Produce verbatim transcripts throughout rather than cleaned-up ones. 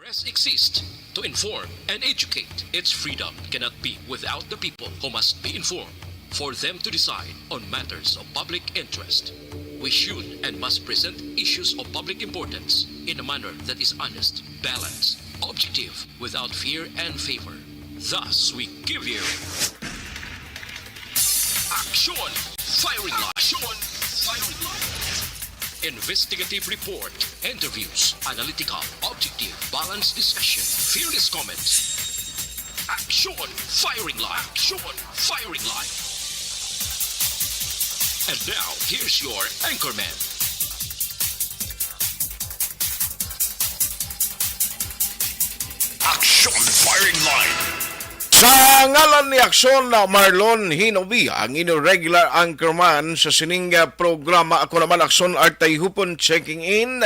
Press exists to inform and educate. Its freedom cannot be without the people who must be informed for them to decide on matters of public interest. We should and must present issues of public importance in a manner that is honest, balanced, objective, without fear and favor. Thus, we give you Action Firing Line. Action Firing Line. Investigative report, interviews, analytical, objective, balanced discussion, fearless comments. Action Firing Line. Action Firing Line. And now, here's your anchorman. Action Firing Line. Sa ngalan ni Action, na Marlon Hinobi, ang inyo regular anchorman sa sining, ah, programa. Ako naman, Action Artay Hupon, checking in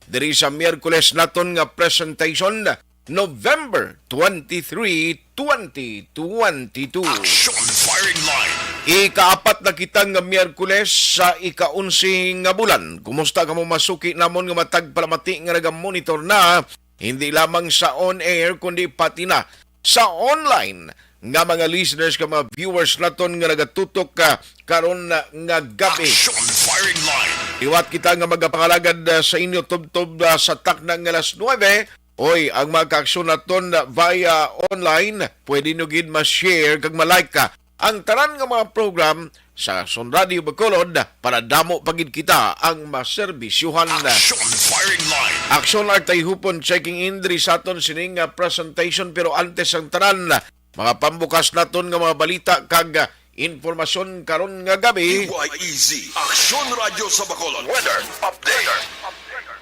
diri sa Miyerkules naton nga presentation, November twenty-three, twenty twenty-two. Action Firing Line. Ikaapat na kita nga Miyerkules sa ika-onse nga bulan. Kumusta kamo, mga suki namon nga matag palamati nga nagamonitor na, hindi lamang sa on-air, kundi pati na sa online nga mga listeners, nga mga viewers naton nga nagatutok, ah, karon nga gabi? Action Firing Line. Liwat kita nga magapangalagad, ah, sa inyo tubtob, ah, sa takna nga alas nuebe. Oy, ang mga kaaksyon naton via online, pwede nyo gid ma-share kag ma-like ka ang tanan nga mga program sa Aksyon Radio Bacolod para damo pa gid kita ang maserbisyuhan. Action Firing Line. Aksyon Artay Hupon checking in diri sa aton sining, ah, presentation, pero antes ang tanan, mga pambukas naton nga mga balita kag, ah, impormasyon karon nga gabi. D Y E Z, Aksyon Radyo sa Bacolod. Weather update.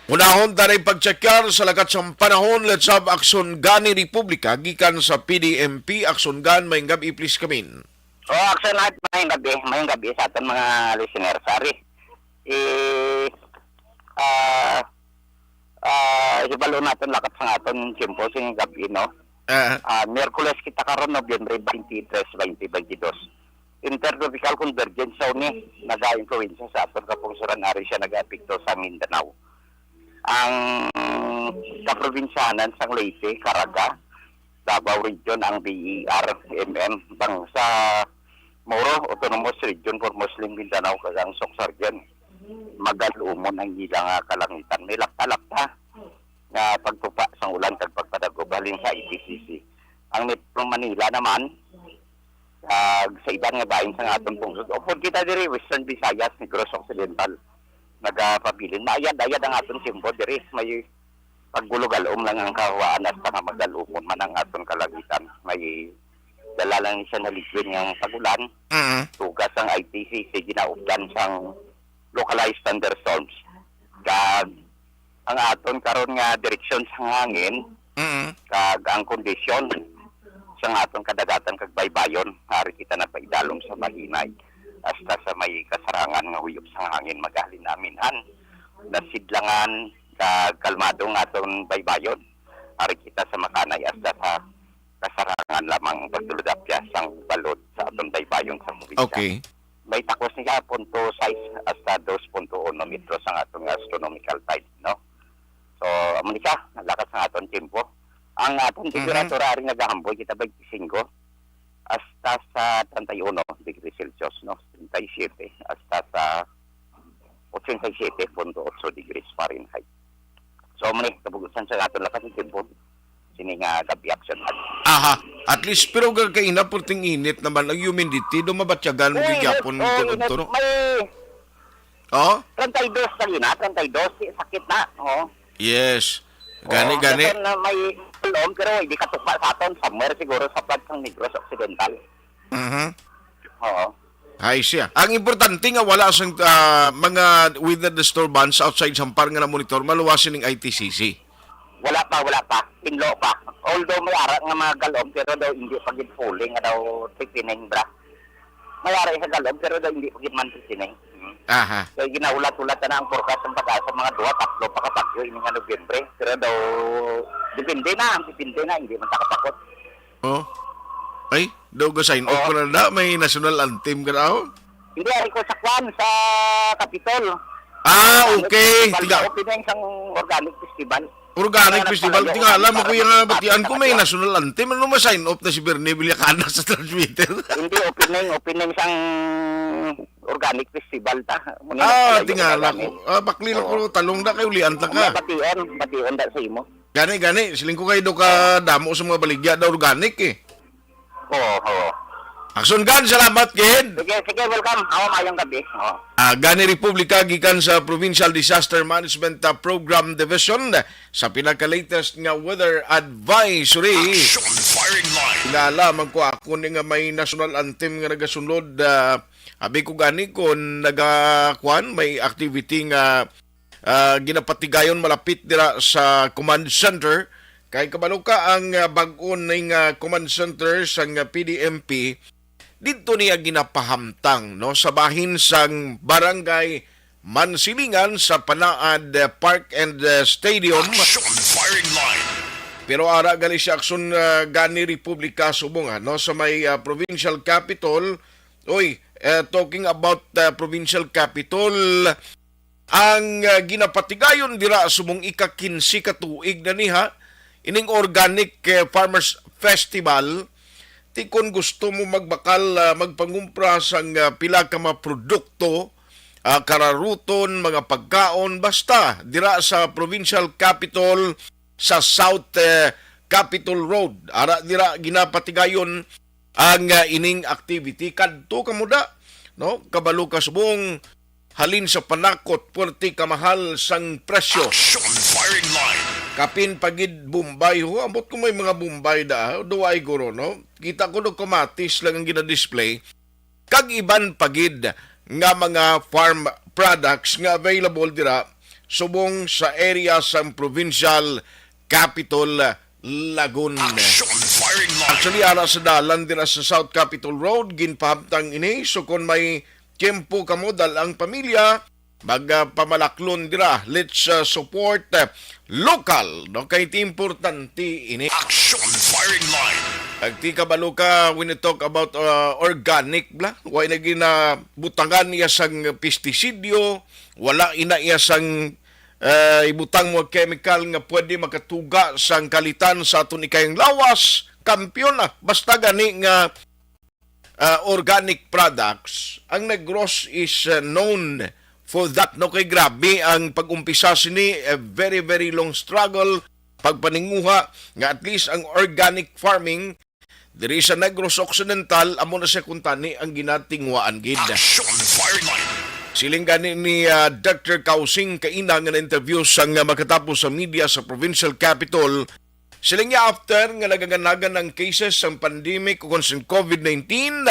Unahon ta ning pagtsekyar sa lakat sang panahon. Let's have Aksyon Gani Republika gikan sa P D M P. Aksyon Gan, maayong gab-i, please come in. Oh, Aksyon Art, maayong gab-i. Maayong gab-i sa aton mga listeners. Ari, eh, ah, ah, hibalo naton lakat sang aton tiyempo sing gab-i, no? Ah. Ah, Miyerkules kita karon, Nobyembre twenty-three, twenty twenty-two. Intertropical convergence sa uni naga-impluwensya sa aton kapungsuran, ari siya nagaapekto sa Mindanao. Ang kaprobinsyahanan sang Leyte, Caraga, Davao Region, ang B E R M M, bang sa Moro Autonomous Region for Muslim Mindanao, kag ang Soccsksargen, magal-umon ang ila nga kalangitan. May lapta-lapta nga pagtupa sang ulan kag pagpadagob halin sa I T C C. Ang Metro Manila naman, kag sa iban nga bahin sang aton pungsod, upod kita diri, Western Visayas, Negros Occidental, nagapabilin. Maayad-ayad ang aton tiyempo diri. May paggulo-galom lang ang kahawaan, hasta nga magal-umon man ang aton kalangitan. May dala lang ni siya nga liquid nga pag-ulan. Mm. Tugas ang I T C C, ginaupdan sang localized thunderstorms. Kag ang aton karon nga direksyon sang hangin, Mm. kag ang kondisyon sang aton kadagatan kag baybayon, ari kita napaidalom sa mahinay hasta sa may kasarangan nga huyop sang hangin, magahalin aminhan, nasidlangan kag kalmado nga aton baybayon. Ari kita sa makanay hasta sa kasarangan lamang ang pagtulod-apya sang balod sa aton baybayon sa probinsya. Okay. May takos niya punto sais hasta dos punto uno metros ang aton nga astronomical tide, no? So, amo ni siya, ang lakas sang aton tiyempo. Ang aton Mhm. temperatura ari nagahamboy kita twenty-five hasta sa treinta y uno degrees Celsius, no? Treinta y siete hasta sa ochenta y siete punto ocho degrees Fahrenheit. So, amo ni, kabug-usan sa aton lakas sang tiyempo sini nga gab-i, Aksyon. Aha. At least, pero ga-, kaina, purting init naman ang humidity, do mabatyagan mo Uy, gihapon init, oh, kung init. Turo. May Oh? treinta y dos na gina, treinta y dos, di sakit na. Oh. Yes. Gani, Oh, gani. Dason na may ulom, pero hindi katupa sa aton. Somewhere siguro sa part sang Negros Occidental. Mhm. Oo. Ay siya. Ang importante nga wala sang, ah, mga weather disturbance outside sang par nga na-monitor, maluwas sining I T C C. Wala pa, wala pa. Pinlo pa. Although may ara nga mga galom, pero daw hindi pa gid fully nga daw threatening, bra. May ara sa galom, pero daw hindi pa gid man threatening. Hmm. Aha. Kay ginahulat-hulat na ang forecast ng PAGASA, mga duha, tatlo pa ka bagyo ini nga Nobyembre. Pero daw, depende na, depende na, hindi man ta kapakot. Oh. Ay, daw ga-sign off Oh. Ko na na, may national anthem ka na, oh. Hindi, ari ko sa kwan, sa Capitol. Ah, Ano, okay. Festival, Tiga- opening sang organic festival. Organic Wala Festival. Nagpalayo. Tingala, Wala makuya nga nagpalayo. Batian ko may national anthem. Ano, ma-sign off na si Bernie Villacana sa transmitter? Hindi, opening, opening sang organic festival ta. Muna Ah, nagpalayo tingala organic. ko. Ah, bakli lang Oo. ko, talong na kay ulian ta ka. May bation, bation da sa imo. Gani, gani. Siling ko kay do ka damo sa mga baligya da organic eh. Oo, oo. Action Gan, salamat, kid. Sige, sige, welcome. Ako, mayong gabi. Oo. Ah, gani Republika gikan sa Provincial Disaster Management, ah, Program Division sa pinaka-latest nga weather advisory. Action Firing Line. Kilala man ko ako ni nga may national anthem nga nagasunod, ah, abi ko gani kon naga-, kuan, may activity nga, ah, ginapatigayon malapit dira sa command center. Kay kabalo ka ang, ah, bag-o ning, ah, command center sang, ah, P D M P, didto niya ginapahamtang, no, sa bahin sang Barangay Mansilingan sa Panaad, eh, Park and, eh, Stadium. Action Firing Line. Pero ara gali siya, Action, eh, gani Republika Subong, ah, no, sa may, ah, provincial capital. Oy, eh, talking about, ah, provincial capital, ang, ah, ginapatigayon dira subong ika-kinse ka tuig na niha, ining Organic, eh, Farmers Festival. Ti kon gusto mo magbakal, ah, magpangumpra sang, ah, pila ka mga produkto, ah, kararuton, mga pagkaon, basta dira sa provincial capital sa South, eh, Capitol Road. Ara dira ginapatigayon ang, ah, ining activity. Kadto ka mo da, no? Kabalo ka subong, halin sa panakot, puwerte kamahal sang presyo. Action Firing Line. Kapin pa gid Bombay, ho. Ambot ko may mga Bombay da, ah. Duway guro, no? Kita ko do kamatis lang ang ginadisplay. Kag iban pa gid nga mga farm products nga available dira subong sa area sang provincial capital, Lagun. Action Firing Line. Actually, ara sa dalan dira sa South Capitol Road, ginpahamtang ini. So, kung may tiyempo kamo, dal ang pamilya, mag, ah, pamalaklon dira. Let's, ah, support, ah, local, no? Kay ti importante ini. Action Firing Line. Kag ti kabalo ka, when you talk about, ah, organic, bla, wa na ginabutangan iya sang pestisidyo, wala ina iya sang, ah, ibutang mo chemical nga pwede makatuga sang kalitan sa aton ikayang lawas. Kampiyon na. Basta gani nga, ah, organic products, ang Negros is, ah, known for that, no? Kay grabe ang pag-umpisa sini, a very, very long struggle, pagpaninguha nga at least ang organic farming diri sa Negros Occidental, amo na siya kuntani ang ginatinguhaan gid. Action Firing Line. Siling gani ni, ah, Doctor Kausing Kaina nga na-interview sang, ah, makatapos sa media sa provincial capital, siling niya, after nga nagaganagan ang cases sang pandemic ukon sang COVID nineteen,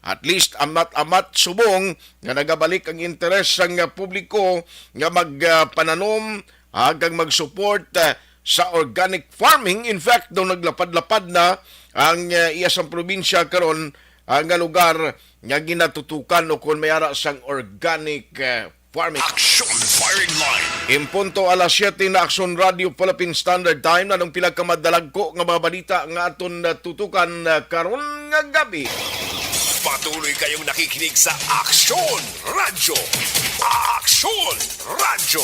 at least amat-amat subong nga nagabalik ang interes sang, ah, publiko nga mag, ah, pananom, ah, kag mag-support, ah, sa organic farming. In fact, daw naglapad-lapad na ang, ah, iya sang probinsya karon, ah, nga lugar nga ginatutukan o kon may ara sang organic, ah, farming. Action Firing Line. In punto alas siyete na, Action Radio Philippine Standard Time, na nung pila ka madalagko nga mga balita nga aton natutukan, ah, karon nga gabi. Patuloy kayong nakikinig sa Action Radio. Action Radio.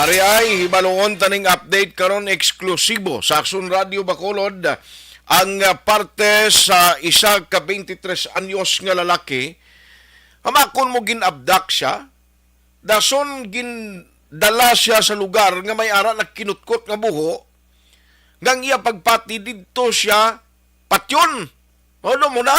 Ari ay, hibaluon taning update karon, eksklusibo sa Action Radio Bacolod, ang, ah, parte sa isa ka twenty-three anyos nga lalaki. Hamakon mo gin-abduct siya, dason gindala siya sa lugar nga may ara nagkinutkot nga buho, nga ang iya pagpati didto siya patyon. Ano mo na?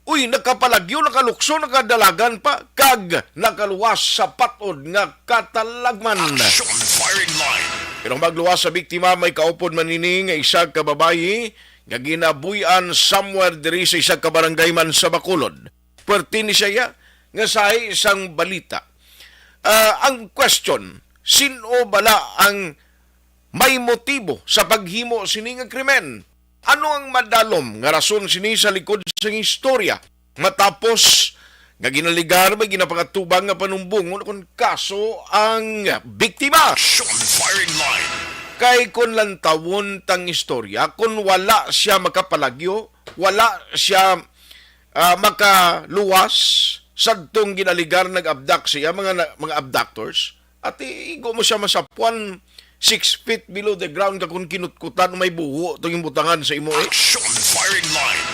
Uy, nakapalagyo, nakalukso, nakadalagan pa, kag nakaluwas sa patod nga katalagman. Action Firing Line. Pero magluwas sa biktima, may kaupod man ini nga isa ka babayi nga ginabuy-an somewhere diri sa isa ka barangay man sa Bacolod. Perti ni siya nga sahi sang balita. Ah, ang question, sin-o bala ang may motibo sa paghimo sini nga krimen? Ano ang madalom nga rason sini sa likod sang istorya? Matapos nga ginaligar, may ginapangatubang nga panumbongon kon kaso ang biktima. Action Firing Line. Kay kon lantawon tang istorya, kon wala siya makapalagyo, wala siya, ah, makaluwas sadtong ginaligar nag-abduct siya, mga na-, mga abductors, At i-, igo mo siya masapuan six feet below the ground, ka kung kinutkutan, may buho tong imbutangan sa imo, eh. Action firing line.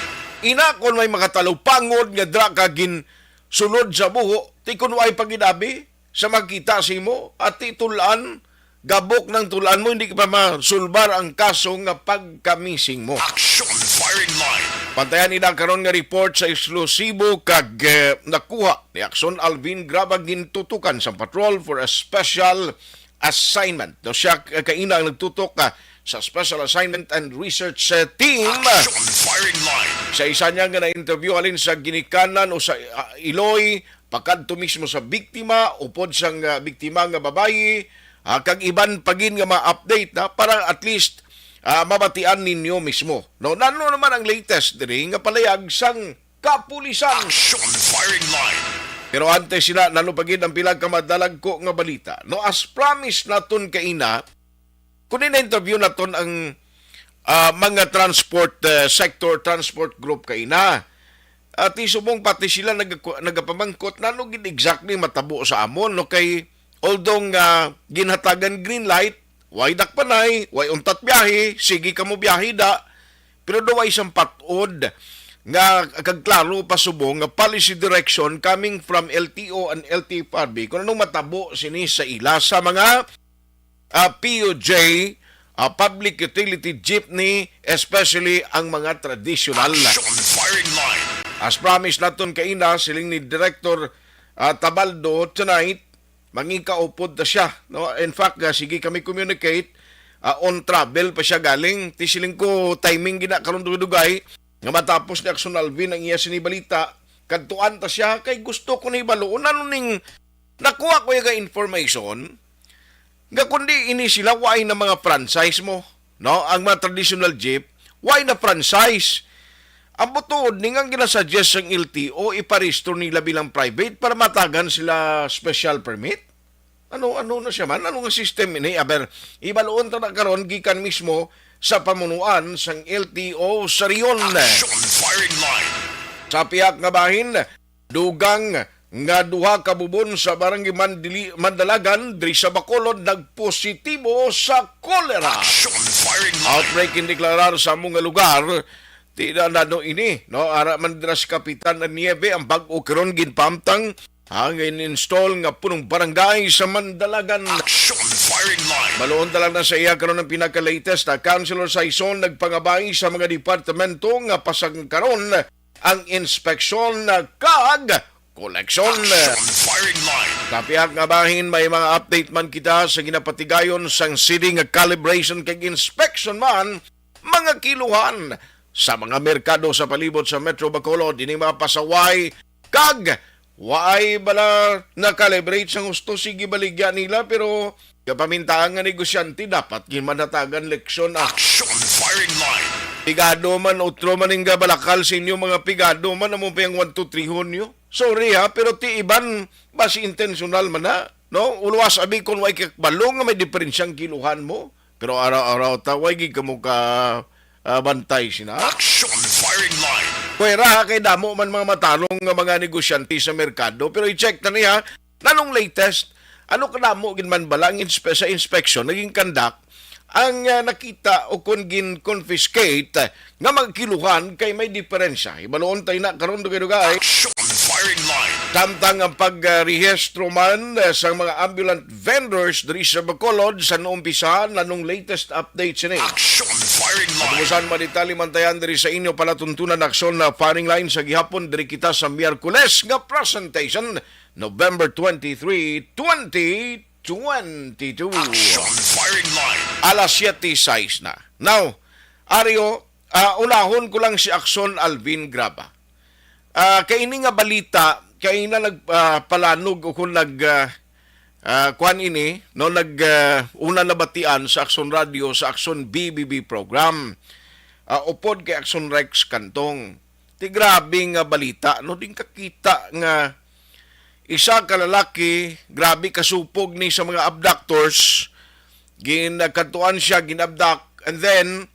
Ina, kung may makatalupangod nga dra ka gin sulod sa buho, ti kun way paginabi sa makita sa imo, at ti tulan, gabok ng tulan mo, hindi ka pa masulbar ang kaso nga pagkamising mo. Action firing line. Pantayan ina karon nga report sa eksklusibo kag, eh, nakuha ni Action Alvin Graba, gintutukan sa patrol for a special assignment. No, siya, eh, kaina ang nagtutok, ah, sa special assignment and research, eh, team. Action firing line. Sa isa niya nga na-interview halin sa ginikanan o sa, ah, Iloy, pakadto mismo sa biktima, upod sang, ah, biktima nga babayi, ah, kag iban pa gid nga mga update na para at least, ah, mabatian ninyo mismo. No, nano naman ang latest diri nga palayag sang kapulisan? Action firing line. Pero antes sila, nano pa gid ang pila ka madalagko nga balita. No, as promised naton kaina, kung na-interview naton ang, ah, mga transport, eh, sector, transport group kaina, at subong pati sila nag-, nagapamangkot, nano gid exactly matabo sa amon, no? Kay, although nga ginhatagan green light, way dakpanay, way untat biyahe, sige kamo biyahe da, pero daw way sang patod nga kag klaro pa subong nga policy direction coming from L T O and L T F R B kung anong matabo sini sa ila sa mga, ah, P U J, ah, public utility jeepney, especially ang mga traditional. Action firing line. As promised naton kaina, siling ni Director, ah, Tabaldo, tonight, mangikaupod ta siya, no? In fact, ah, sige kami communicate, ah, on travel pa siya galing. Ti siling ko, timing gina karon dugay-dugay nga matapos ni Action Alvin ang iya sini balita. Kadtuan ta siya kay gusto ko ni balo. Ano ning nakuha ko yung information nga kundi ini sila, why na mga franchise mo, no? Ang mga traditional jeep, why na franchise? Ang butuod ni nga ginasuggest sang L T O, iparehistro nila bilang private para matagan sila special permit? Ano, ano na siya man? Ano nga system ini? Aber, ibaluon ta na karon gikan mismo sa pamunuan sang L T O sa Rion. Action firing line. Sa pihak nga bahin, dugang nga duha ka bubon sa Barangay Mandili-, Mandalagan, diri sa Bacolod, nagpositibo sa kolera. Action firing line. Outbreak in deklarar sa among nga lugar. Ti na nano ini, no? Ara man dira si Kapitan Nieve, ang bag-o karon ginpamtang ang in-install nga punong barangay sa Mandalagan. Action firing line. Maluon ta lang na sa iya karon ang pinaka-latest na Councilor Saison nagpangabay sa mga departamento nga pasang karon ang inspeksyon kag koleksyon. Action firing line. Sa pihak nga bahin, may mga update man kita sa ginapatigayon sang city nga calibration kag inspection man mga kiluhan sa mga merkado sa palibot sa Metro Bacolod. Ini mga pasaway kag waay bala na-calibrate sang husto, sige baligya nila, pero kapamintaan nga negosyante dapat ginmanatagan leksyon. Action firing line. Pigado man, utro man ning gabalakal sa inyo, mga pigado man, amo pa yung one, two, three nyo. Sorry ha, pero ti iban, basi intentional man na, no? Uluwas abi kung way kakbalo nga may diferensyang kiluhan mo. Pero araw-araw ta, way gid kamo ka, ah, bantay sina. Action firing line. Pwera ha, kay damo man mga matarong nga mga negosyante sa merkado. Pero i-check ta niya, nanong latest, ano kadamo gid man bala ang inspe-, sa inspection naging conduct ang, ah, nakita o kon gin-confiscate, ah, nga mga kiluhan kay may diferensya. Ibaluon tayo na karon dugay-dugay. Action firing line. Samtang ang pagrehistro man, ah, sa mga ambulant vendors diri sa Bacolod sa naumpisahan, nanong latest update sini? Action firing line. Kung busan madetali man tayan diri sa inyo palatuntunan aksyon na firing line sa gihapon, diri kita sa Miyerkules nga presentation, November twenty-three, twenty twenty-two. Action firing line. Alas siyete sais na. Now, Ario, ah, unahon ko lang si Akson Alvin Graba. Ah, kay ini nga balita, kay na nag, ah, palanog o kung nag, ah, ah, kuan ini, no, nag, ah, una nabatian sa Akson Radio, sa Akson B B B program. Ah, upod kay Akson Rex Cantong. Ti grabe nga balita, no? Din kakita nga isa ka lalaki, grabe kasupog ni sa mga abductors. Ginakadtuan siya, gin-abduct. And then,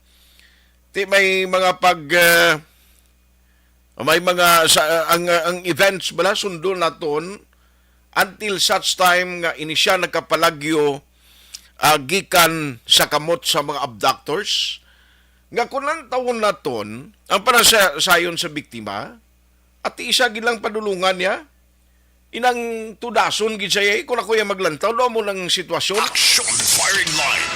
ti may mga pag, ah, may mga sa, ang, ang events bala, sundo naton, until such time nga ini siya nakapalagyo, ah, gikan sa kamot sa mga abductors, nga kung ang tawon naton, ang para sa sayon sa biktima, at isa gid lang padulungan niya, inang tudason gid siya, eh, kung ako yung maglantaw, no, mo ng sitwasyon. Action firing line.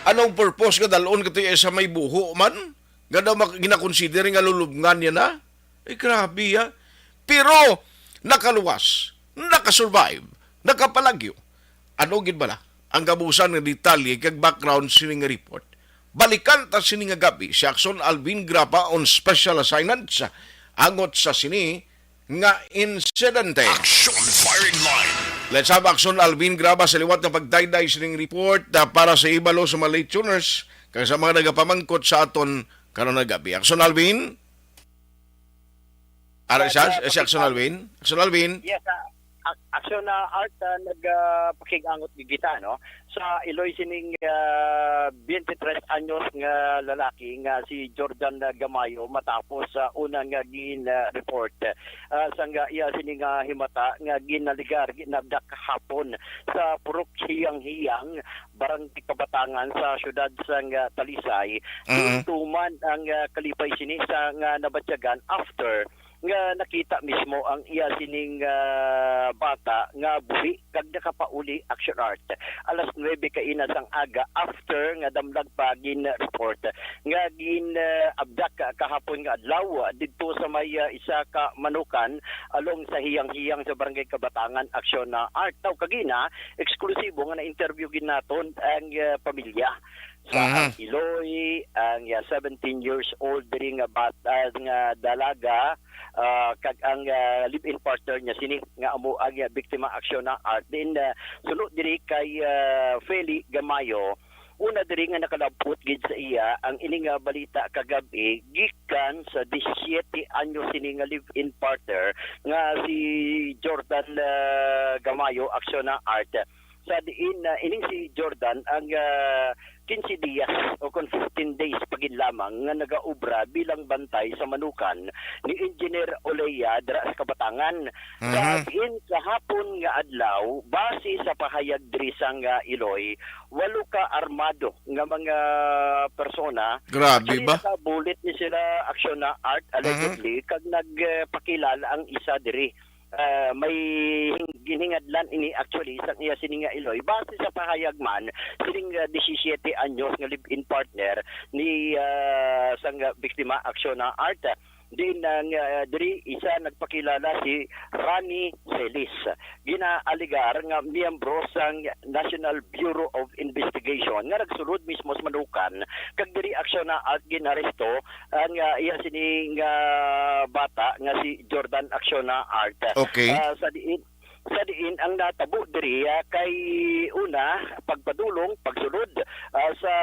Anong purpose nga dalon ka to, eh, sa may buho man? Nga daw mak-, ginakonsider nga lulubngan niya na? Ay, grabe, ah. Pero, nakaluwas, nakasurvive, nakapalagyo. Ano gid bala ang gabusan nga detalye kag background sini nga report? Balikan ta sini nga gabi si Action Alvin Graba on special assignment sa angot sa sini nga insidente. Action firing line. Let's have Action Alvin Graba sa liwat nga pagdayday sining report, ah, para sa ibalo sa mga listeners kag sa mga nagapamangkot sa aton karon nga gabi. Action Alvin? Ara siya, si Action Alvin? Action Alvin? Yes, ah, Ac-, Action na Art, ah, nag, ah, pakig-angot gid kita, no? Sa iloy sining, ah, twenty-three anyos nga lalaki nga si Jordan, ah, Gamayo matapos sa una nga gin, ah, report, ah, sang, ah, iya sini nga himata nga ginaligar, ginabdak kahapon sa Purok Hiyang-Hiyang, Barangay Kabatangan sa siyudad sang, ah, Talisay. Mm. Gintuman ang, ah, kalipay sini sa nga nabatyagan after nga nakita mismo ang iya sining, ah, bata nga buhi kag nakapauli, Action Art. Alas nuebe kaina sang aga after nga damlag pa gin-report nga gin, ah, abdak kahapon nga adlaw, ah, didto sa may, ah, isa ka manukan along sa Hiyang-Hiyang sa Barangay Kabatangan, Action na Art. Taw kagina, eksklusibo nga na-interview gid naton ang, ah, pamilya sa Mhm. ang iloy, ang, ah, seventeen years old diri nga bata nga dalaga, ah, kag ang, ah, live-in partner niya sini nga amo ang, ah, biktima, Action na Art. Din, ah, suno diri kay, ah, Feli Gamayo, una diri nga nakalabot gid sa iya ang ini nga balita kagab-i gikan sa disisiete anyos sini nga live-in partner nga si Jordan, ah, Gamayo, Action na Art. Sa diin, ah, ining si Jordan ang, ah, quince dias o kon fifteen days pa gid lamang nga nagaobra bilang bantay sa manukan ni Engineer Olea dira sa Kabatangan. Sa Mhm. diin kahapon nga adlaw, base sa pahayag diri sang, ah, iloy, walo ka armado nga mga persona. Grabe Actually, ba? nakabulit ni sila, Action na Art, Mhm. allegedly, kag nagpakilala ang isa diri. Ah, may hing-, ginhingadlan ini actually sang iya sini nga iloy. Base sa pahayag man sining, ah, disisiete anyos nga live-in partner ni, ah, sang, ah, biktima, Action na Art. Diin ang, ah, diri isa nagpakilala si Rani Celis. Ginaaligar nga miyembro sang National Bureau of Investigation nga nagsulod mismo sa manukan, kag diri, Action na Art, ginaresto ang, ah, iya sining, ah, bata nga si Jordan, Action na Art. Okay. Ah, sa diin, sa diin ang natabo diri, ah, kay una, pagpadulong, pagsulod, ah, sa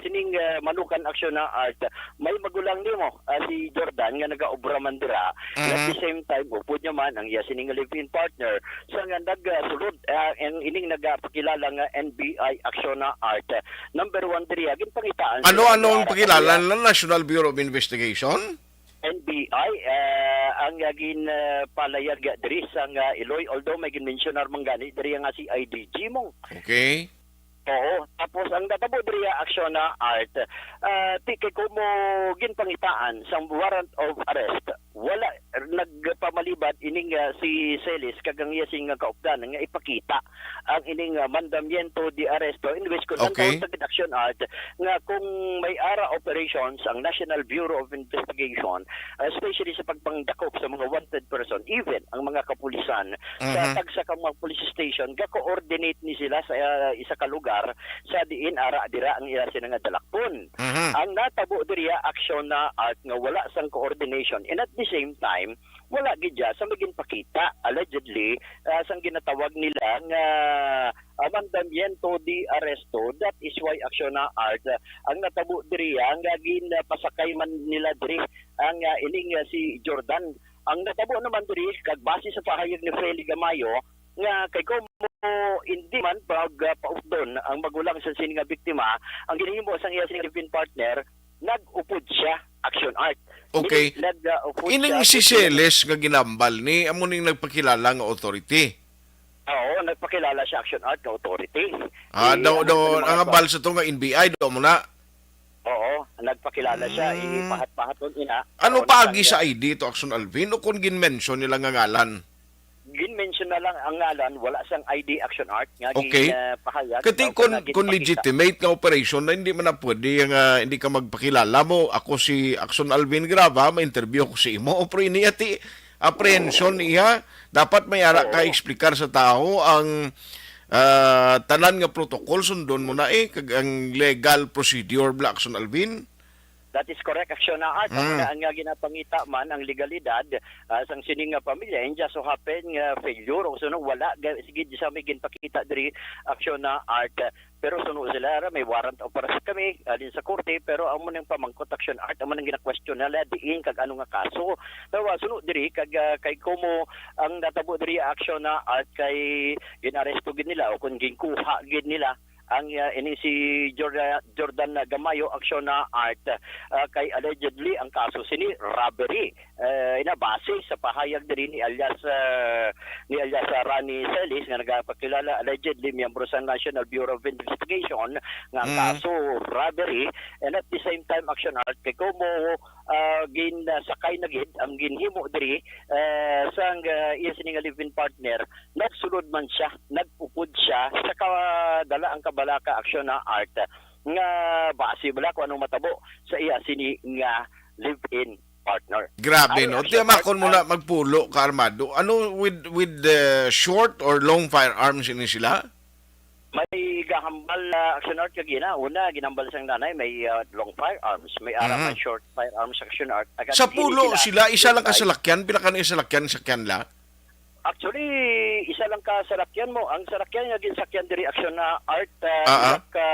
sining, ah, manukan, Action na Art. May magulang nimo, ah, si Jordan nga nagaobra man dira. And at Mhm. the same time, upod niya man ang iya sining live-in partner. Sa nga nagsulod, ah, ang ining nagapakilala nga N B I, Action na Art. Number one diri, ah, ginpangitaan Ano, siya ano ang nga pakilala nila. National Bureau of Investigation? N B I, ah, ang, ah, gin, ah, palayag diri sa nga iloy, although may ginmensyonar man gani diri nga si I D G mo. Okay. Oo, tapos ang natabo diri, Action na Art, ah, ti kay kumo ginpangitaan sang warrant of arrest, wala nagpamalibad ining, ah, si Celis kag ang iya sing nga kaupdan nga ipakita ang ining, ah, mandamiento de arresto, in which kung ang Okay. tawag sa Action Art nga kung may ara operations ang National Bureau of Investigation, especially sa pagpangdakop sa mga wanted person, even ang mga kapulisan sa Mhm. tagsa ka mga police station, ga-coordinate ni sila sa, ah, isa ka lugar sa diin ara dira ang iya sina nga dalakpon. Mhm. Ang natabo diriya, Action na Art, nga wala sang coordination, and at the same time, wala gid siya sa maging pakita, allegedly, ah, sang ginatawag nila nga, ah, mandamiento de arresto. That is why, Action na Art, ah, ang natabo diriya nga ginpasakay man nila diri ang, ah, ining, ah, si Jordan. Ang natabo naman diri, kag base sa pahayag ni Feli Gamayo, nga kay kumo hindi man pag, ah, paupdon ang magulang sa sini nga biktima, ang ginhimo sang iya sini nga live-in partner, nag-upod siya, Action Art. Okay. Meaning, nag, ah, upod Ining siya, si upod siya. Celis nga ginambal ni, amo ning nagpakilala nga authority. Oo, nagpakilala siya, Action Art, nga authority. Ah, Eh, daw, ano daw, ito, mga ang pa- ambal sa to nga N B I, daw mo na. Oo, nagpakilala siya, Mm. ipahat-pahaton ina. Ano Oo, pa agi nagkangga- sa I D to, Action Alvin, o kung gin-mention nila nga ngalan? Gin-mention na lang ang ngalan, wala sang I D, Action Art, nga Okay. gin-, ah, pahayag, Kati daw kung, nga kung ginpakita. Legitimate nga operation na, hindi man na pwede nga hindi ka magpakilala mo. Ako si Action Alvin Grava, ma-interview ko si imo. O, pero ini ati, apprehension niya. Dapat may ara ka Oo. Explicar sa tao ang, ah, tanan nga protocol, sundon mo na eh, kag ang legal procedure, bla, Action Alvin. That is correct, Action Art. Ang Mm. nga, nga ginapangita man ang legalidad, ah, sang sining nga pamilya, and just so happen nga failure o suno, wala ga-, sige, di sa may ginpakita diri, Action Art. Pero suno sila, ra, may warrant of arrest kami, alin sa korte, pero amo nang pamangkot, Action Art, amo nang gina-question nila, diin, kag ano nga kaso. Pero, ah, suno diri, kag, ah, kay Kumo, ang natabo diri, Action Art, kay ginaresto gid nila o kung ginkuha gid nila ang, ah, ini si Jordan, Jordan Gamayo, Action Art, ah, kay allegedly ang kaso sini robbery. Eh, ina, base sa pahayag diri ni alias, ah, ni alias, ah, Rani Celis nga nagapakilala allegedly miyembro sa National Bureau of Investigation nga ang Mm. kaso robbery, and at the same time, Action Art, kay Kumo, ah, gin, ah, sakay na gid ang ginhimo diri, eh, sang, ah, iya sini nga live-in partner, nagsulod man siya, nag-upod siya sa kadala ang kabalaka, Action Art, nga basi bala kung anong matabo sa iya sini nga live-in partner. Grabe, Ay, no? Action Tiyamakon Art, mo na ang magpulo ka armado. Ano, with, with the short or long firearms ini sila? May gahambal, ah, Action Art, kagina. Una, ginambal sang nanay, may, ah, long firearms. May ara Mhm. may short firearms, Action Art. Agad Sa sini pulo sila, sila, isa lang ka may salakyan? Pila ka na salakyan, sakyan la? Actually, isa lang ka salakyan mo. Ang salakyan nga ginsakyan diri, Action Art, ah, Ah, ah. isa ka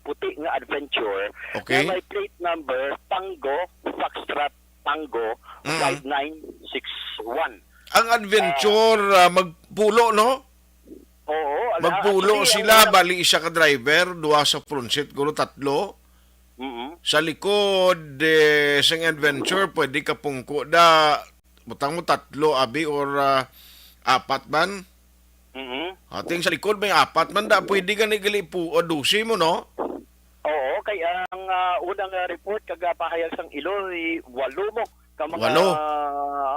puti nga Adventure Okay. na may plate number Tango Foxtrot Tango Mm. five nine six one. Ang Adventure, Ah. ah, magpulo, no? Oo, ala-, Magpulo actually, sila, ang bali isa ka driver, duha sa front seat, guro tatlo. Mm. Sa likod, eh, sing Adventure, pwede ka pungko da, butang mo tatlo, abi, or, ah, apat man. Mm. Ating sa likod, may apat man da, pwede gani gali po, o, dose mo, no? Oo, kay ang, ah, unang, ah, report kag, ah, pahayag sang Iloy, walo mo ka mga Walo.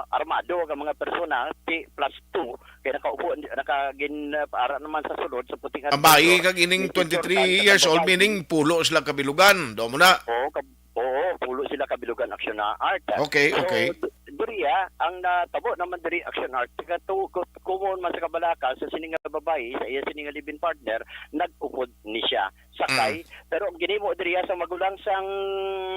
armado, ka mga persona, ti-, plus two, kay nakaupo, nakagin, ah, para naman sa sulod, sa puting Ang bayi Adventure, kag ining ni Señor twenty-three Tan years old, Kababayi. Meaning pulo sila kabilugan. Do mo na. Oo, kab-, oo, pulo sila kabilugan, Action Art. Okay, So, okay. d-, diri, ah, ang natabo naman diri, Action Art, taga tu-, ku-, kumon man sa kabalaka, sa sini nga babayi, sa iya sini nga live-in partner, nag-upod ni siya. Sakay. Mm. Pero ang ginhimo diri sa magulang sang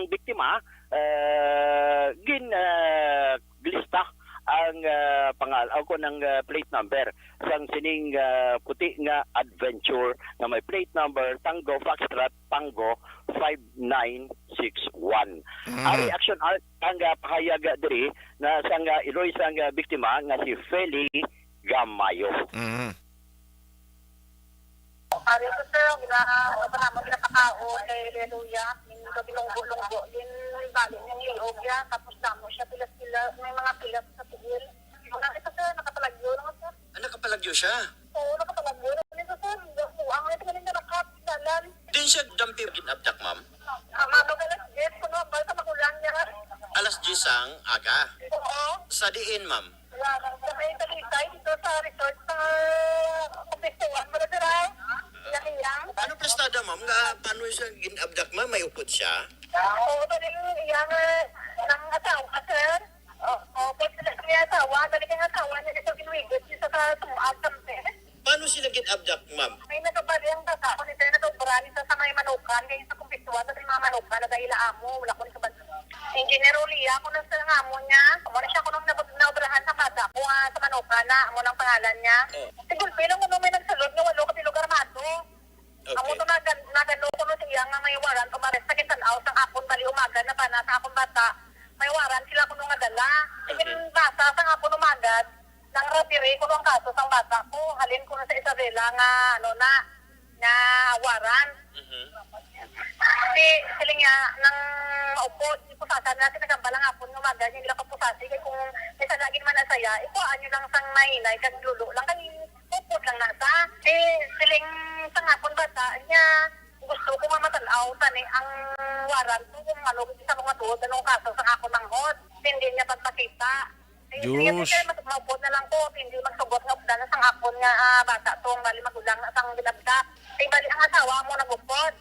biktima, eh, gin, eh, lista ang, eh, pangal-, o kon ang, eh, plate number sang sining, eh, puti nga Adventure nga may plate number Tango Foxtrot Tango five nine six one. Mm. Ari, Action Art, ang, eh, pahayag diri na sang, eh, iloy sang, eh, biktima nga si Feli Gamayo. Mm. Ari ko, sir, ang gina-, ano pa namo, ginapakaon kay Hallelujah. Yung bilunggo-lunggo, din bali niyang liog ya. Tapos namo siya, pilas-pilas, may mga pilas sa tiil. Yung nakita, sir, nakapalagyo na, sir. Ah, nakapalagyo siya? Oo, nakapalagyo na. Ano ito, sir? Ang ito, galing na nakap, dalan. Din siya dampi gin-abduct, ma'am? Ah, ma'am, alas diyes, kuno, ang bal sa magulang niya. Alas diyes sang aga? Oo. Sa diin, ma'am? Sa may Talisay, dito sa resort sa Kapistuan, Barangay Iyang-Iyang. Ano plastada, ma'am? Nga, paano siya gin-abduct, ma'am? May upod siya? Oo, ito din iyang, eh, nang asawa, sir. Oo, pwede na siya may asawa. Dali kay asawa niya, ito ginuwigot niya sa, sa tumuag, kampe. Paano sila gin-abduct, ma'am? May nagabali ang bata. Kung ito yung nag-obra, ito sa may Manukan, kaya sa Kumpisuan, sa may mga Manukan, nagahila amo, wala ko ni kabalo. Engineer Ulia, kung nang sa nga amo niya, kung ano siya, kung nang nab-, naobrahan sa bata ko, ah, sa Manukan na, amo nang pangalan niya. Oh. Siguro, bilang kung may nagsulod nga walo ka bilog armado. Okay. Amo to nagan-, nagano kuno siya nga may warrant of arrest sa Quintanao sang akon bali umaga na bana sa akon bata. May warrant sila kuno nga dala. Sige, Mhm. bata sang akon umaga, nang robbery kuno ang kaso sang bata ko. Halin kuno sa Isabela nga, ano na, nga warrant. Mhm. Si, siling niya, nang maupod, ipusasa na, tinagambal ang akon nga umaga, hindi lang kapusasi, kay kung may sala gid man na saya, ikuhaan niyo lang sang mahinay, kag lulo lang, kay Upod lang na sa. Eh, siling sa nga akon bata, niya, gusto ko nga matanaw tani ang warrant ko kung ano, sa mga tuod, anong kaso sa akon manghod. Hindi niya pagpakita. Eh, sige, Diyos. Sir, mas maupod na lang ko. Hindi magsugot nga updan na sang akon nga, ah, bata to. Ang bali magulang na sang ginabda. Eh, bali ang asawa mo nagupod.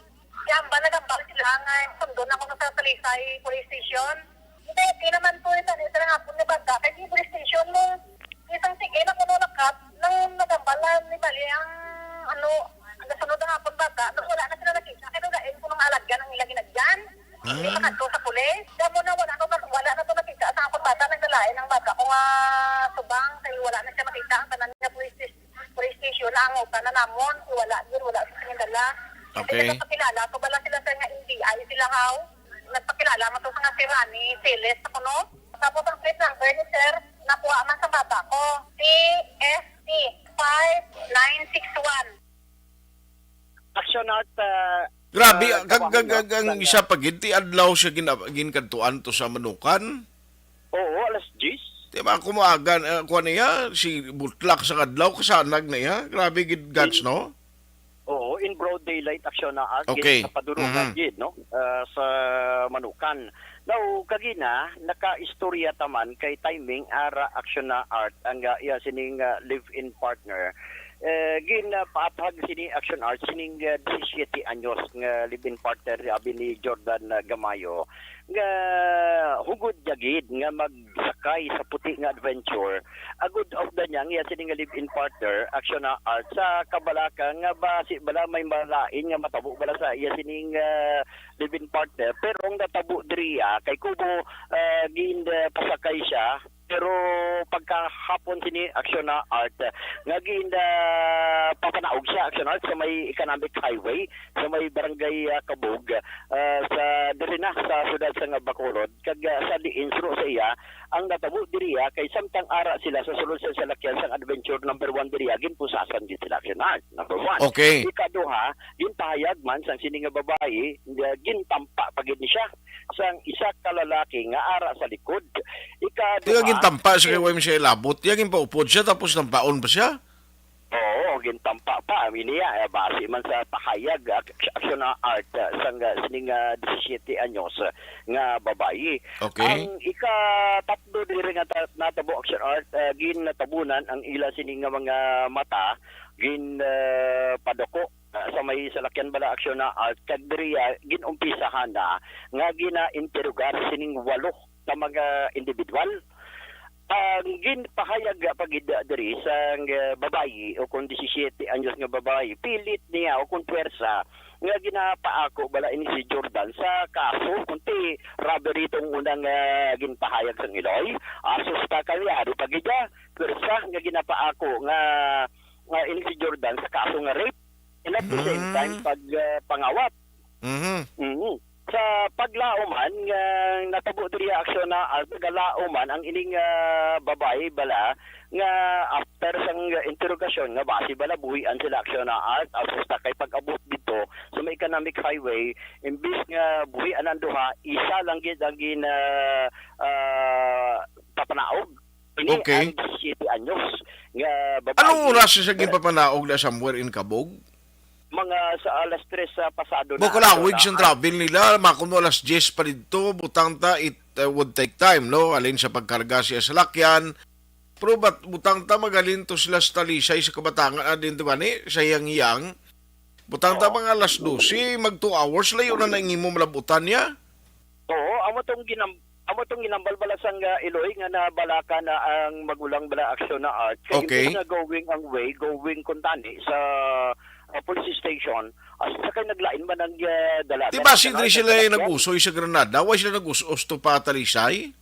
Kaya hambal, nagambal sila nga sundon ako sa Talisay Police Station. Hindi, okay naman po yung tani sa hapon ni bata. Kaya di police station mo. Isang sige na kuno nakat, nang nagambal na ni bali ang, ano, ang nasunod ang hapon bata, nung wala na sila nakita, kaya nulain ko nung alagyan ang ilang inagyan. Hindi Ah. makadto sa pulis. Kaya mo na wala na, wala na to nakita sa hapon bata, nagdalain ang bata ko nga subang, kaya wala na siya makita ang tanan nga police station. Police station na ang utan na namon, wala gyud, wala sa tingin dala. Kasi Okay. nagpakilala ko bala sila, sir, nga N B I sila, how? Nagpakilala mo to sa nga si Rani Celes ako, no? Tapos ang plate number ni sir, nakuha man sa bata ko. C S T five nine six one. Action Art, ah, Grabe, ah, ang, ang, kabahan ang, na, ang sana. Isa pa gid, ti adlaw siya gina-, ginkadtuan to sa Manukan. Oo, alas diyes. Di ba, kumuagan, eh, kuha niya, si Butlak sa kadlaw, kasanag na iya. Grabe gid, Gats, In-, no? Oo, in broad daylight, Action Art, Okay. Sa padurungan Mhm. gid, no? Ah, sa Manukan. Now, kagina, nakaistorya taman kay timing ara, Action Art, ang, ah, iya sining, ah, live-in partner. Eh, gin, ah, paathag sini Action Art, sining, ah, disisiete anyos nga live-in partner, abi ni Jordan, ah, Gamayo, nga hugod niya gid nga magsakay sa puti nga adventure, agud of the niya, ang iya sini nga live-in partner, Action Art, sa kabalaka nga basi bala may malain nga matabo bala sa iya sining, ah, live-in partner. Pero ang natabo diri, ah, kay kumo, ah, gin, ah, pasakay siya, pero pagkahapon sini Action Art, ah, nga gin, ah, papanaog siya, Action Art, sa may Economic Highway, sa may barangay, ah, Kabug, ah, sa diri na sa siyudad sa nga Bacolod, kag, ah, sa diin suno sa iya ang natabo diri, ah, kay samtang ara sila sa sulod sa salakyan sang Adventure number one diri, ah, ginpusasan gid sila, Action Art, number one. Okay. Ikaduha, ginpahayag man sang sini nga babayi nga gintampa pa gid ni siya sang isa ka lalaki nga ara sa likod. Ikaduha, Tiga gintampa siya kay eh, way man siya ilabot. Tiga ginpaupod siya tapos tampaon pa siya. Oo, gintampa pa. Amin niya, eh, base man sa pahayag, ak-, Action Art, ah, sang, ah, sining, ah, disisiete anyos, ah, nga babayi. Okay. Ang ikatatlo diri nga ta-, natabo, Action Art, ah, ginatabunan ang ila sini nga mga mata, gin, ah, paduko, ah, sa may salakyan bala, Action Art, kag diri, ah, gin-umpisahan na nga gina-interrogar sining walo ka mga individual. Ang ginpahayag pa gid diri sang, ah, babayi o kon disisiete anyos nga babayi, pilit niya o kon puwersa nga ginapaako bala ini si Jordan sa kaso, kunti robbery itong unang, ah, ginpahayag sang iloy. Asus ta kay ari pa gid, ah, puwersa nga ginapaako nga, nga ini si Jordan sa kaso nga rape. And at the same Mm. time, pag, ah, pangawat. Mhm. Mhm. Sa paglaom man nga natabo diri, Action Art, nagalaom man ang ining, ah, babayi bala nga after sang interrogasyon nga basi bala buhian sila, Action Art, after sa kay pag-abot dito sa may Economic Highway, imbis nga buhian ang duha, isa lang gid ang gin, ah, ah, papanaog. Ini Okay. ang disisiete anyos nga babayi. Anong oras siya ginpapanaog na somewhere in Kabog? Mga sa alas tres sa pasado na, Makulawig Action siyang Art. Travel nila. Makon mo alas diyes pa dito. Butang ta, it, uh, would take time, no? Alin sa pagkarga siya sa lakyan. Pero bat-, butang ta, magaling to sila sa Talisay sa Kabatangan, ah, din, di ba, ni? Sa Yang-Yang. Butang ta, Oo. mga alas dose, mag two hours, layo na nang imo malabutan niya. Oo, amo tong ginam-, amo tong ginambal bala sang, ah, Iloy nga nabalaka na ang magulang bala, Action Art. Kay Okay. imbis nga going ang way, going kuntani sa, ah, police station, as sa kay naglain man ang, ah, dala Di na ba si Action Dre Art, sila yung naglain. nag-usoy sa Granada? Why sila nag-us-, usto pa Talisay?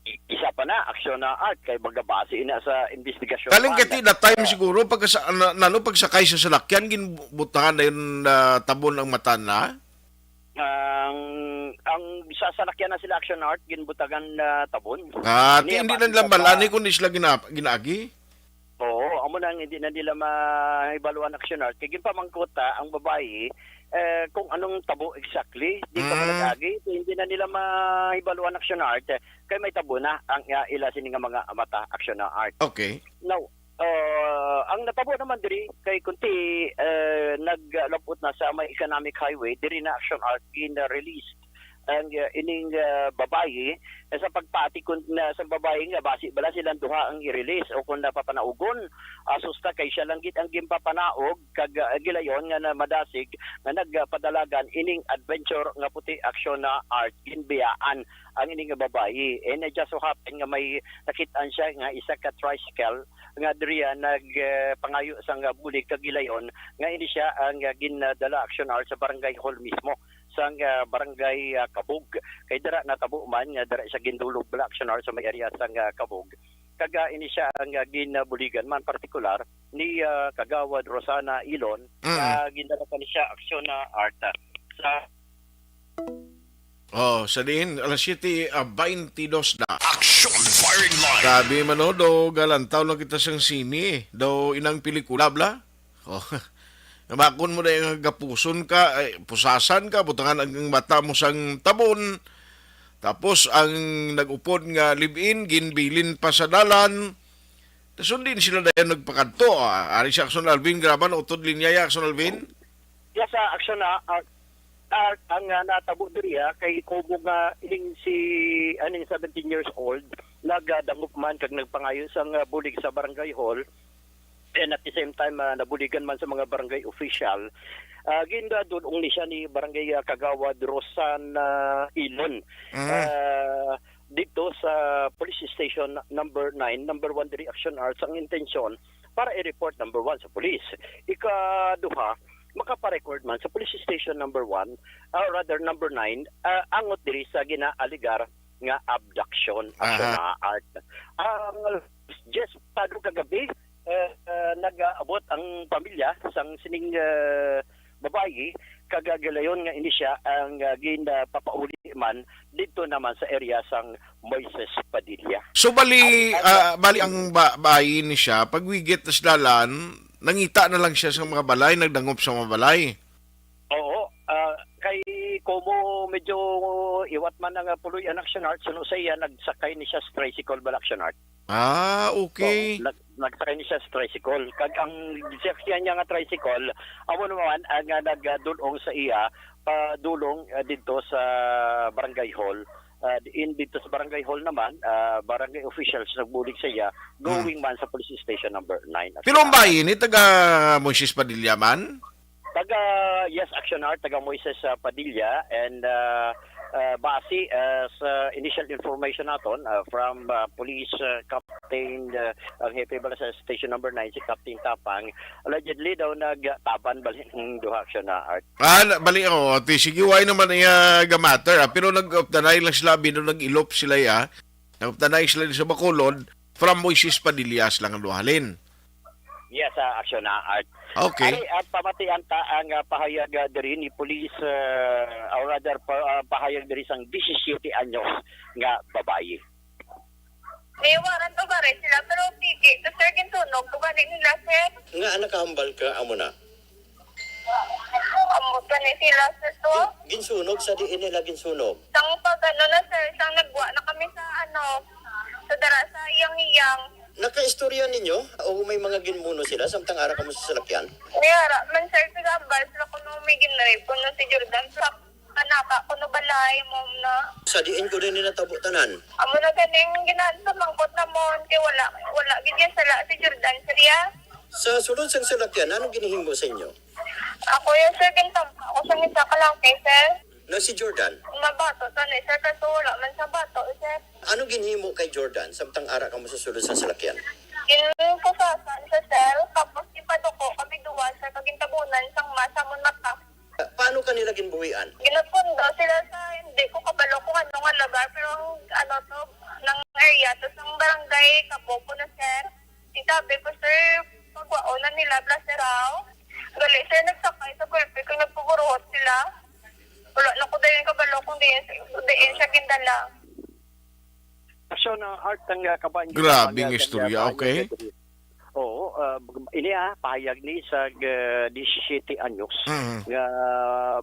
I-, isa pa na, Action Art, kay magabase na sa investigasyon Kaling pa, kati na, that time ah, siguro, pagka sa, na, nalo pagsakay sa salakyan, ginbutangan na yun, ah, tabon ang mata na? Ang, ang sa salakyan na sila, Action Art, ginbutagan na tabon. Ah, Ini ti, hindi ang na nila base sa malani kung di sila gina-, ginaagi? Oo, amo na ang hindi na nila mahibaluan, Action Art. Kay ginpamangkot ta ang babayi, eh, kung anong tabo exactly, di ka Mm. malagagi, so hindi na nila mahibaluan, Action Art, eh, kay may tabo na ang, ah, ila sini nga mga mata, Action Art. Okay. Now, Ah, ang natabo naman diri kay kunti, eh, naglabot na sa may economic highway, diri na Action Art gin-release ang, ah, ining, ah, babayi, eh, sa pagpati kun na sa babayi nga basi bala silang duha ang i-release o kung napapanaugon, ah, susta kay siya lang gid ang ginpapanaog kag, ah, gilayon nga na madasig nga nagpadalagan ining adventure nga puti aksyon na art ginbiyaan ang ining babayi. And it just so happen nga may nakit-an siya nga isa ka tricycle nga diriya nag, eh, pangayo sang, ah, bulig kag gilayon nga ini siya ang, ah, gindala action hour sa barangay hall mismo sang, ah, barangay, ah, Kabug. Kay dira natabo man nga dira siya gindulog bala action hour sa may area sang, ah, Kabug. Kag, ah, ini siya ang, ah, ginabuligan man partikular ni, ah, Kagawad Rosana Ilon, Mm. nga gindala pa ni siya aksyon na art, ah, sa Oh, sa diin, alas siyete, ah, baynte dos na. Action Firing Line. Grabe man, no, do, galantaw lang kita sang sine. Do, inang pelikula, bla? Oh, namakon mo na yung gapuson ka, ay, pusasan ka, butangan ang, ang mata mo sang tabon. Tapos, ang nag-upod nga live-in, ginbilin pa sa dalan. Sundin sila dayon nagpakadto. Ah, ari si Action Alvin Graban, utod linya ya, Action Alvin? Yes, ah, action na, ah, ah, ang, ah, natabo diri, ah, kay kumo nga ining si, aning seventeen years old, nagadangop man kag nagpangayo sang, ah, bulig sa barangay hall, and at the same time, ah, nabuligan man sa mga barangay official. Ah, gindadulong ni siya ni Barangay, ah, Kagawad Rosan, ah, Ilon. Mhm. Ah, dito sa police station number nine, number one diri action arts ang intensyon para i-report number one sa police. Ikaduha, makaparecord man sa police station number one, ah, rather number nine, ah, angot diri sa ginaaligar nga abduction, action Aha. na art. Ang Jess, pasado kagabi, eh, eh, nag-abot ang pamilya sang sining, eh, babayi, kag gilayon nga ini siya ang, ah, gin, ah, papauli man didto naman sa area sang Moises Padilla. So, bali, Ay, ay, ah, bali ang ba-, bayi ni siya, pagwigit sa dalan, nangita na lang siya sa mga balay, nagdangop sa mga balay. Oo, ah, kay kumo medyo iwat man ang, ah, puloy ang action art, suno sa iya, nagsakay ni siya sa tricycle bala action art. Ah, okay. Oo, nag-, nagsakay ni siya sa tricycle. Kag ang siya niya nga tricycle, amo naman ang, ah, nagdulong sa iya, padulong, ah, didto sa barangay hall. Ah, diin didto sa barangay hall naman, ah, barangay officials nagbulig sa iya, Hmm. going man sa police station number nine. Pero ang bayi ni taga Moises Padilla man? Taga, yes, action art, taga Moises, ah, Padilla, and, ah, ah, base, ah, sa initial information naton, ah, from, ah, police, ah, captain, ah, ang hepe bala sa station number nine, si Captain Tapang, allegedly daw nagtaban bali ng duha action na art. Ah, na-, bali, oh, ti, sige, why naman iya ga-matter, ah, pero nag-updanay lang sila, bino nag-ilop sila, ya. Nag-updanay sila sa Bacolod, from Moises Padilla lang ang duha halin. Yes, ah, action na art. Okay. Ari, at pamatian ta ang, ah, pahayag, ah, diri ni police, ah, or rather, pa-, ah, pahayag diri sang disisiete anyos nga babayi. May warrant of arrest sila, pero piki to, sir, ginsunog ko gani nila, sir. Nga nakahambal ka, amo na. Amo gani sila, sir, to. Ginsunog sa diin nila ginsunog? Sang pag ano na, sir, sang nagwa na kami sa, ano, sa dara sa iyang-iyang. Nakaistorya ninyo o may mga ginmuno sila samtang ara kamo sa salakyan? May ara man, sir, sa gambal sila kuno may ginrape kuno si Jordan sa kanaka kuno balay, ma'am, na. Sa diin ko din natabo tanan? Amo na ganing ginahan sa mangkot namon, kay wala, wala gid yan sala si Jordan, sir, ya. Sa sulod sang salakyan, anong ginhimo sa inyo? Ako yan, sir, gintampa ako sa isa ka lang kay, sir. Na si Jordan? Mabato to ni, sir, kaso wala man sa bato, sir. Ano ginhimo kay Jordan samtang ara kamo sa sulod sa salakyan? Ginpusasan sa, sir, tapos ipaduko kami duwa, sir, kag gintabunan sang masa mon mata. Paano ka nila ginbuhian? Ginutkundo sila sa, hindi ko kabalo kung ano nga lugar, pero ang, ano to, nang area to, sa barangay Kapopo na, sir. Sinabi ko, sir, pagwaon na nila, bla, sir, aw. Gali, sir, nagsakay sa gulpi kung nagpuguruhot sila. Wala na ko dayon kabalo kung diin, diin siya gindala. Action na art ang, ah, kabayan. Grabe nga istorya, okay. Oo, ah, ini, ah, pahayag ni sa, ah, disisiete anyos Mm. nga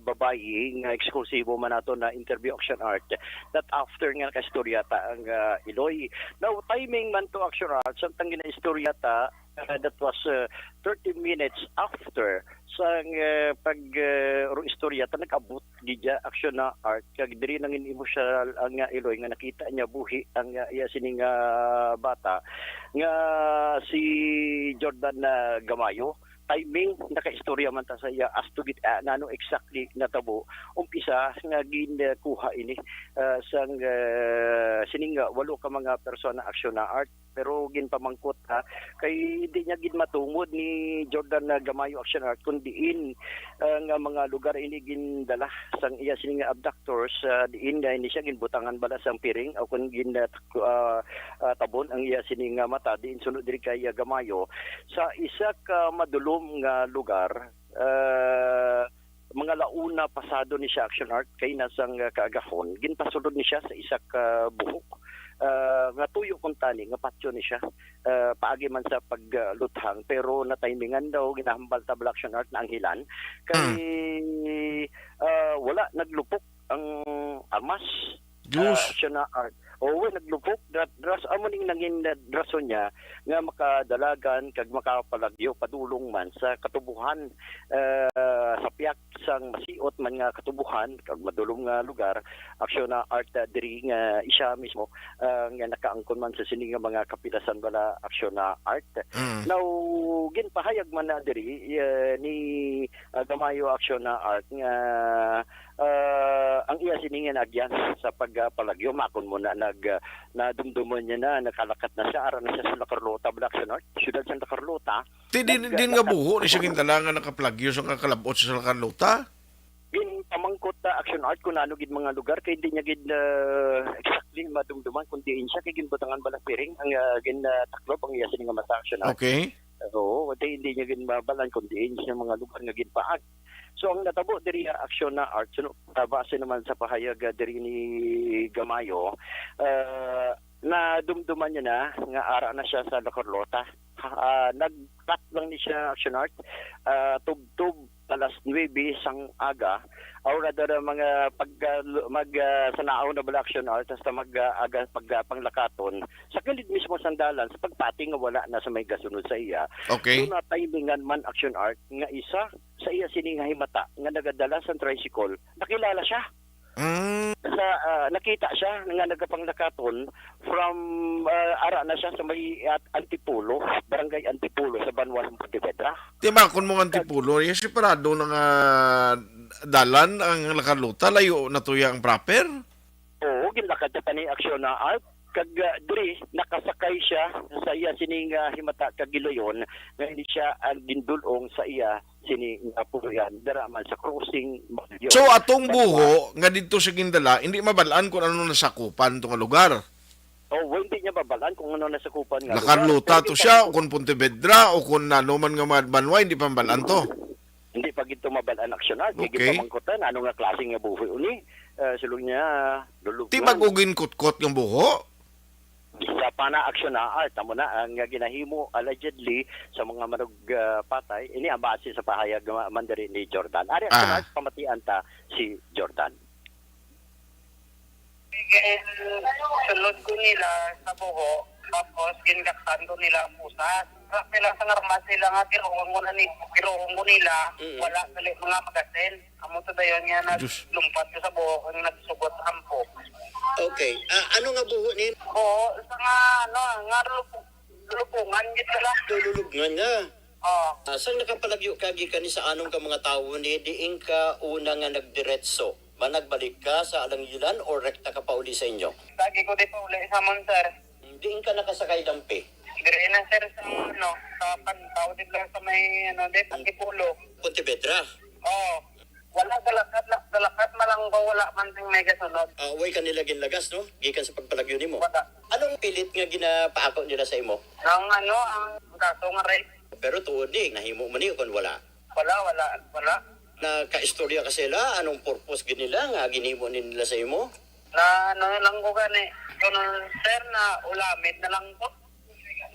babayi nga eksklusibo man nato na interview action art that after nga nakaistorya ta ang, ah, Iloy. Now, timing man to action art, samtang ginaistorya ta, Uh, that was uh, thirty minutes after sang uh, pag uh, ro istorya ta nag-abot gidya aksyon na art kag diri nangin emosyonal ang uh, Iloy nga nakita niya buhi ang uh, iya sining uh, bata nga si Jordan uh, Gamayo. Timing, nakaistorya man ta sa iya as to git, uh, nano exactly natabo. Umpisa nga ginkuha ini uh, sang uh, sining uh, walo ka mga persona aksyon na art pero ginpamangkot ha kay di niya gid matungod ni Jordan na Gamayo Action Art kun diin uh, nga mga lugar ini gindala sang iya sini nga abductors uh, diin nga ini siya ginbutangan bala sang piring o kun gin uh, uh, tabon ang iya sini nga mata diin sunod diri kay uh, Gamayo sa isa ka madulom nga lugar uh, mga launa pasado ni siya action art kay nasang uh, kaagahon ginpasulod ni siya sa isa ka buhok uh, nga tuyo kuntani nga patyo ni siya uh, paagi man sa pagluthang pero natimingan daw ginahambal ta bala action art na ang hilan kay uh, wala naglupok ang armas Diyos. Uh, siya na art. Oo, naglupok. Dras, amo ning nangin rason niya nga makadalagan kag makapalagyo padulong man sa katubuhan uh, sa piyak sang masiot man nga katubuhan kag madulom nga lugar aksyon na art uh, diri nga uh, siya mismo uh, nga nakaangkon man sa sini nga mga kapilasan bala aksyon na art mm. Now ginpahayag man na diri uh, ni uh, Gamayo aksyon na art nga uh, ang iya sini nga naagyan sa pagpalagyo makon mo na nag uh, nadumduman niya na nakalakat na siya ara na siya sa La Carlota Black sa North, siyudad sa La Carlota. Ti din, din nga buho ni siya gindala nga nakaplagyo sa kakalabot sa La Carlota? Ginpamangkot ta action art kung ano gid mga lugar kay hindi niya gid uh, exactly madumduman kung diin siya kay ginbutangan bala piring ang uh, gin uh, taklob ang iya sini nga mata action art. Okay. Oo, hindi, hindi niya gid mabalan kung diin siya mga lugar nga ginpaag. So ang natabo diri uh, action na art so, uh, base naman sa pahayag uh, diri ni Gamayo, uh, nadumduman niya na nga ara na siya sa La Carlota. Uh, nag-cut lang ni siya action art uh, tubtob alas nuebe sang aga or rather uh, mga pag uh, mag uh, sanaon na bala action art hasta mag uh, aga pag uh, panglakaton sa kilid mismo sang dalan sa pagpati nga wala na sa may gasunod sa iya. Okay. So natimingan man action art nga isa sa iya sini nga himata nga nagadala sa tricycle, nakilala siya. Mm. Sa uh, nakita siya nga nagapanglakaton from uh, ara na siya sa may at Antipolo, barangay Antipolo sa Banwa sa Pontevedra. Timakon mo nga Antipolo, yung separado na nga dalan ang La Carlota, layo na tuya ang proper? Oo, ginlakad sa tani aksyon na art. Kag uh, diri nakasakay siya sa iya sining uh, himata kag gilayon nga hindi siya ang gindulong sa iya sini nga puloy-an dara man sa crossing. So atong buho nga didto sa gindala hindi mabalaan kung ano nasakupan to nga lugar. Oh, well, hindi niya mabalaan kung ano nasakupan nga La Carlota to siya o kung Pontevedra o kung ano man nga mga banwa hindi pa mabalaan to. Hindi pa gid to mabalaan aksyon na. Sige pa mangkutan ano nga klase nga buho uni. Uh, sulong niya lulubngan. Ti bag-o ginkutkot nga buho? Sa pana aksyon na art amo na ang ginahimo allegedly sa mga manug uh, patay ini ang base sa pahayag man diri ni Jordan. Ari aksyon ah. Art pamatian ta si Jordan. Sulod ko nila sa buho tapos gingakan ko nila ang pusas. Sa nila sa ngarmas nila nga tiruhon ko na ni tiruhon ko nila mm-hmm. Wala gali mga magasin. Amo to dayon nga naglumpat ko sa buhok ang nagsugot ampo. Okay. Uh, ano nga buho ni? Oo, sa nga ano, nga lulupungan gid sila. Lulubngan nga. Oh. Uh, sang nakapalagyo ka gikan ni sa anong ka mga tawo ni diin ka una nga nagdiretso? Ba nagbalik ka sa alangilan o rekta ka pauli sa inyo? Lagi ko di pauli sa amon, sir. Diin ka nakasakay dampi? Dire na, sir, sa ano, sa pagtao din lang sa may ano, di, Antipolo. Pontevedra? Oo. Wala galakat na galakat malanggo wala man sing may kasunod. Ah, way ka nila ginlagas, no? Gikan sa pagpalagyo nimo. Wala. Anong pilit nga ginapaako nila sa imo? Ang ano, ang kaso nga rape. Pero tuod ni, nahimo man ni kon wala. Wala, wala, wala. Nakaistorya ka sila, anong purpose gid nila nga ginhimo ni nila sa imo? Na ano lang ko gani, kun sir na ulamit na lang ko.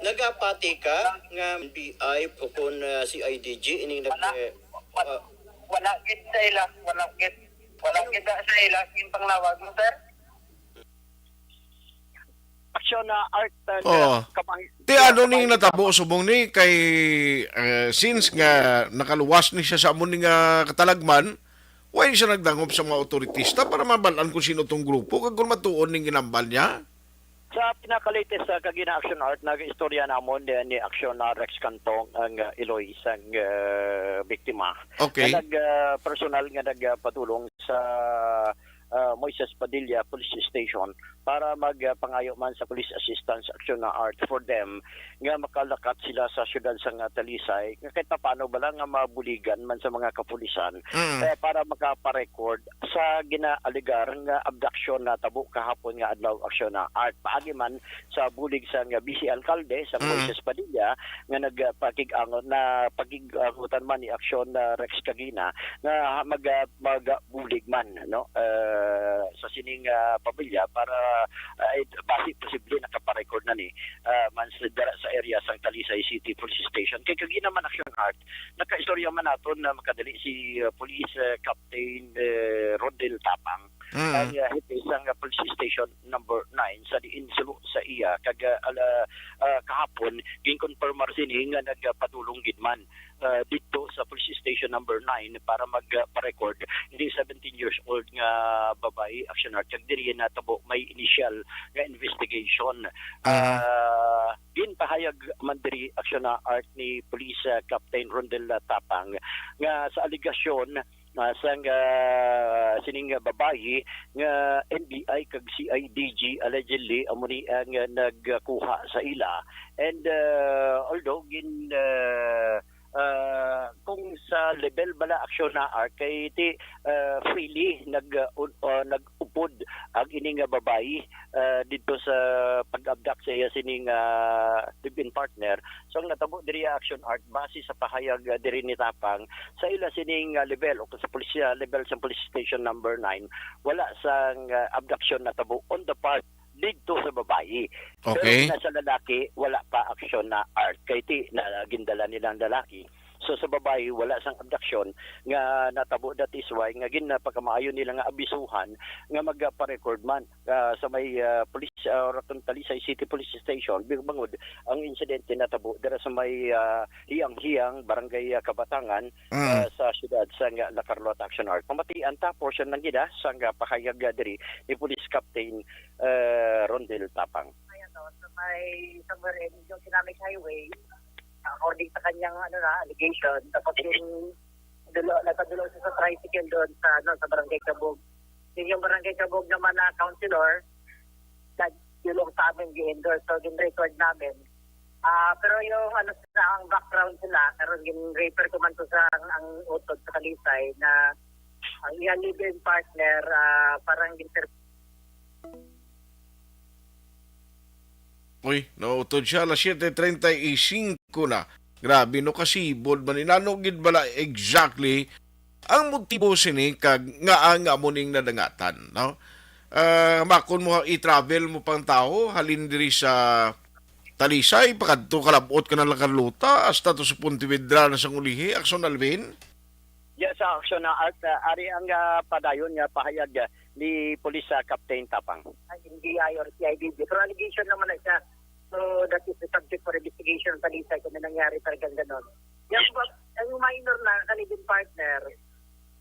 Nagapati ka nga B I o kon uh, C I D G ining nag Wala. Wala, uh, wala gid sa ila, wala gid. Wala gid sa ila yung panglawag mo, sir. Action na art and Oo. uh, kamang- Ti ano ning kamang- natabo subong ni kay, eh, since nga nakaluwas ni siya sa amo ni nga katalagman, why siya nagdangop sa mga otoritista para mabalaan kung sino tong grupo kag kung matuod ning ginambal niya? Sa pinaka-latest sa Kagina Action Art, nag-istorya namon ni, ni Action na Rex Cantong ang uh, iloy sang uh, biktima. Okay. Nga nag uh, personal nga nagpadulong sa uh, Moises Padilla Police Station para magpangayo man sa police assistance action na art for them nga makalakat sila sa siyudad sang uh, Talisay nga kahit paano bala nga mabuligan man sa mga kapulisan Mm. eh, para makaparecord sa ginaaligar nga abduction na tabo kahapon nga adlaw action na art paagi man sa bulig sang uh, vice alkalde sa Mm. Moises Padilla nga nagpakig-angot na pakig-angotan man ni action na Rex Cagina nga mag uh, magbulig man no uh, sa sining uh, pamilya para uh, basi posible nakaparecord na ni uh, man sa, dara sa area sang Talisay City Police Station kay kagina man action art nakaistorya man naton na makadali si uh, Police uh, Captain uh, Rodel Tapang Mm. ang uh, hepe sang uh, Police Station number nine sa diin sulo sa iya kag uh, ala, uh, kahapon ginkonfirmar sini nga nagpadulong gid man uh, dito sa police station number nine para magpa-record hindi seventeen years old nga babayi action art kag diri natabo may initial nga investigation Ah. uh, ginpahayag man diri action art ni police uh, captain Rondel Tapang nga sa alegasyon uh, sang uh, sining babayi nga N B I kag C I D G allegedly amo ni ang uh, nagkuha sa ila and uh, although gin uh, uh, kung sa level bala action na art kay ti uh, freely nag uh, un- uh, nag-upod ang ini nga babayi uh, dito sa pag-abduct sa iya sining uh, live-in partner so ang natabo diri action art base sa pahayag uh, diri ni Tapang sa ila sining uh, level o sa police uh, level sa police station number nine wala sang uh, abduction natabo on the part dito sa babayi. Okay. Pero na sa lalaki, wala pa action na art. Kay ti, na gindala nilang lalaki. So sa babayi, wala sang abduction nga natabo that is why nga gin pagkamaayo nila nga abisuhan nga magpa-record man ah, sa may ah, police ah, or kung Talisay City Police Station big bangod ang insidente natabo dira sa may ah, Hiyang-Hiyang, Barangay ah, Kabatangan Mm. ah, sa siyudad sa nga La Carlota Action Art. Pamatian ta portion lang gid ah, sa nga pahayag ah, diri ni Police Captain uh, Rondel Tapang. Ayan o, sa may somewhere in yung Sinamig Highway, uh, according sa kanyang ano na, allegation, tapos yung dulo, nagpadulo siya sa tricycle doon sa ano sa Barangay Kabog. Yung, yung Barangay Kabog naman na councilor, nagdulong sa amin, gi-endorse, so gin-record namin. Ah, pero yung ano sa ang background sila, karon gin-refer ko man to sa ang, ang utod sa Kalisay na ang iyang live-in partner ah, parang gin- Uy, nautod siya alas siete treinta y cinco na. Grabe no, kasibod man inano gid bala exactly ang motibo sini kag ngaa nga amo ning nadangatan, no? Ah, makon mo i-travel mo pang tawo halin diri sa Talisay pakadto kalabot ka na lang Carlota hasta to sa Pontevedra na sang ulihi, Akson Alvin? Diya sa aksyon na art, ah, ari ang ah, padayon nga pahayag ah, ni Police ah, Captain Tapang. N B I or C I D G. Pero allegation naman na siya. So that is the subject for investigation sa Lisay kung may nangyari talagang ganon. Yung, yung minor na ka-live-in partner,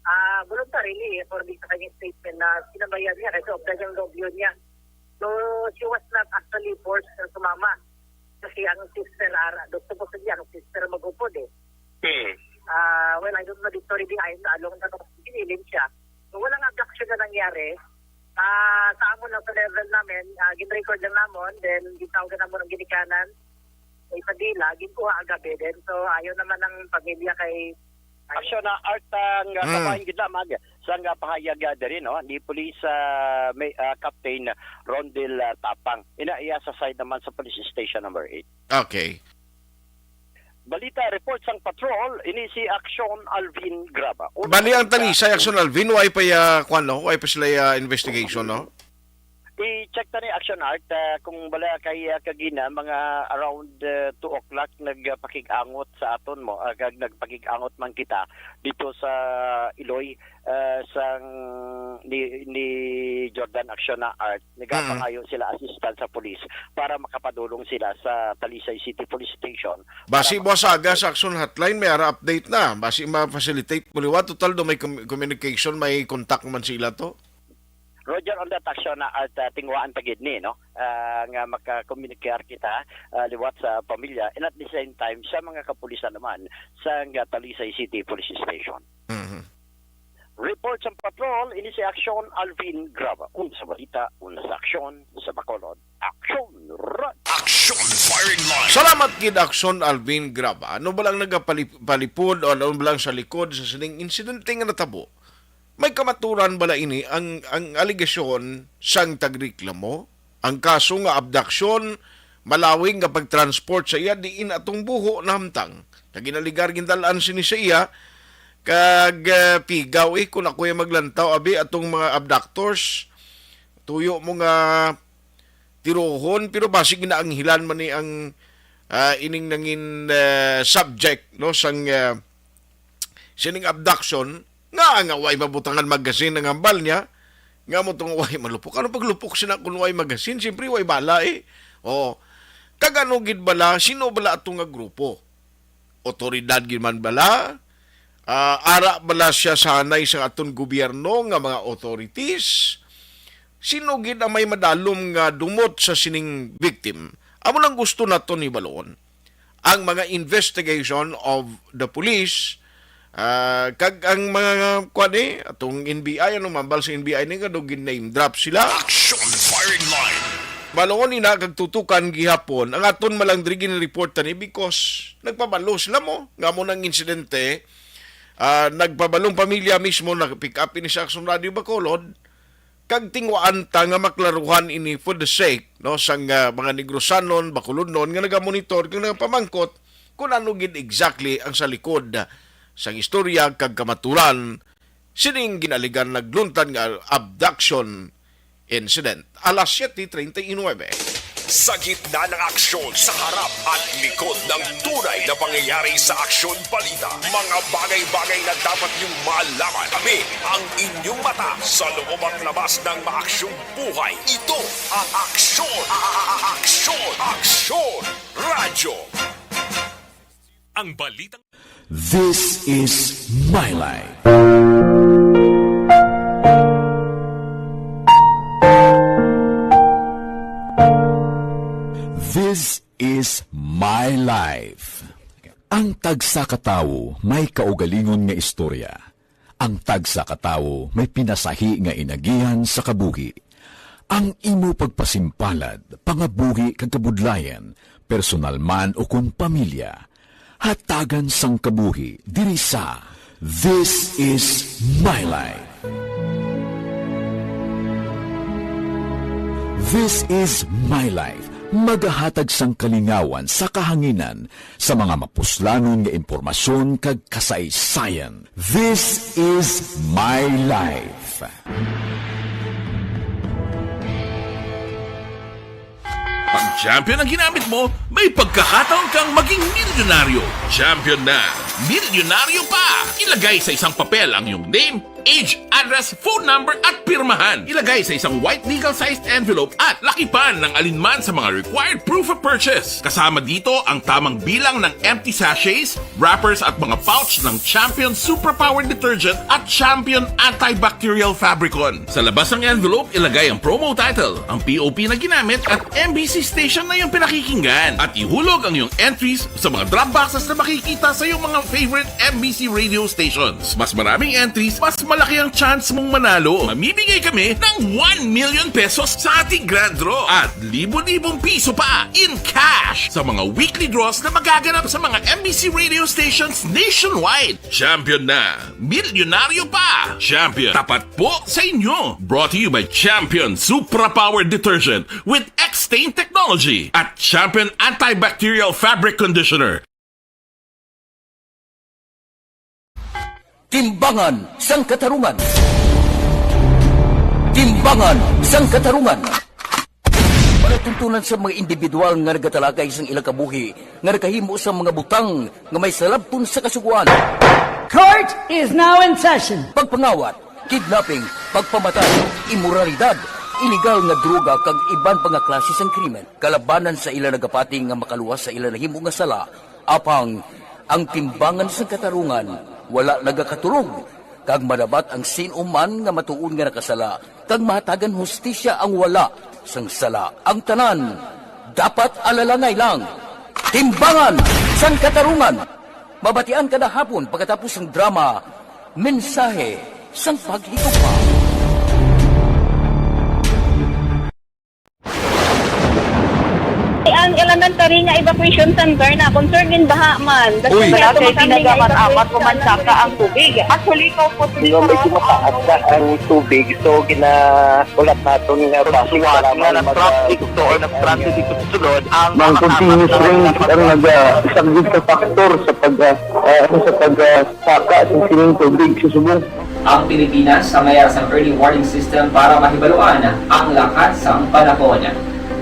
ah voluntarily, according sa kanyang statement na sinabayan niya kasi obra niyang nobyo niya. So she was not actually forced na sumama. Kasi ang sister, ah, gusto ko sa niya, ang sister mag-upod eh. Hmm. Ah, well, I don't know the story behind na along na ginilin siya. So, walang abduction na nangyari. Ah, sa amon lang sa level namin, ah, gin-record lang namon, then gitawagan namon ang ginikanan sa Ipadila, ginkuha agabi din. So, ayaw naman ang pamilya kay Aksyon na art ang uh, Mm. kabahin gid lamang sa nga pahayag ah, diri no ni Police ah, may, ah, Captain Rondel ah, Tapang. Ina iya sa side naman sa Police Station number eight. Okay. Balita report sang patrol ini si Aksyon Alvin Graba. Una Bali ang sa- Talisay, Akson Alvin, way pa ya, kwan, no? Way pa sila ya investigation, no? I-check ta ni Action Art, ah, kung bala kay, ah, kagina, mga around, ah, two o'clock nagpakig-angot sa aton mo, ah, kag nagpakig-angot man kita dito sa Iloy, ah, sang ni, ni Jordan Action na Art. Mm. Nagapangayo sila assistance sa pulis para makapadulong sila sa Talisay City Police Station. Basi para buwas aga makapag- sa Action Hotline, may ara update na. Basi ma-facilitate mo liwat. Total do may com-, communication, may contact man sila to. Roger, on that Action na Art, ah, tingwaan pa gid ni, no? Ah, nga makakomunikar kita, ah, liwat sa pamilya and at the same time sa mga kapulisan naman sa nga Talisay City Police Station. Mhm. Report sa patrol, ini si Action Alvin Graba. Unsa balita, unsa aksyon sa Bacolod? Action Run! Action Firing Line. Salamat gid, Action Alvin Graba. Ano ba lang nagapalipod o ano ba lang sa likod sa sining insidente nga natabo? May kamaturan bala ini ang, ang alegasyon sang tagreklamo? Ang kaso nga abduction, malawig nga pagtransport sa iya diin atong buho nahamtang. Nga ginaligar gindal-an sini sa iya, kag, eh, pigaw, eh, kung ako'y maglantaw, abi, atong mga abductors, tuyo mo nga tirohon, pero basig ginaanghilan man ni ang, ah, ining nangin, eh, subject, no, sang, eh, sining abduction, nga, nga way mabutangan magazine ang hambal niya, nga mo tong way malupok. Ano paglupok sina kung way magazine? Siyempre, way bala eh. O, kag ano gid bala, sino bala ato nga grupo? Otoridad gid man bala? Ah, ara bala siya sanay sa aton gobyerno nga mga authorities? Sino gid ang may madalom nga dumot sa sining victim? Amo nang gusto naton hibaluon. Ang mga investigation of the police, ah, kag ang mga, kuwan eh, atong N B I, ano, mambal sa N B I ni nga daw gin-name drop sila. Action Firing Line. Baloon ni na kag tutukan gihapon ang aton malang diri gin-report tani because nagpabalo sila mo nga mo nang insidente, ah, nagpabalong pamilya mismo, nag-pick up ini sa Action Radio Bacolod, kag tingwaan ta nga maklaruhan ini for the sake, no, sang, ah, mga Negrosanon, Bacolodnon nga nagamonitor kag nagapamangkot kung ano gid exactly ang sa likod sang istorya kag kamaturan sining ginaligan nagluntad nga abduction incident. Alas siete treinta y nueve. Sa gitna ng aksyon, sa harap at likod ng tunay na pangyayari sa Aksyon Balita, mga bagay-bagay na dapat niyong malaman. Kami ang inyong mata sa loob at labas ng maaksyong buhay. Ito ang Aksyon, a-, a-, a-, Aksyon, Aksyon Radyo. Ang balitang This is my life. This is my life. Ang tagsa ka tawo may kaugalingon nga istorya. Ang tagsa ka tawo may pinasahi nga inagihan sa kabuhi. Ang imo pagpasimpalad, pangabuhi kag kabudlayan, personal man ukon pamilya, hatagan sang kabuhi diri sa This Is My Life. This Is My Life, magahatag sang kalingawan sa kahanginan sa mga mapuslanon nga impormasyon kag kasaysayan. This Is My Life. Pag champion ang ginamit mo, may pagkakataon kang maging milyonaryo. Champion na, milyonaryo pa! Ilagay sa isang papel ang iyong name, age, address, phone number, at pirmahan. Ilagay sa isang white legal-sized envelope at lakipan ng alinman sa mga required proof of purchase. Kasama dito ang tamang bilang ng empty sachets, wrappers, at mga pouch ng Champion Supra Power Detergent at Champion Antibacterial Fabricon. Sa labas ng envelope, ilagay ang promo title, ang P O P na ginamit, at M B C station na iyong pinakikinggan. At ihulog ang iyong entries sa mga drop boxes na makikita sa iyong mga favorite M B C radio stations. Mas maraming entries, mas malaki ang chance mong manalo. Mamimigay kami ng one million pesos sa ating grand draw at libo-libong piso pa in cash sa mga weekly draws na magaganap sa mga M B C radio stations nationwide. Champion na! Milyonaryo pa! Champion, tapat po sa inyo! Brought to you by Champion Supra Power Detergent with X-Stain Technology at Champion Antibacterial Fabric Conditioner. Timbangan sang Katarungan. Timbangan sang Katarungan. Tuntunan sa mga individual nga nagatalakay sang ilang kabuhi nga nakahimo sang mga butang nga may salabton sa Kasugoan. Court is now in session. Pagpangawat, kidnapping, pagpamatay, imoralidad, iligal nga droga kag iban pa nga klase sang krimen kalabanan sa ila nagapati nga makaluwas sa ila nahimo nga sala. Apang ang timbangan sang katarungan wala nagakatulog, kag madabat ang sin-o man nga matuod nga nakasala, kag mahatagan hustisya ang wala sang sala. Ang tanan dapat alalangay lang. Timbangan sang Katarungan. Mabatian kada hapon pagkatapos sang drama, Mensahe sang Paghigugma. Ang elementary nga evacuation center na concerned in baha man. Uy! Wala kay ginagamat-amat ko man saka ang tubig. Actually, ikaw po, Hindi, medyo mataas na ang tubig. So, ginahulat naton nga base sa lamang nga mag- nag-traffic to or nag-traffic dito sa sulod ang Ang mga continuous kasama rain ang naga-, isa gid ka factor sa pag, ah, ah, sa pag, ah, saka sa sining tubig sa subong. Ang Pilipinas ang may sang early warning system para mahibaluan ang lakat sang panahon.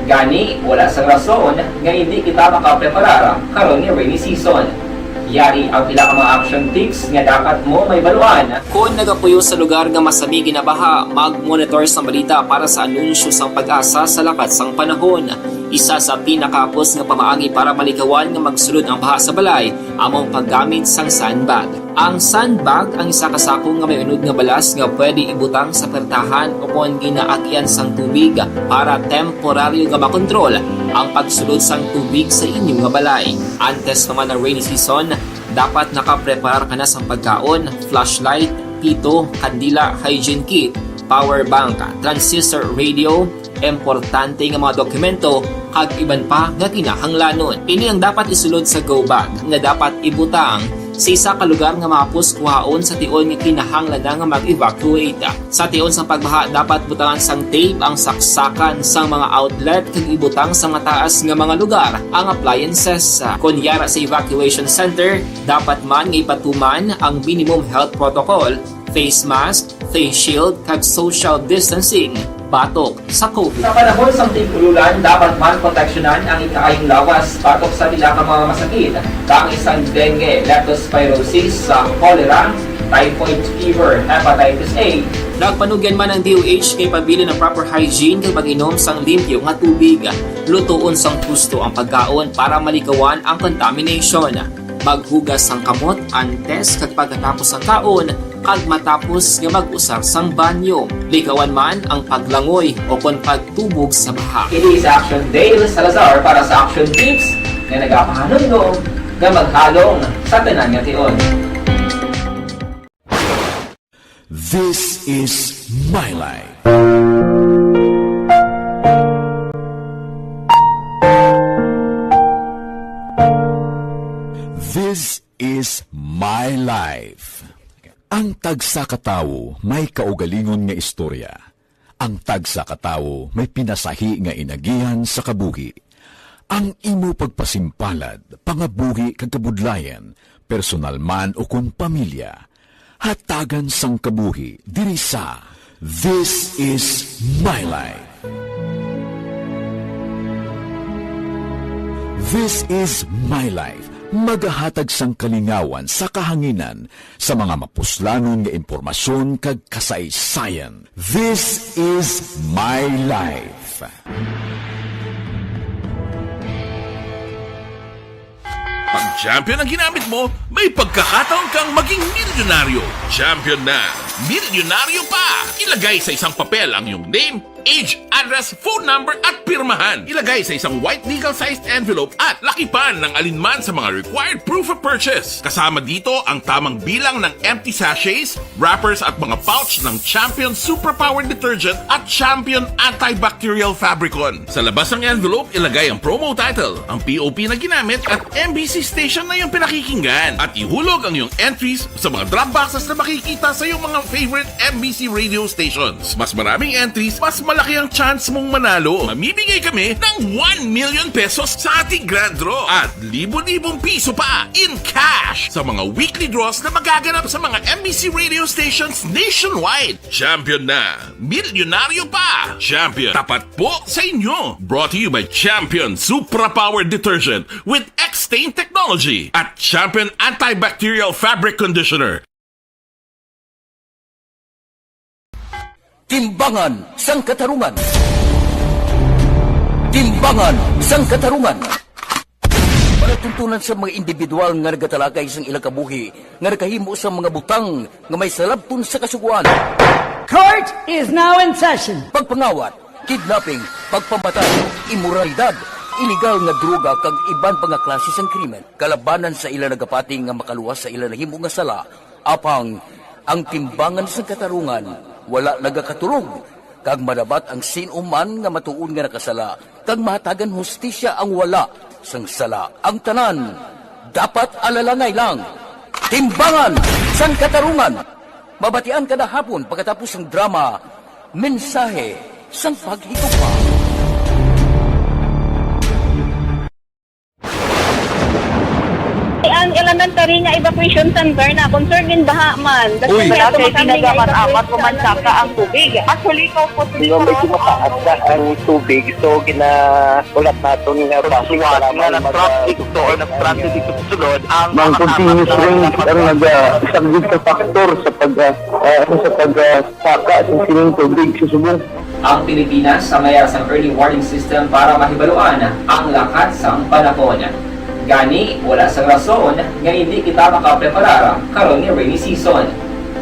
Gani, wala sang rason nga hindi kita makapreparar karon nga rainy season. Yari ang pila ka mga action tips nga dapat mo mahibaluan. Kon nagapuyo sa lugar nga masami ginabaha, mag-monitor sang balita para sa anunsyo sang PAGASA sa lakat sang panahon. Isa sa pinakahapos nga pamaagi para malikawan nga magsulod ang baha sa balay amo ang paggamit sang sandbag. Ang sandbag ang isa ka sako nga may unod nga balas nga pwede ibutang sa pertahan ukon ginaagian sang tubig para temporaryo nga makontrol ang pagsulod sang tubig sa inyo nga balay. Antes pa man ang rainy season, dapat nakapreparar ka na sang pagkaon, flashlight, pito, kandila, hygiene kit, power bank, transistor radio, importante nga mga dokumento, kag iban pa nga kinahanglanon. Ini ang dapat isulod sa go bag nga dapat ibutang sa isa ka lugar nga mahapos kuhaon sa tion nga kinahanglan na nga mag-evacuate. Sa tion sang pagbaha, dapat butangan sang tape ang saksakan sang mga outlet kag ibutang sa mataas nga mga lugar ang appliances. Kon yara sa evacuation center, dapat man nga ipatuman ang minimum health protocol, face mask, face shield, kag social distancing batok sa COVID. Sa panahon sang tig-ululan, dapat man proteksyonan ang ikaayong lawas batok sa pila ka mga masakit, kaangay sang dengue, leptospirosis, sa cholera, typhoid fever, hepatitis A. Nagpanugyan man ang D O H nga ipabilin ang proper hygiene kag pag-inom sang limpyo nga tubig. Lutoon sang husto ang pagkaon para malikawan ang contamination. Maghugas sang kamot antes kag pagkatapos sang kaon kag matapos nga mag-usar sang banyo. Likawan man ang paglangoy ukon pagtubog sa baha. Ini si Action Dale Salazar para sa Action Tips nga nagapahanumdom nga maghalong sa tanan nga tion. This is my life. This is my life. Ang tagsa ka tawo may kaugalingon nga istorya. Ang tagsa ka tawo may pinasahi nga inagihan sa kabuhi. Ang imo pagpasimpalad, pangabuhi kag kabudlayan, personal man ukon pamilya, hatagan sang kabuhi diri sa This Is My Life. This Is My Life magahatag sang kalingawan sa kahanginan sa mga mapuslanon nga impormasyon kag kasaysayan. This Is My Life. Pag champion ang ginamit mo, may pagkakataon kang maging milyonaryo. Champion na, milyonaryo pa! Ilagay sa isang papel ang iyong name, age, address, phone number, at pirmahan. Ilagay sa isang white legal-sized envelope at lakipan ng alinman sa mga required proof of purchase. Kasama dito ang tamang bilang ng empty sachets, wrappers, at mga pouch ng Champion Superpower Detergent at Champion Antibacterial Fabricon. Sa labas ng envelope, ilagay ang promo title, ang P O P na ginamit, at M B C station na iyong pinakikinggan. At ihulog ang iyong entries sa mga drop boxes na makikita sa iyong mga favorite M B C radio stations. Mas maraming entries, mas Malaki ang chance mong manalo. Mamimigay kami ng one million pesos sa ating grand draw at libo-libong piso pa in cash sa mga weekly draws na magaganap sa mga M B C radio stations nationwide. Champion na! Milyonaryo pa! Champion, tapat po sa inyo! Brought to you by Champion Supra Power Detergent with X-Stain Technology at Champion Antibacterial Fabric Conditioner. Timbangan sang Katarungan. Timbangan sang Katarungan. Palatuntunan sa mga individual nga nagatalakay sang ilang kabuhi nga nakahimo sang mga butang nga may salabton sa kasugoan. Court is now in session. Pagpangawat, kidnapping, pagpamatay, imoralidad, iligal nga droga kag iban pa nga klase sang krimen kalabanan sa ila nagapati nga makaluwas sa ila nahimo nga sala. Apang ang timbangan sang katarungan wala nagakatulog, kag madabat ang sin-o man nga matuod nga nakasala, kag mahatagan hustisya ang wala sang sala. Ang tanan dapat alalangay lang. Timbangan sang Katarungan, mabatian kada hapon pagkatapos sang drama, Mensahe sang Paghigugma. Ang elementary nga evacuation center na concerned in baha man. Uy! Wala kay ginagamat-amat o mansaka ang tubig. Actually, ko po dito medyo mataas na ang tubig. So, ginakulat naton nga base sa lamang na traffic to or na traffic dito sa sulod ang mga continuous rain ang nagasaglit sa factor sa pag ah, ano, sa pag ah, saka sa sining tubig sa subong. Ang Pilipinas ang mayara sang early warning system para mahibaluan ang lakat sang panahon. Gani, wala sang rason nga indi kita makapreparar karon nga rainy season.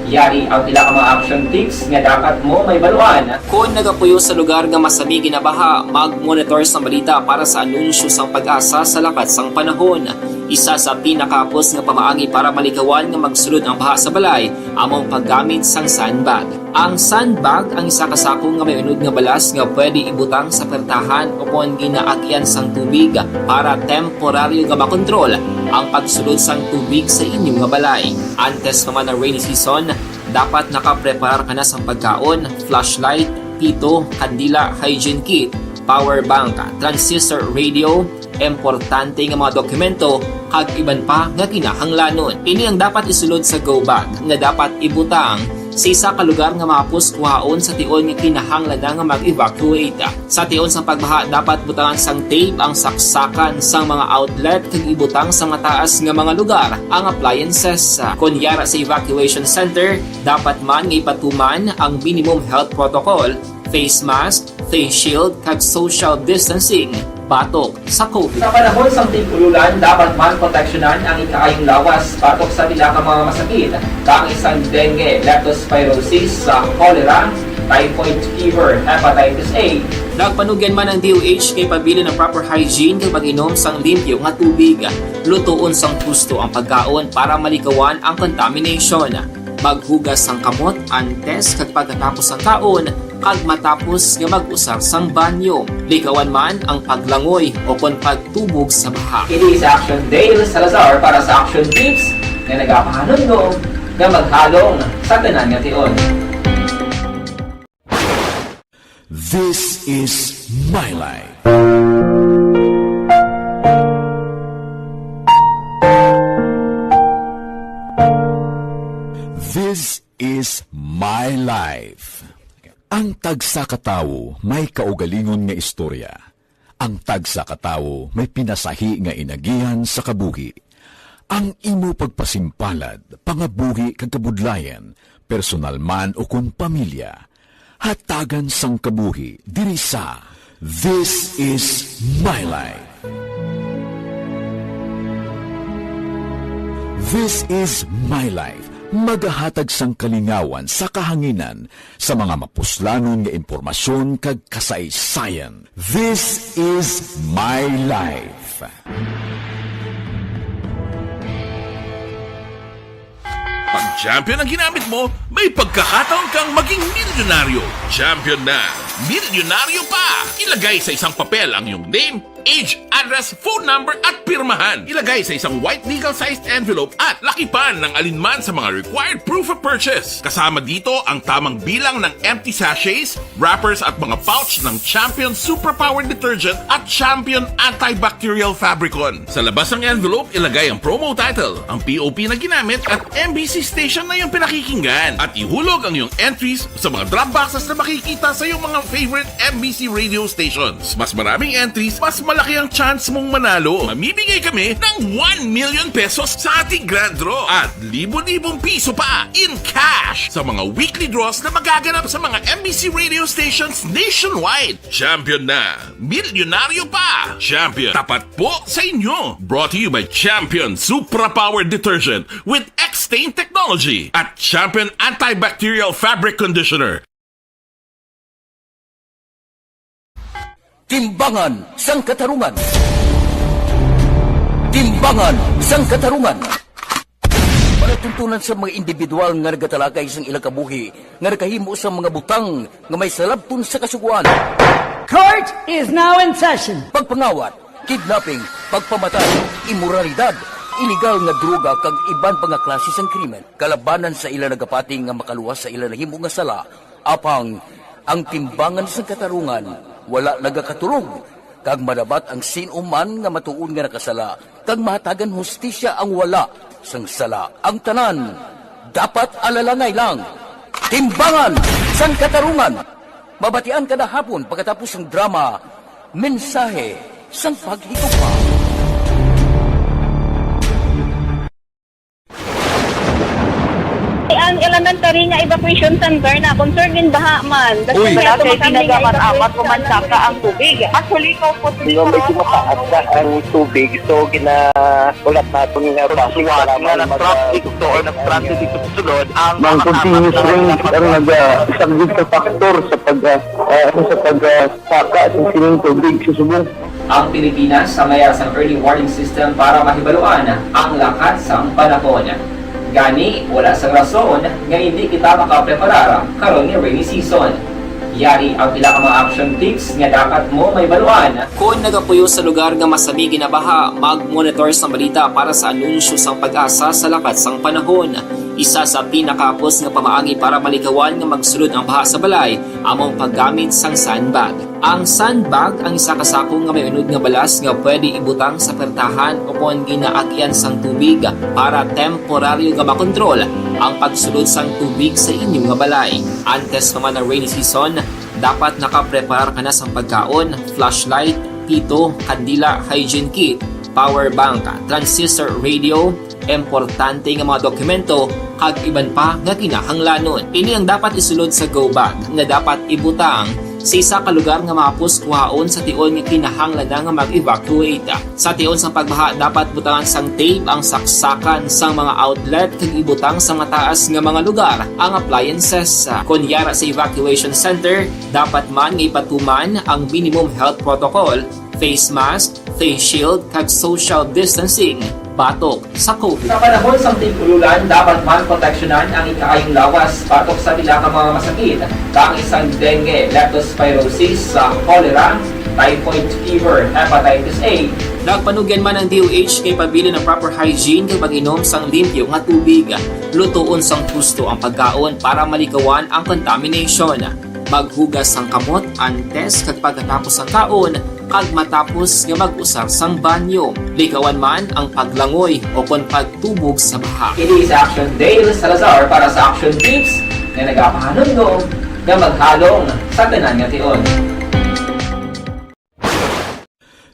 Yari ang pila ka mga action tips nga dapat mo mahibaluan. Kon nagapuyo sa lugar nga masami ginabaha, mag-monitor sang balita para sa anunsyo sang PAGASA sa lakat sang panahon. Isa sa pinakahapos nga pamaagi para malikawan nga magsulod ang baha sa balay amo ang paggamit sang sandbag. Ang sandbag ang isa ka sako nga may unod nga balas nga pwede ibutang sa pertahan ukon ginaagyan sang tubig para temporaryo nga makontrol ang pagsulod sang tubig sa inyo nga balay. Antes pa man ang rainy season, dapat nakapreparar ka na sang pagkaon, flashlight, pito, kandila, hygiene kit, power bank, transistor radio, importante nga mga dokumento, kag iban pa nga kinahanglanon. Ini ang dapat isulod sa go bag nga dapat ibutang sa isa ka lugar nga mahapos kuhaon sa tion nga kinahanglan na nga mag-evacuate. Sa tion sang pagbaha, dapat butangan sang tape ang saksakan sang mga outlet kag ibutang sa mataas nga mga lugar ang appliances. Kon yara sa evacuation center, dapat man nga ipatuman ang minimum health protocol, face mask, face shield, kag social distancing batok sa COVID. Sa panahon sang tig-ululan, dapat man proteksyonan ang ikaayong lawas batok sa pila ka mga masakit, kaangay sang dengue, leptospirosis, sa cholera, typhoid fever, hepatitis A. Nagpanugyan man ang D O H kay pabilin ang proper hygiene kag pag-inom sang limpyo nga tubig. Lutoon sang husto ang pagkaon para malikawan ang contamination. Maghugas sang kamot antes kag pagkatapos sang kaon, kag matapos nga mag-usar sang banyo. Likawan man ang paglangoy ukon pagtubog sa baha. Ini si Action Dale Salazar para sa Action Tips nga nagapahanumdom nga maghalong sa tanan nga tion. This is my life. This is my life. Ang tagsa ka tawo may kaugalingon nga istorya. Ang tagsa ka tawo may pinasahi nga inagihan sa kabuhi. Ang imo pagpasimpalad, pangabuhi kag kabudlayan, personal man ukon pamilya, hatagan sang kabuhi diri sa This Is My Life. This Is My Life, magahatag sang kalingawan sa kahanginan sa mga mapuslanon nga impormasyon kag kasaysayan. This Is My Life. Pag champion ang ginamit mo, may pagkakataon kang maging milyonaryo. Champion na! Milyonaryo pa! Ilagay sa isang papel ang iyong name, Age, address, phone number at pirmahan. Ilagay sa isang white legal-sized envelope at lakipan ng alinman sa mga required proof of purchase. Kasama dito ang tamang bilang ng empty sachets, wrappers at mga pouch ng Champion Superpower Detergent at Champion Antibacterial Fabricon. Sa labas ng envelope, ilagay ang promo title, ang P O P na ginamit at M B C station na iyong pinakikinggan. At ihulog ang iyong entries sa mga drop boxes na makikita sa iyong mga favorite M B C radio stations. Mas maraming entries, mas malaki ang chance mong manalo. Mamimigay kami ng one million pesos sa ating grand draw at libo-libong piso pa in cash sa mga weekly draws na magaganap sa mga M B C radio stations nationwide. Champion na! Milyonaryo pa! Champion, tapat po sa inyo! Brought to you by Champion Supra Power Detergent with X-Stain Technology at Champion Antibacterial Fabric Conditioner. Timbangan sang Katarungan. Timbangan sang Katarungan. Palatuntunan sa mga individual nga nagatalakay sang ilang kabuhi nga nakahimo sang mga butang nga may salabton sa Kasugoan. Court is now in session. Pagpangawat, kidnapping, pagpamatay, imoralidad, iligal nga droga kag iban pa nga klase sang krimen. Kalabanan sa ila nagapati nga makaluwas sa ila nahimo nga sala, apang ang Timbangan sang Katarungan wala nagakatulog, kag madabat ang sin-o man nga matuod nga nakasala, kag mahatagan hustisya ang wala sang sala. Ang tanan dapat alalangay lang. Timbangan sang Katarungan. Mabatian kada hapon pagkatapos sang drama, Mensahe sang Paghigugma. Ang elementary nga evacuation center na concerned in baha man. Uy. Wala kay ginagamit-amat, pumansaka ang tubig. Actually, ikaw po, Hindi, medyo mataas na ang tubig. So, gina-, ulat natin nga base sa nga lamang nag-traffic to or nag-transit ito sa sulod, ang mga continuous rain ang nag-saglit sa factor sa pag, ah, ah, ano, sa pag, ah, saka sa sining tubig sa subong. Ang Pilipinas sa mayar sang early warning system para mahibaluan ang lakat sang panahon. Gani, wala sang rason nga hindi kita makapreparar karon nga rainy season. Yari ang pila ka mga action tips nga dapat mo mahibaluan. Kon nagapuyo sa lugar nga masami ginabaha, mag-monitor sang balita para sa anunsyo sang PAGASA sa lakat sang panahon. Isa sa pinakahapos nga pamaagi para malikawan nga magsulod ang baha sa balay amo ang paggamit sang sandbag. Ang sandbag ang isa ka sako nga may unod nga balas nga pwede ibutang sa pertahan o kon ginaagyan sang tubig para temporaryo nga makontrol ang pagsulod sang tubig sa inyo nga balay. Antes pa man ang rainy season, dapat nakapreparar ka na sang pagkaon, flashlight, pito, kandila, hygiene kit, power bank, transistor radio, importante nga mga dokumento, kag iban pa nga kinahanglanon. Ini ang dapat isulod sa go bag nga dapat ibutang sa isa ka lugar nga mahapos kuhaon sa tion nga kinahanglan na nga mag-evacuate. Sa tion sang pagbaha, dapat butangan sang tape ang saksakan sang mga outlet kag ibutang sa mataas nga mga lugar ang appliances. Kon yara sa evacuation center, dapat man nga ipatuman ang minimum health protocol, face mask, face shield, kag social distancing batok sa COVID. Sa panahon sang tig-ululan, dapat man proteksyonan ang ikaayong lawas batok sa pila ka mga masakit, kaangay sang dengue, leptospirosis, sa cholera, typhoid fever, hepatitis A. Nagpanugyan man ang D O H nga ipabilin ang proper hygiene kag pag-inom sang limpyo nga tubig. Lutoon sang husto ang pagkaon para malikawan ang contamination. Maghugas sang kamot antes kag pagkatapos sang kaon, kag matapos nga mag-usar sang banyo. Likawan man ang paglangoy o kon pagtubog sa baha. Ini si Action Dale Salazar para sa Action Tips nga nagapahanumdom nga maghalong sa tanan nga tion.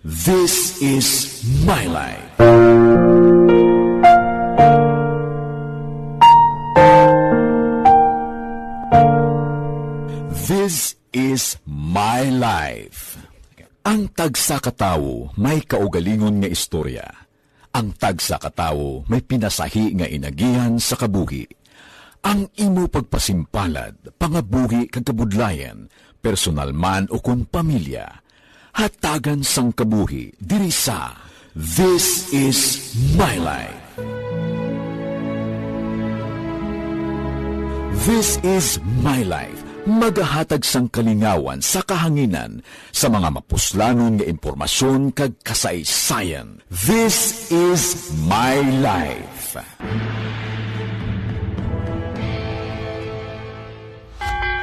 This is my life. This is my life. Ang tagsa ka tawo may kaugalingon nga istorya. Ang tagsa ka tawo may pinasahi nga inagihan sa kabuhi. Ang imo pagpasimpalad, pangabuhi kag kabudlayan, personal man ukon pamilya, hatagan sang kabuhi diri sa This Is My Life. This Is My Life, Magahatag sang kalingawan sa kahanginan sa mga mapuslanon nga impormasyon kag kasaysayan. This is My Life.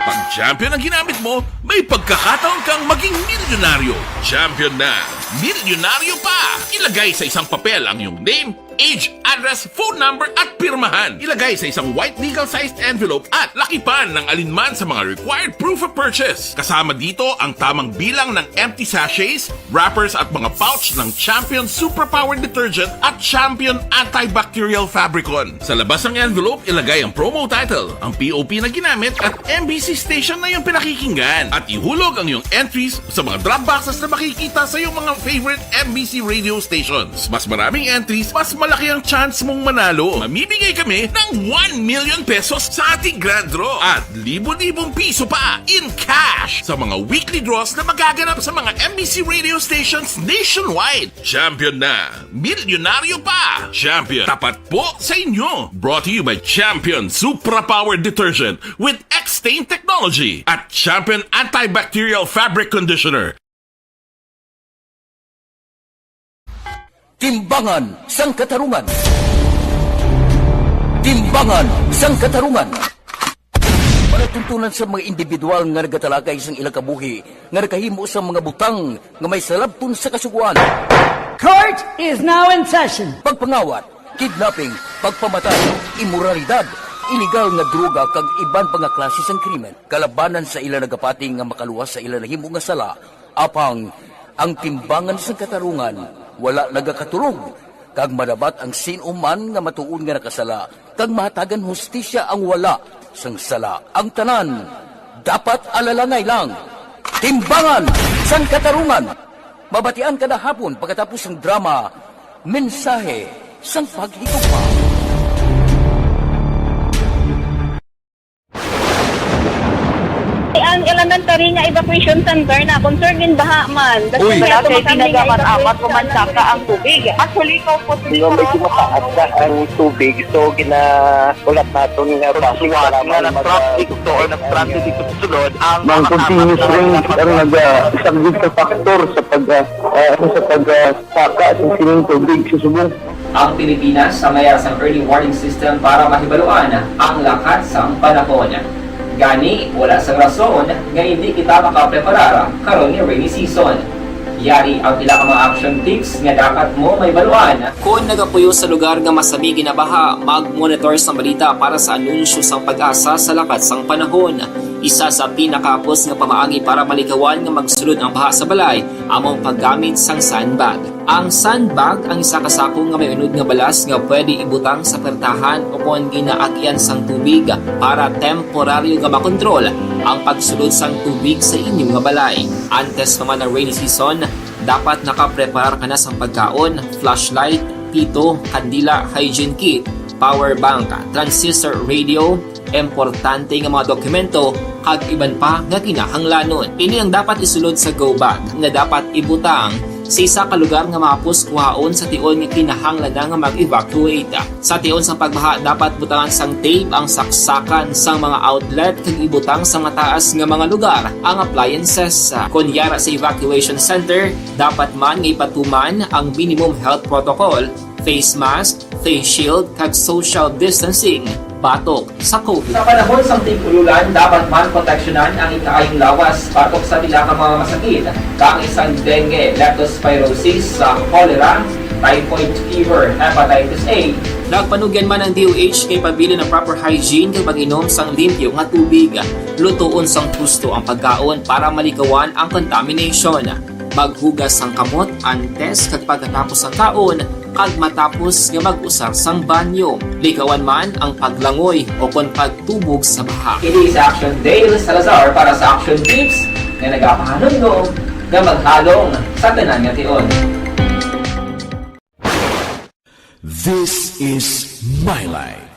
Pag champion ang ginamit mo, may pagkakataon kang maging milyonaryo. Champion na! Milyonaryo pa! Ilagay sa isang papel ang iyong name, age, address, phone number, at pirmahan. Ilagay sa isang white legal-sized envelope at lakipan ng alinman sa mga required proof of purchase. Kasama dito ang tamang bilang ng empty sachets, wrappers, at mga pouch ng Champion Superpower Detergent at Champion Antibacterial Fabricon. Sa labas ng envelope, ilagay ang promo title, ang P O P na ginamit, at M B C station na iyong pinakikinggan. At ihulog ang iyong entries sa mga drop boxes na makikita sa iyong mga favorite M B C radio stations. Mas maraming entries, mas malaki ang chance mong manalo. Mamimigay kami ng one million pesos sa ating grand draw at libo-libong piso pa in cash sa mga weekly draws na magaganap sa mga M B C radio stations nationwide. Champion na! Milyonaryo pa! Champion, tapat po sa inyo! Brought to you by Champion Supra Power Detergent with X-Stain Technology at Champion Antibacterial Fabric Conditioner. Timbangan sang Katarungan. Timbangan sang Katarungan. Palatuntunan sa mga individual nga nagatalakay sang ilang kabuhi nga nakahimo sang mga butang nga may salabton sa kasugoan. Court is now in session. Pagpangawat, kidnapping, pagpamatay, imoralidad, iligal nga droga kag iban pa nga klase sang krimen kalabanan sa ila nagapati nga makaluwas sa ila nahimo nga sala. Apang ang timbangan sang katarungan wala nagakatulog, kag madabat ang sin-o man nga matuod nga nakasala, kag mahatagan hustisya ang wala sang sala. Ang tanan dapat alalangay lang. Timbangan sang Katarungan. Mabatian kada hapon pagkatapos sang drama, Mensahe sang Paghigugma. Ang elementary nga evacuation center na concerned in baha man. Uy. Wala kay ginamat-amat ko man saka ang tubig. Actually, ko po. Medyo mataas na ang tubig, so gina-, ulat naton nga basig nga nag-traffic to or nag-transit dito sa sulod ang mga continuous rain ang nag-, ah, isang big factor sa pag, ah, ah, sa pag, ah, saka sa sining tubig sa subong. Ang Pilipinas sa mayas ang early warning system para mahibaluan ang lakat sang panahon. Gani, wala sang rason nga indi kita makapreparar karon nga rainy season. Yari ang pila ka mga action tips nga dapat mo mahibaluan. Kon nagapuyo sa lugar nga masami ginabaha, mag-monitor sang balita para sa anunsyo sang PAGASA sa lakat sang panahon. Isa sa pinakahapos nga pamaagi para malikawan nga magsulod ang baha sa balay amo ang paggamit sang sandbag. Ang sandbag ang isa ka sako nga may unod nga balas nga pwede ibutang sa pertahan ukon ginaagian sang tubig para temporaryo nga makontrol ang pagsulod sang tubig sa inyo nga balay. Antes pa man ang rainy season, dapat nakapreparar ka na sang pagkaon, flashlight, pito, kandila, hygiene kit, power bank, transistor radio, importante nga mga dokumento, kag iban pa nga kinahanglanon. Ini ang dapat isulod sa go bag nga dapat ibutang sa isa ka lugar nga mahapos kuhaon sa tion nga kinahanglan na nga mag-evacuate. Sa tion sang pagbaha, dapat butangan sang tape ang saksakan sang mga outlet kag ibutang sa mataas nga mga lugar ang appliances. Kon yara sa evacuation center, dapat man nga ipatuman ang minimum health protocol, face mask, face shield, kag social distancing batok sa COVID. Sa panahon sang tig-ululan, dapat man proteksyonan ang ikaayong lawas batok sa pila ka mga masakit, kaangay sang dengue, leptospirosis, sa cholera, typhoid fever, hepatitis A. Nagpanugyan man ang D O H nga ipabilin ang proper hygiene kag pag-inom sang limpyo nga tubig. Lutoon sang husto ang pagkaon para malikawan ang contamination. Maghugas sang kamot antes kag pagkatapos sang kaon, kag matapos nga mag-usar sang banyo. Likawan man ang paglangoy ukon pagtubog sa baha. Kini si Action Dale Salazar para sa Action Tips nga nagapahanumdom nga maghalong sa tanan nga tion. This is My Life.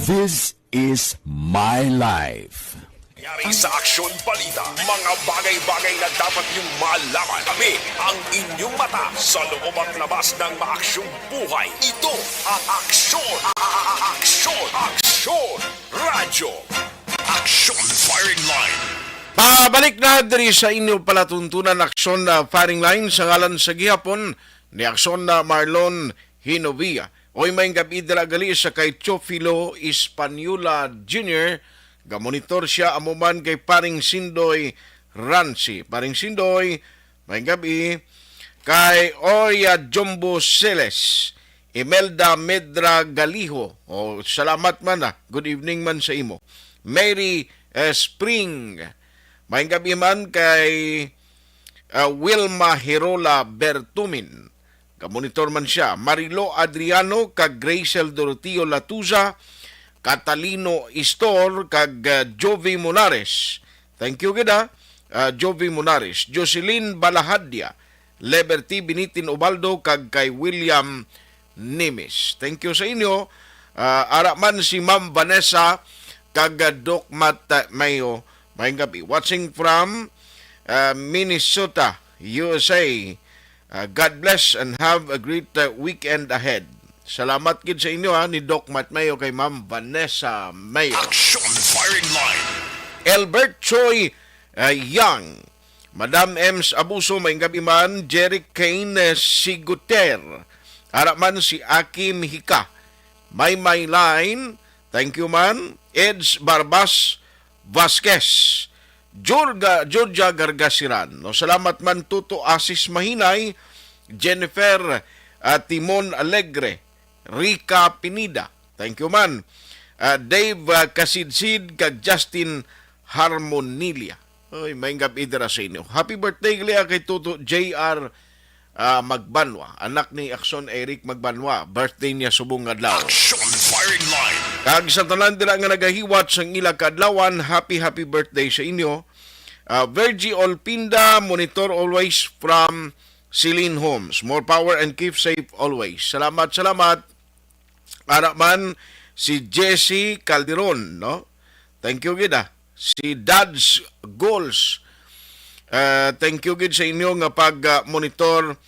This is My Life. Yari sa Aksyon Balita, mga bagay-bagay na dapat niyong malaman. Kami ang inyong mata sa loob at labas ng maaksyong buhay. Ito ang Aksyon, a- a- a- Aksyon, Aksyon Radyo, Aksyon Firing Line. Pabalik na diri sa inyo palatuntunan, Aksyon na Firing Line, sa ngalan sa gihapon ni Aksyon na Marlon Hinovia. Oy, may gabi dira gali sa kay Teofilo Española Junior. Gamonitor siya, amo man kay Paring Sindoy Ransi. Paring Sindoy, may gabi. Kay Oya Jumbo Celes, Imelda Medra Galiho. Oh, salamat man, ah. Good evening man sa imo. Mary, eh, Spring. May gabi man kay, ah, Wilma Herola Bertumin. Gamonitor man siya. Marilo Adriano kag Graciel Doroteo Latuza, Catalino Istor kag, ah, Jovi Monares. Thank you gid, ah, ah, Jovi Monares. Jocelyn Balahadia, Liberty Binitin Ubaldo kag kay William Nimis. Thank you sa inyo. Ah, ara man si Ma'am Vanessa kag, ah, Doc Matt, ah, Mayo. Maayong gabi. Watching from, ah, Minnesota, U S A. Ah, God bless and have a great, uh, weekend ahead. Salamat gid sa inyo, ha, ni Doc Matt Mayo kay Ma'am Vanessa Mayo. Action Firing Line. Albert Choi, uh, Young, Madam Ems Abuso, may gabi man, Jerry Kane, uh, Siguter, ara man si Aki Mihika, may may line, thank you man, Eds Barbas, Vasquez, Jorga, Georgia Gargasiran, no? Salamat man, Tuto Asis Mahinay, Jennifer, ah, Timon Alegre, Rica Pinida. Thank you man. Ah, Dave, ah, Kasidsid, kag Justin Harmonilia. Oy, may gabi dira sa inyo. Happy birthday gali kay Tuto J R ah, Magbanwa, anak ni Akson Eric Magbanwa. Birthday niya subong nga adlaw. Action Firing Line. Kag sa tanan dira nga nagahiwat sang ila kaadlawan, happy, happy birthday sa inyo. Ah, Virgie Olpinda, monitor always from Celine Homes. More power and keep safe always. Salamat, salamat. Ara man si Jesse Calderon, no? Thank you gid, ah. Si Dad's Goals. Ah, thank you gid sa inyo nga pag, ah, monitor,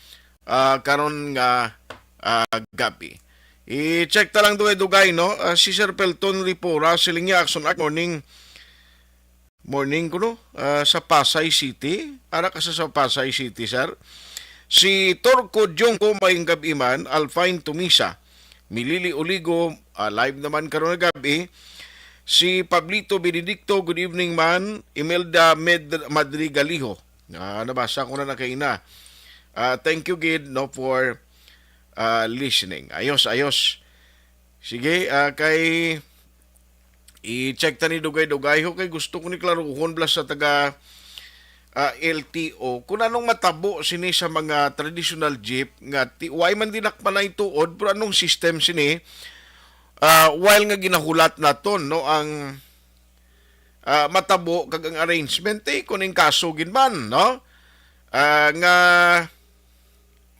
ah, karon nga, ah, gabi. I-check ta lang dugay-dugay, no? Ah, si Sir Pelton Ripora, siling niya, Action Act, morning. Morning kuno, ah, sa Pasay City. Ara ka sa, sa Pasay City, sir. Si Torco Jungko, maayong gabi man, Alfine Tumisa, Milili Oligo, ah, live naman karon nga gabi. Si Pablito Benedicto, good evening man. Imelda Med-, Madrigaliho. Ah, nabasa ko na na kaina. Ah, thank you gid, no, for, ah, listening. Ayos, ayos. Sige, ah, kay i-check ta ni dugay-dugay ho, kay gusto ko ni klaruhon bala sa taga, ah, L T O kung anong matabo sini sa mga traditional jeep nga ti-, way man dinakpanay tuod, pero anong system sini, ah, while nga ginahulat naton, no, ang, ah, matabo kag ang arrangement, eh, kung ning kaso gid man, no, ah, nga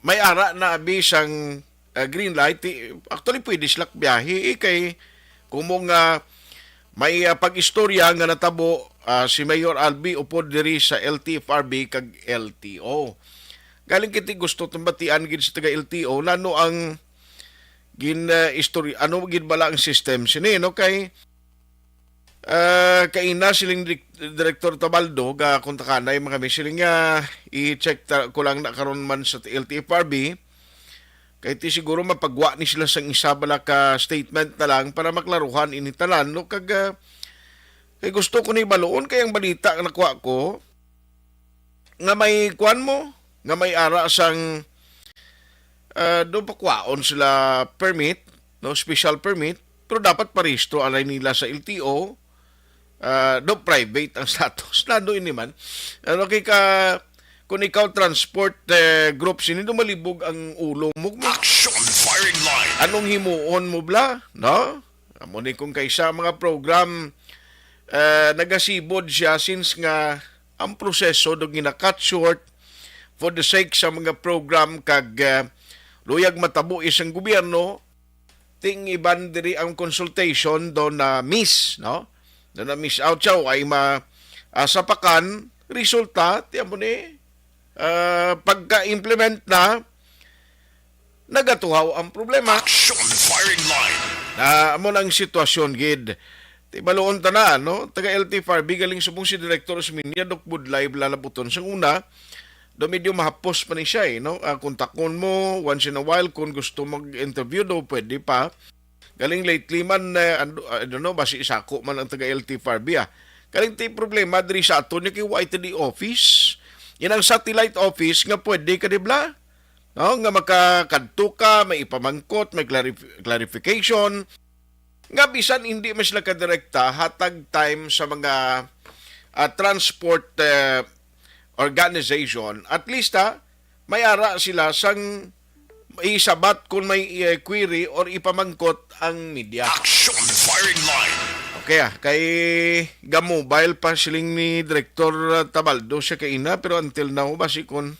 may ara na abi sang, ah, green light, ti-, actually, pwede sila biyahe, eh, kay kumo nga may, ah, pag-istorya nga natabo, ah, si Mayor Albi upod diri sa L T F R B kag L T O. Galing kiti gusto tambatian gid sa taga L T O, nano ang gin, ah, istorya, ano gid bala ang system sini, no? Kay Ah, kaina siling Direk-, Director Tabaldo, ga kontakanay man kami, siling niya, i-check ta, ko lang na karon man sa L T F R B. Kay ti siguro mapagwa ni sila sang isa bala ka statement na lang para maklaruhan ini tanan, no? Kag, ah, kay gusto ko ni baluon kay ang balita nga nakuha ko, nga may kuan mo, nga may ara sang, ah, do pakwaon sila permit, no, special permit, pero dapat parehistro anay nila sa L T O, ah, do private ang status. Nado ini man. Ano kay ka, kung ikaw transport, eh, group sini, do malibog ang ulo mo. Action Firing Line. Anong himuon mo bala, no? Amo ni kung kaysa mga program, eh, nagasibod siya since nga ang proseso do gina-cut short for the sake sa mga program kag, eh, luyag matabo isang gobyerno, ting iban diri ang consultation do na miss, no? na na-miss out siya, wa ay ma-, ah, sapakan, resulta, tiyan mo ni, ah, pagka-implement na, nagatuhaw ang problema. Action firing line. Na amo na ang sitwasyon gid. Ti baloon ta na, no? Taga L T F R B galing subong si Director Osminia, Doc Budlay, Blalabuton. Sa una, do medyo mahapos pa ni siya, eh, no? Ah, kontakon mo once in a while kung gusto mag-interview, do pwede pa. Galing lately man, eh, ano, I don't know, basi sako man ang taga L T F R B, ah. Galing ti problema diri sa aton yung kay Y T D office. Yan ang satellite office nga pwede ka, di ba? No? Nga makakadto ka, may ipamangkot, may clarif-, clarification. Nga bisan hindi man sila kadirekta, hatag time sa mga, ah, transport, eh, organization. At least, ha, may ara sila sang isabat kung may, eh, query or ipamangkot ang media. Action firing line. Okay, ah, kay ga-mobile pa siling ni Director, ah, Tabaldo siya kaina, pero until now, basi kun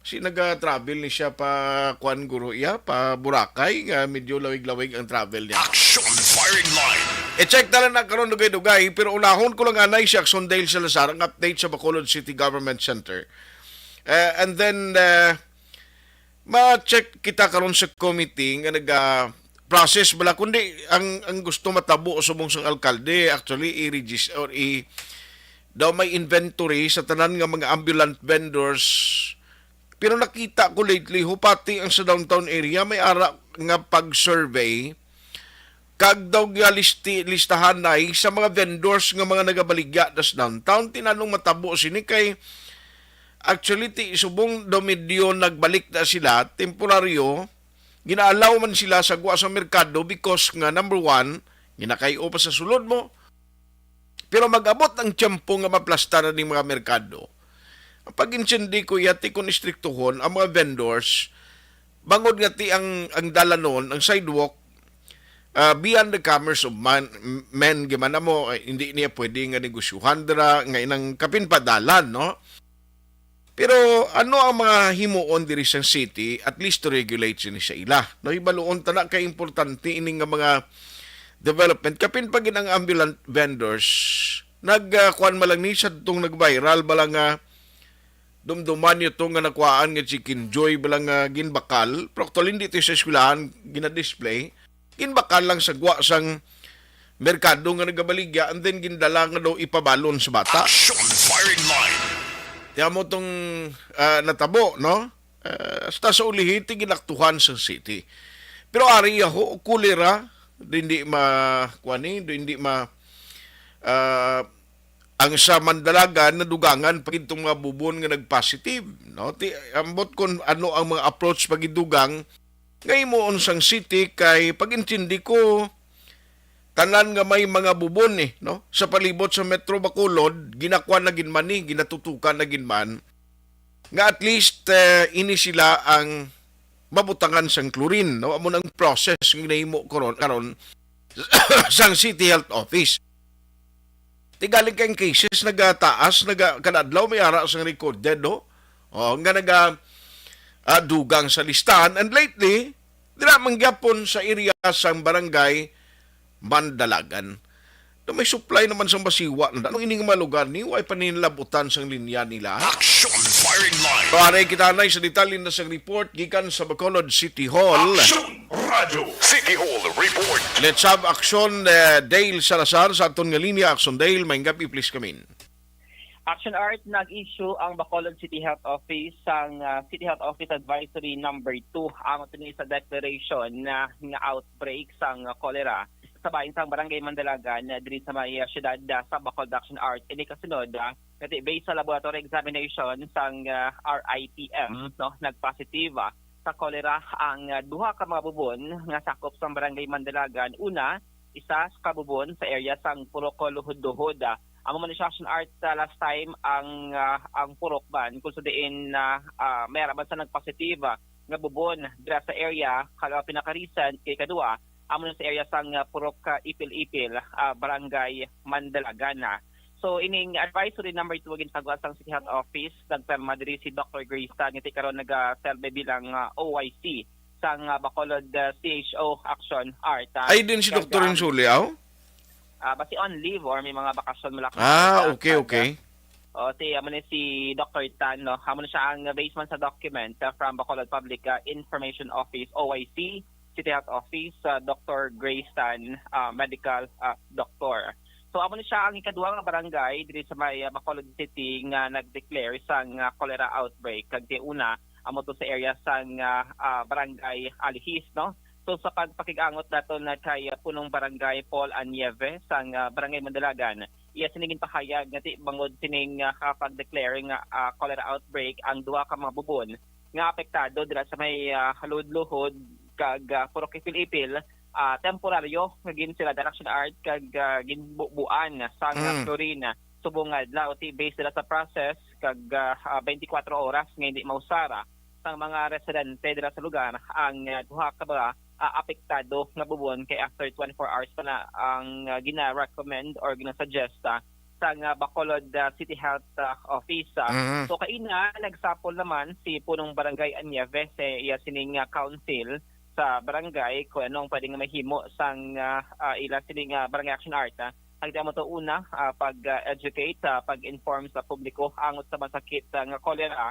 si naga-travel ni siya pa kuan guro iya, pa Boracay, nga medyo lawig-lawig ang travel niya. Action firing line. I-check na lang na karon dugay-dugay, pero unahon ko lang anay si Action Dale Salazar ang update sa Bacolod City Government Center. Eh, and then, eh, ma-check kita karon sa committee nga naga-process bala, kundi ang, ang gusto matabo subong sang alkalde, actually, i-regis-, or i-, daw may inventory sa tanan nga mga ambulant vendors. Pero nakita ko lately, ho, pati ang sa downtown area, may ara nga pag-survey. Kag daw nga listi-, listahan na sa mga vendors nga mga nagabaligya das downtown. Tinanong matabo sini kay actually ti subong daw medyo nagbalik na sila, temporaryo, ginaalaw man sila sa gwa sa merkado because nga number one, ginakay-o pa sa sulod mo. Pero mag-abot ang tiyempo nga maplasta na ning mga merkado. Ang pag-intindi ko, yati kung istriktuhon ang mga vendors, bangod nga ti ang, ang dalanon, ang sidewalk, ah, beyond the commerce of man, men, gimana mo, eh, hindi niya pwede nga negosyuhan dira, nga inang kapin padalan, no? Pero ano ang mga himuon diri sa city, at least to regulate sini sa ila? No, hibaluon ta na kay importante ini nga mga development. Kapin pa gid ang ambulant vendors, nag, ah, kuwan man lang ni sa tong nag-viral bala nga dumduman niyo to nga nakuhaan nga chicken joy bala nga ginbakal. Pero actually, hindi to sa eskwelahan gina-display. Ginbakal lang sa gwa sang merkado nga nagabaligya and then gindala nga daw ipabalon sa bata. Action firing line. Tiyan mo tong, ah, natabo, no? Ah, hasta sa ulihi, ti ginaktuhan sa city. Pero ari ho, kulera, di, hindi ma, kuwan ni, di, hindi ma, ah, ang sa Mandalagan, nadugangan pa gid tong mga bubon nga nag-positive, no? Ti, ambot kung ano ang mga approach pagidugang nga himuon sang city, kay pag-intindi ko, tanan nga may mga bubon, eh, no? Sa palibot sa Metro Bacolod, ginakuan na gid man ni, ginatutukan na gid man. Nga at least, eh, ini sila ang mabutangan sang chlorine, no? Amo nang process nga ginahimo karon, karon sang City Health Office. Ti galing kay cases nagataas, naga-, kada adlaw may ara sang recorded, no? Oh, nga naga, ah, dugang sa listahan. And lately, dira man gyapon sa area sang barangay Mandalagan. Na may supply naman sang basiwa na. Anong ining mga lugar ni? Way pa nila labutan sang linya nila. Action firing line. Pare, kita na sa detalye na sang report gikan sa Bacolod City Hall. Action Radio City Hall Report. Let's have action, eh, Dale Salazar sa aton nga linya. Action Dale, maayong gab-i, please come in. Action Art, nag-issue ang Bacolod City Health Office sang, ah, City Health Office Advisory Number Two, ang tungod sa declaration nga outbreak sang, ah, cholera sa bahin sang Barangay Mandalagan, ah, diri sa may, ah, siyudad, ah, sa Bacolod. Action Art, ini kasunod, ah, kati based sa laboratory examination sang, ah, R I T M, no, nag-positive, ah, sa cholera ang, ah, duha ka mga bubon nga sakop sang Barangay Mandalagan. Una, isa ka bubon sa area sang Purok Luhod-Luhod, ah. Amo man ni siya, Action Art, ah, last time ang, ah, ang purok ban kung sa diin na, ah, may araman sa nag-positive, ah, nga bubon dira sa area, kag ang pinaka-recent kay kadua, amo na sa area sang, ah, Purok, ah, Ipil-Ipil, ah, Barangay Mandalagan na. So, ining advisory number two ginpagwa sang City Health Office, nagpirma diri si Doctor Grace Tan, nga ti karon nagaserbi bilang, ah, O I C sang, ah, Bacolod, ah, C H O Action Art, ah. Ay din si Kag, Doktor ah, Insuli, aw? ah, basi on leave or may mga bakasyon man lang. Ah, okay, okay. O, si, amo ni si Doctor Tan, no? Amo ni siya ang, uh, based man sa document, uh, from Bacolod Public, uh, Information Office, O I C, City Health Office, uh, Doctor Grace Tan, uh, medical, uh, doctor. So, amo ni siya ang ikaduha nga barangay diri sa may, uh, Bacolod City nga nag-declare sang, uh, cholera outbreak. Kag ti una, amo to sa area sang, uh, uh, barangay Alihis, no? So, sa pagpakig-angot naton na kay, uh, Punong Barangay Paul Anieve sang, uh, Barangay Mandalagan, iya sini ginpahayag nga ti bangod sining, ah, ah, pag-declare nga, ah, cholera outbreak ang duha ka mga bubon nga apektado dira sa may, ah, Luhod-Luhod kag, ah, Purok Ipil-Ipil, ah, temporaryo nga ginsirada, Action Art, kag, ah, ginbubuan sang, ah, Mm. chlorine subong nga adlaw. Ti based dira sa process kag, ah, ah, twenty-four oras nga hindi mausara sang mga residente dira sa lugar ang, ah, duha ka mga, ah, apektado nga bubon kay after twenty-four hours pa na ang, ah, gina-recommend or ginasuggest, ah, sang, ah, Bacolod, ah, City Health, ah, Office, ah. Mhm. So, kaina, nagsapol naman si Punong Barangay Anieve sa iya sining, ah, council sa barangay kung ano ang pwede nga mahimo sang, ah, ah, ila sining, ah, Barangay Action Art, ah. Ang amo to una, ah, pag, ah, educate, ah, pag-inform sa publiko angot sa masakit, ah, nga cholera.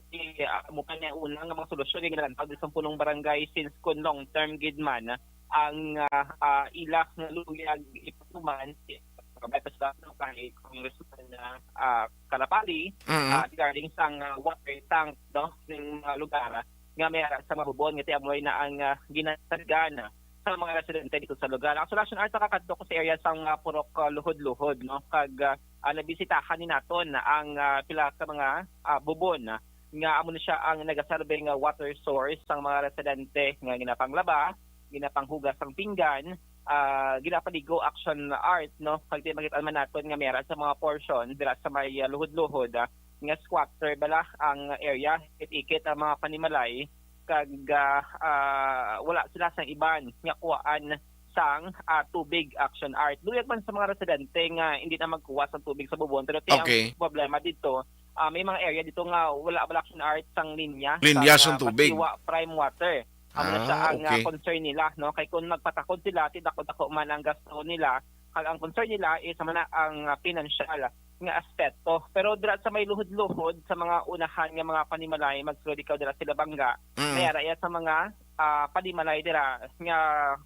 Ti, ah, amo pa ni una nga mga solusyon nga ginalantaw sa Punong Barangay since kung long term gid man ang, ah, ah, ila nga luyag ipatuman si Congressman, ah, Calapali, Mm. ah, regarding sang, ah, water tank, no, ning mga lugar nga may ara sa mga bubon nga ti amoy na ang, ah, ginatagana sa mga residente dito sa lugar. Actually, Action Art, nakakadto ko sa area sang, ah, Purok, ah, Luhod-Luhod, no, kag, ah, ah, nabisitahan ni naton ang, ah, pila ka mga, ah, bubon, ah, nga amo na siya ang nagaserbe nga water source sang mga residente nga ginapanglaba, ginapanghugas sang pinggan, ah, ginapaligo, Action Art, no? Kag di makita man naton nga may ara sa mga portion dira sa may, ah, Luhod-Luhod, ah, nga squatter bala ang area, ikit-ikit ang mga panimalay, kag, ah, ah, wala sila sang iban nga kuhaan sang, ah, tubig, Action Art. Luyag man sa mga residente nga hindi na magkuha sang tubig sa bubon, pero ti ang Okay. problema dito, ah, may mga area dito nga wala bala, Action Art, sang linya Linya sang, sang ah, tubig. Basiwa Prime Water. Amo na siya Ah, ang, ah, okay. concern nila, no? Kay kung magpatakod sila, ti dako-dako man ang gasto nila, kag ang concern nila is amo na ang, ah, pinansyal nga aspeto. Pero dira sa may Luhod-Luhod, sa mga unahan nga mga panimalay, magsulod ikaw dira sa Labanga, Mm. may ara iya sa mga, ah, panimalay dira nga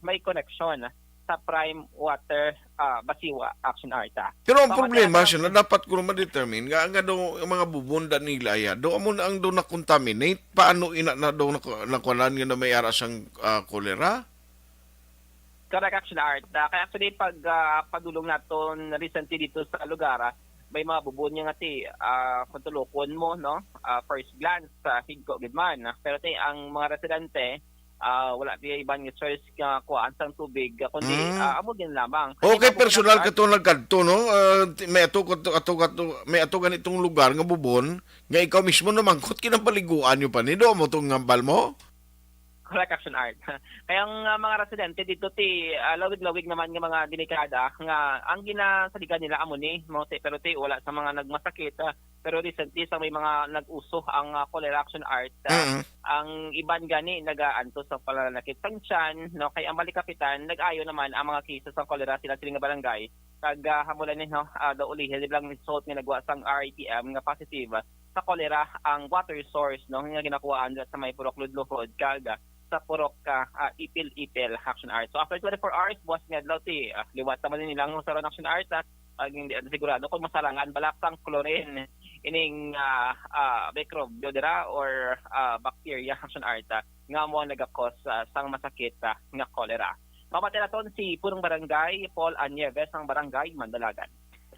may koneksyon sa Prime Water, ah, Basiwa, Action Art, ah. Pero ang Pamamatay problema nato siya na dapat ko naman determine nga, nga daw ang mga bubon da nila ya, daw amo na ang daw na-contaminate. Paano ina na daw naku-, nakuhanan nga na may ara sang, ah, cholera? Correct, Action Art. Ah, kaya actually, pag, ah, padulong naton recently dito sa lugar, ah, may mga bubon nga ti, ah, kung tulukon mo, no? Ah, first glance, ah, higko gid man. Pero ti, ang mga residente, ah, wala ti iban nga choice nga kuhaan sang tubig, ah, kundi, Mm. ah, amo gid lamang. Kaya Okay, amo personal lang ka to nagkadto, no? Ah, ti-, may ato, ato, ato, ato, may ato ganitong lugar nga bubon, nga ikaw mismo namangkot, kinapaliguan nyo pa ni, do mo tong ngambal mo? Correct, Action Art. Kaya ang, ah, mga residente dito ti, ah, lawig-lawig naman nga mga delikada nga ang ginasaligan nila amo ni, mo ti, pero ti wala sa mga nagmasakit, ah, pero recently sa may mga nag-uso ang, ah, cholera, Action Art, ah, Mm. ang iban gani nagaantos sa pananakit sang tiyan, no? Kay ang Balikapitan, nag-ayo naman ang mga cases sang cholera sila sila nga barangay. Kag, ah, amo lang ni, no, ah, daw ulihi lang result nga nagwa sang R I T M nga positive sa cholera ang water source, no, nga ginakuhaan dira sa may Purok Luhod-Luhod kag, ah, sa Purok, ah, ah, Ipil-Ipil, Action Art. So, after twenty-four hours, buwas nga adlaw, ti, ah, liwat naman nilang usaron, Action Art, ah, pag hindi sigurado kung masarangan bala sang chlorine ining, ah, ah, mikrobyo dira or, ah, bacteria, Action Art, ah, nga mo ang nagakos, ah, sang masakit, ah, nga cholera. Mamatay naton si Punong Barangay Paul Anieves sang Barangay Mandalagan.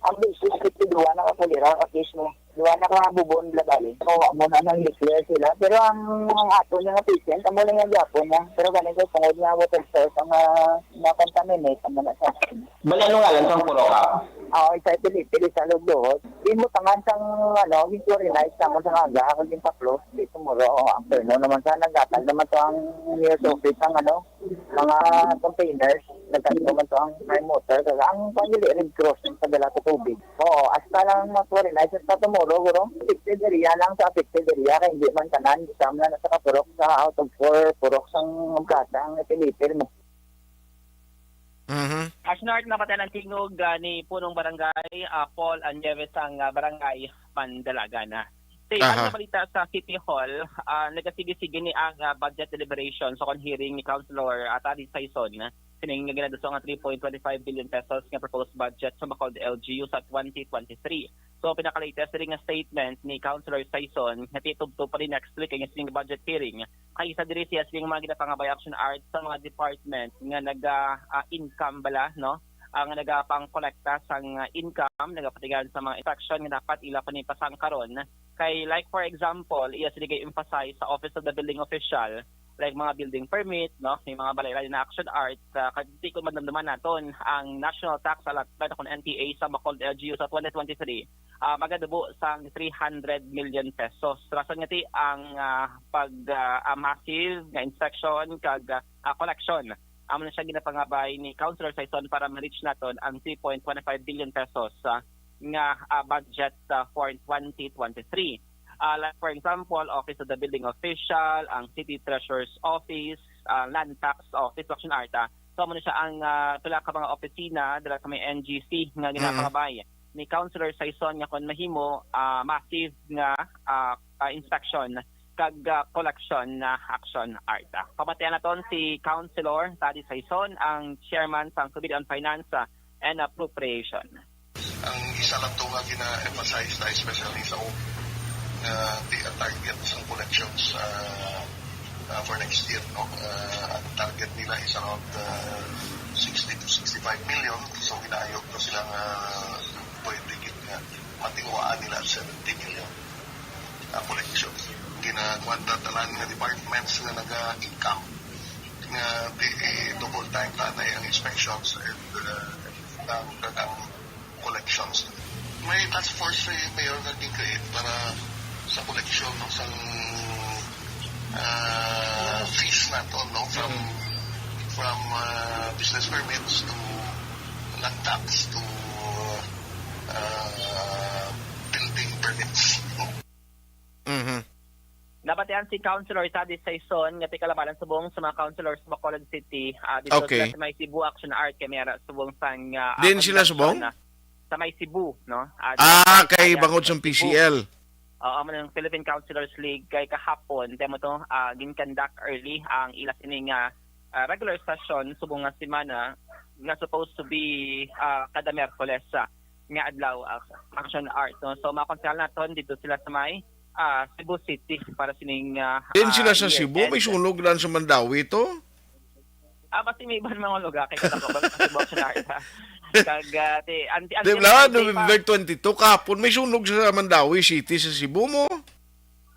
Ang basis, duwa na ka cholera ka case mo. Duwa na ka bubon labali. So, amo na nang declare sila. Pero ang, ang ato niya nga patient, amo lang yung gapon niya. Pero ganito, tungod nga water source ang, ah, na-contaminate, amo na sa akin. Bali, ano ngalan sang purok ka? Ah, isa Felipe, isa Lugluhod. Di mo tangan sang, ano, yung chlorinize naman sa aga, ako yung pa-close, di tomorrow, afternoon naman sa naggatag naman to ang news office ang, ano, mga containers, nagkadto man to ang prime water, kaya ang pamili Red Cross ang padala sa tubig. Oo, hasta lang ma-chlorinize, hasta tomorrow, guro. Affected area lang sa affected area, kaya hindi man tanan, isa man na sa kapurok sa out of four, purok sang Moncada, ang ipilipil mo. Mhm. Ashnart, napatay ang tingog, ah, ni Punong Barangay, ah, Paul Anyeves, ang, ah, Barangay Mandalagan. Sa iban Aha. nga balita sa City Hall, ah, nagasigi-sige ni ang, ah, budget deliberation sa kon hearing ni Councilor, ah, Taddy Saison, sining nga ginaduso nga three point twenty five billion pesos nga proposed budget sa Bacolod L G U sa twenty twenty-three. So, pinaka-latest diri nga statement ni Councilor Saison nga titubtob pa ni next week ang sining budget hearing. Kay isa diri siya sining mga ginapangabay, Action Art, sa mga department nga naga, ah, income bala, no? Ang nagapangkolekta sang, ah, income, nagapatigayon sa mga inspection nga dapat ila pa ni pasangkaron. Kay, like, for example, iya sila gay emphasize sa Office of the Building Official, like mga building permit, no? May mga balay na, Action Art, ah, kag di ko madamdaman naton ang national tax allotment kon N T A sa Bacolod L G U sa twenty twenty-three, ah, magadubo sang three hundred million pesos. Rason nga ti ang, ah, pag, ah, ah, massive nga inspection kag, ah, collection, amo na siya ginapangabay ni Councilor Saison para ma-reach naton ang three point twenty-five billion pesos, ah, nga, ah, budget, ah, for twenty twenty-three. Ah, like, for example, Office of the Building Official, ang City Treasurer's Office, ah, Land Tax Office, Action Art. So, amo na siya ang, ah, pila ka mga opisina dira sa may N G C nga Mm. ginapangabay ni Councilor Saison nga kon mahimo, ah, massive nga, ah, ah, inspection kag, ah, collection na, Action Art. Pamatian naton si Councilor Taddy Saison, ang chairman sang Committee on Finance, ah, and Appropriation. Ang isa lang to nga gina-emphasize na, especially sa O P, nga di ang target sa collections, ah, ah, for next year, no? Ah, ang target nila is around, ah, sixty to sixty-five million. So, ginaayog to sila nga pwede gid nga matingwaan nila seventy million, ah, collections. Ginakuan ta tanan nga departments nga naga-income nga di, eh, double time na ang inspections and, uh, ang, ang collections. May task force si Mayor nga gin-create para sa collection, no, sang, uh, fees nato, no, from, Mm. from, uh, business permits to land tax to, uh, building permits. Mhm. Nabatian si Councilor Taddy Saison nga ti kalabanan subong sa mga councilors sa Bacolod City, ah, dito Okay. sila sa may Cebu, Action Art, kay may ara subong sang, ah, Din sila convention, subong? ah, sa may Cebu, no? Ah, Ah, dito sa kay Cagayan, bangod sa sa Cebu. P C L. Oo, man ang Philippine Councilors League kay kahapon, demo to, ah, gin-conduct early ang ila sining, ah, ah, regular session subong nga semana nga supposed to be, ah, kada Miyerkules, ah, nga adlaw, ah, Action Art, no? So, mga konsehal naton dito sila sa may, ah, Cebu City para sining, ah, Din sila ah, sa year Cebu, may end. Sunog lang sa Mandaue to? Ah, basi may iban mga lugar kay kada ko ba sa Cebu Action Art, ha? Kag, ah, ti, anti, Di anti, ba, anti, November twenty-two, kahapon may sunog sa Mandaue City sa Cebu mo.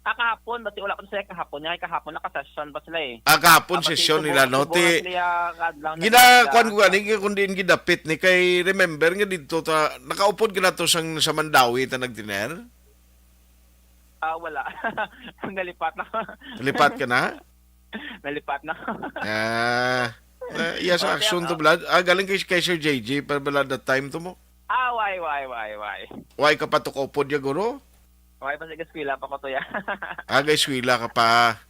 Ah, kahapon, basi wala ko sa kahapon. Nga kahapon, nakasession pa sila eh. Ah, kahapon Ah, basi session subo-, nila, no? subo Ti, na sila, kadlaw na gina-, sila. kuwan ko gani, kung diin gidapit ni kay, remember nga dito ta, nakaupod gina to sang, sa Mandaue ta nagdiner? Ah, wala. Nalipat na. Nalipat ka na? Nalipat na. Ah, eh, iya sa Oh, Action kaya, to, oh. Blood. Ah, galing kay, kay Sir J J pa bala that time to mo? Ah, why, why, why, why? Why ka pa to kaupod ya, guro? Why pa sa eskwela pa ko to ya? Ah, kay eskwela ka pa.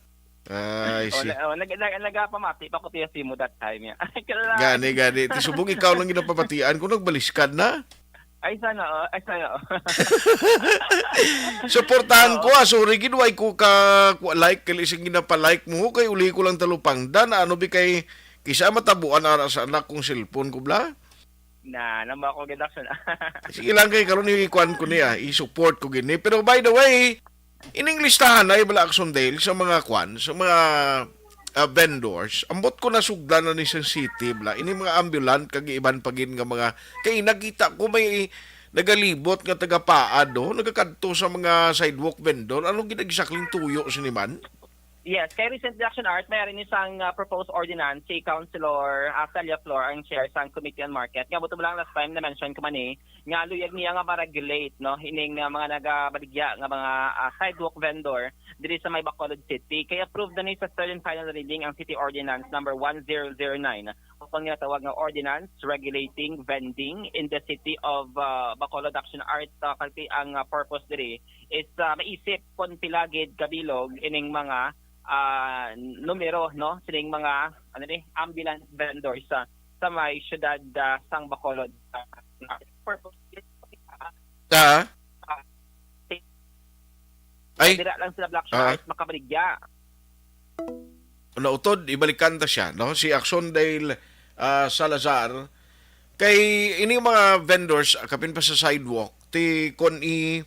Ah, I Oh, see. na-, oh, nag-, nag-, nagapamati pa ko to ya simo that time ya. Ay, kala- Gani, gani. Ti subong ikaw lang ginapamatian ko, nagbaliskad na. Ay, sana, oh. Ay, sana, oh. Suportahan Oo. ko, ah. Sorry, gid, why ko ka, ku-, like, kay lising ginapa-like mo, kay uli ko lang talupangdan. Ano bi kay, kisa matabuan ara sa anak kong cellphone ko, bla? Na, nang ba ako gid, Action? Sige lang kay karon, ikuan ko niya, i-support ko gini. Pero by the way, ining listahan ay bala, Action Dale, sa mga kwan, sa mga, ah, vendors. Ambot ko nasugdan na ni sa city, bla. Ini mga ambulant, kag iban pa gid nga mga, kay nakita ko may nagalibot nga taga-Paad, oh, nagakadto sa mga sidewalk vendor. Ano gid ang exactly tuyo sini man? Yes, kay recently, Action Art, may ari ni sang, ah, proposed ordinance si Councilor, ah, Celia Flor, ang chair sang Committee on Market. Nga buto lang last time na-mention ko man eh, nga luyag niya nga ma-regulate, no, ining, ah, mga nagabaligya nga mga, ah, sidewalk vendor diri sa may Bacolod City. Kay approved na ni sa third and final reading ang City Ordinance number one zero zero nine, o pang ginatawag nga Ordinance Regulating Vending in the City of, ah, Bacolod, Action Art, ah, kay ang, ah, purpose diri is, ah, maisip kon pila gid kabilog ining mga, ah, numero, no, sining mga, ano ni, ambulant vendors, ah, sa may siyudad, ah, sang Bacolod. Ah, purpose Ta? Ay, Dira lang sila, Black Ah. Shark, makabaligya. Nautod, ibalikan ta siya, no? Si Axondale ah, Salazar. Kay ini mga vendors, ah, kapin pa sa sidewalk, ti kon i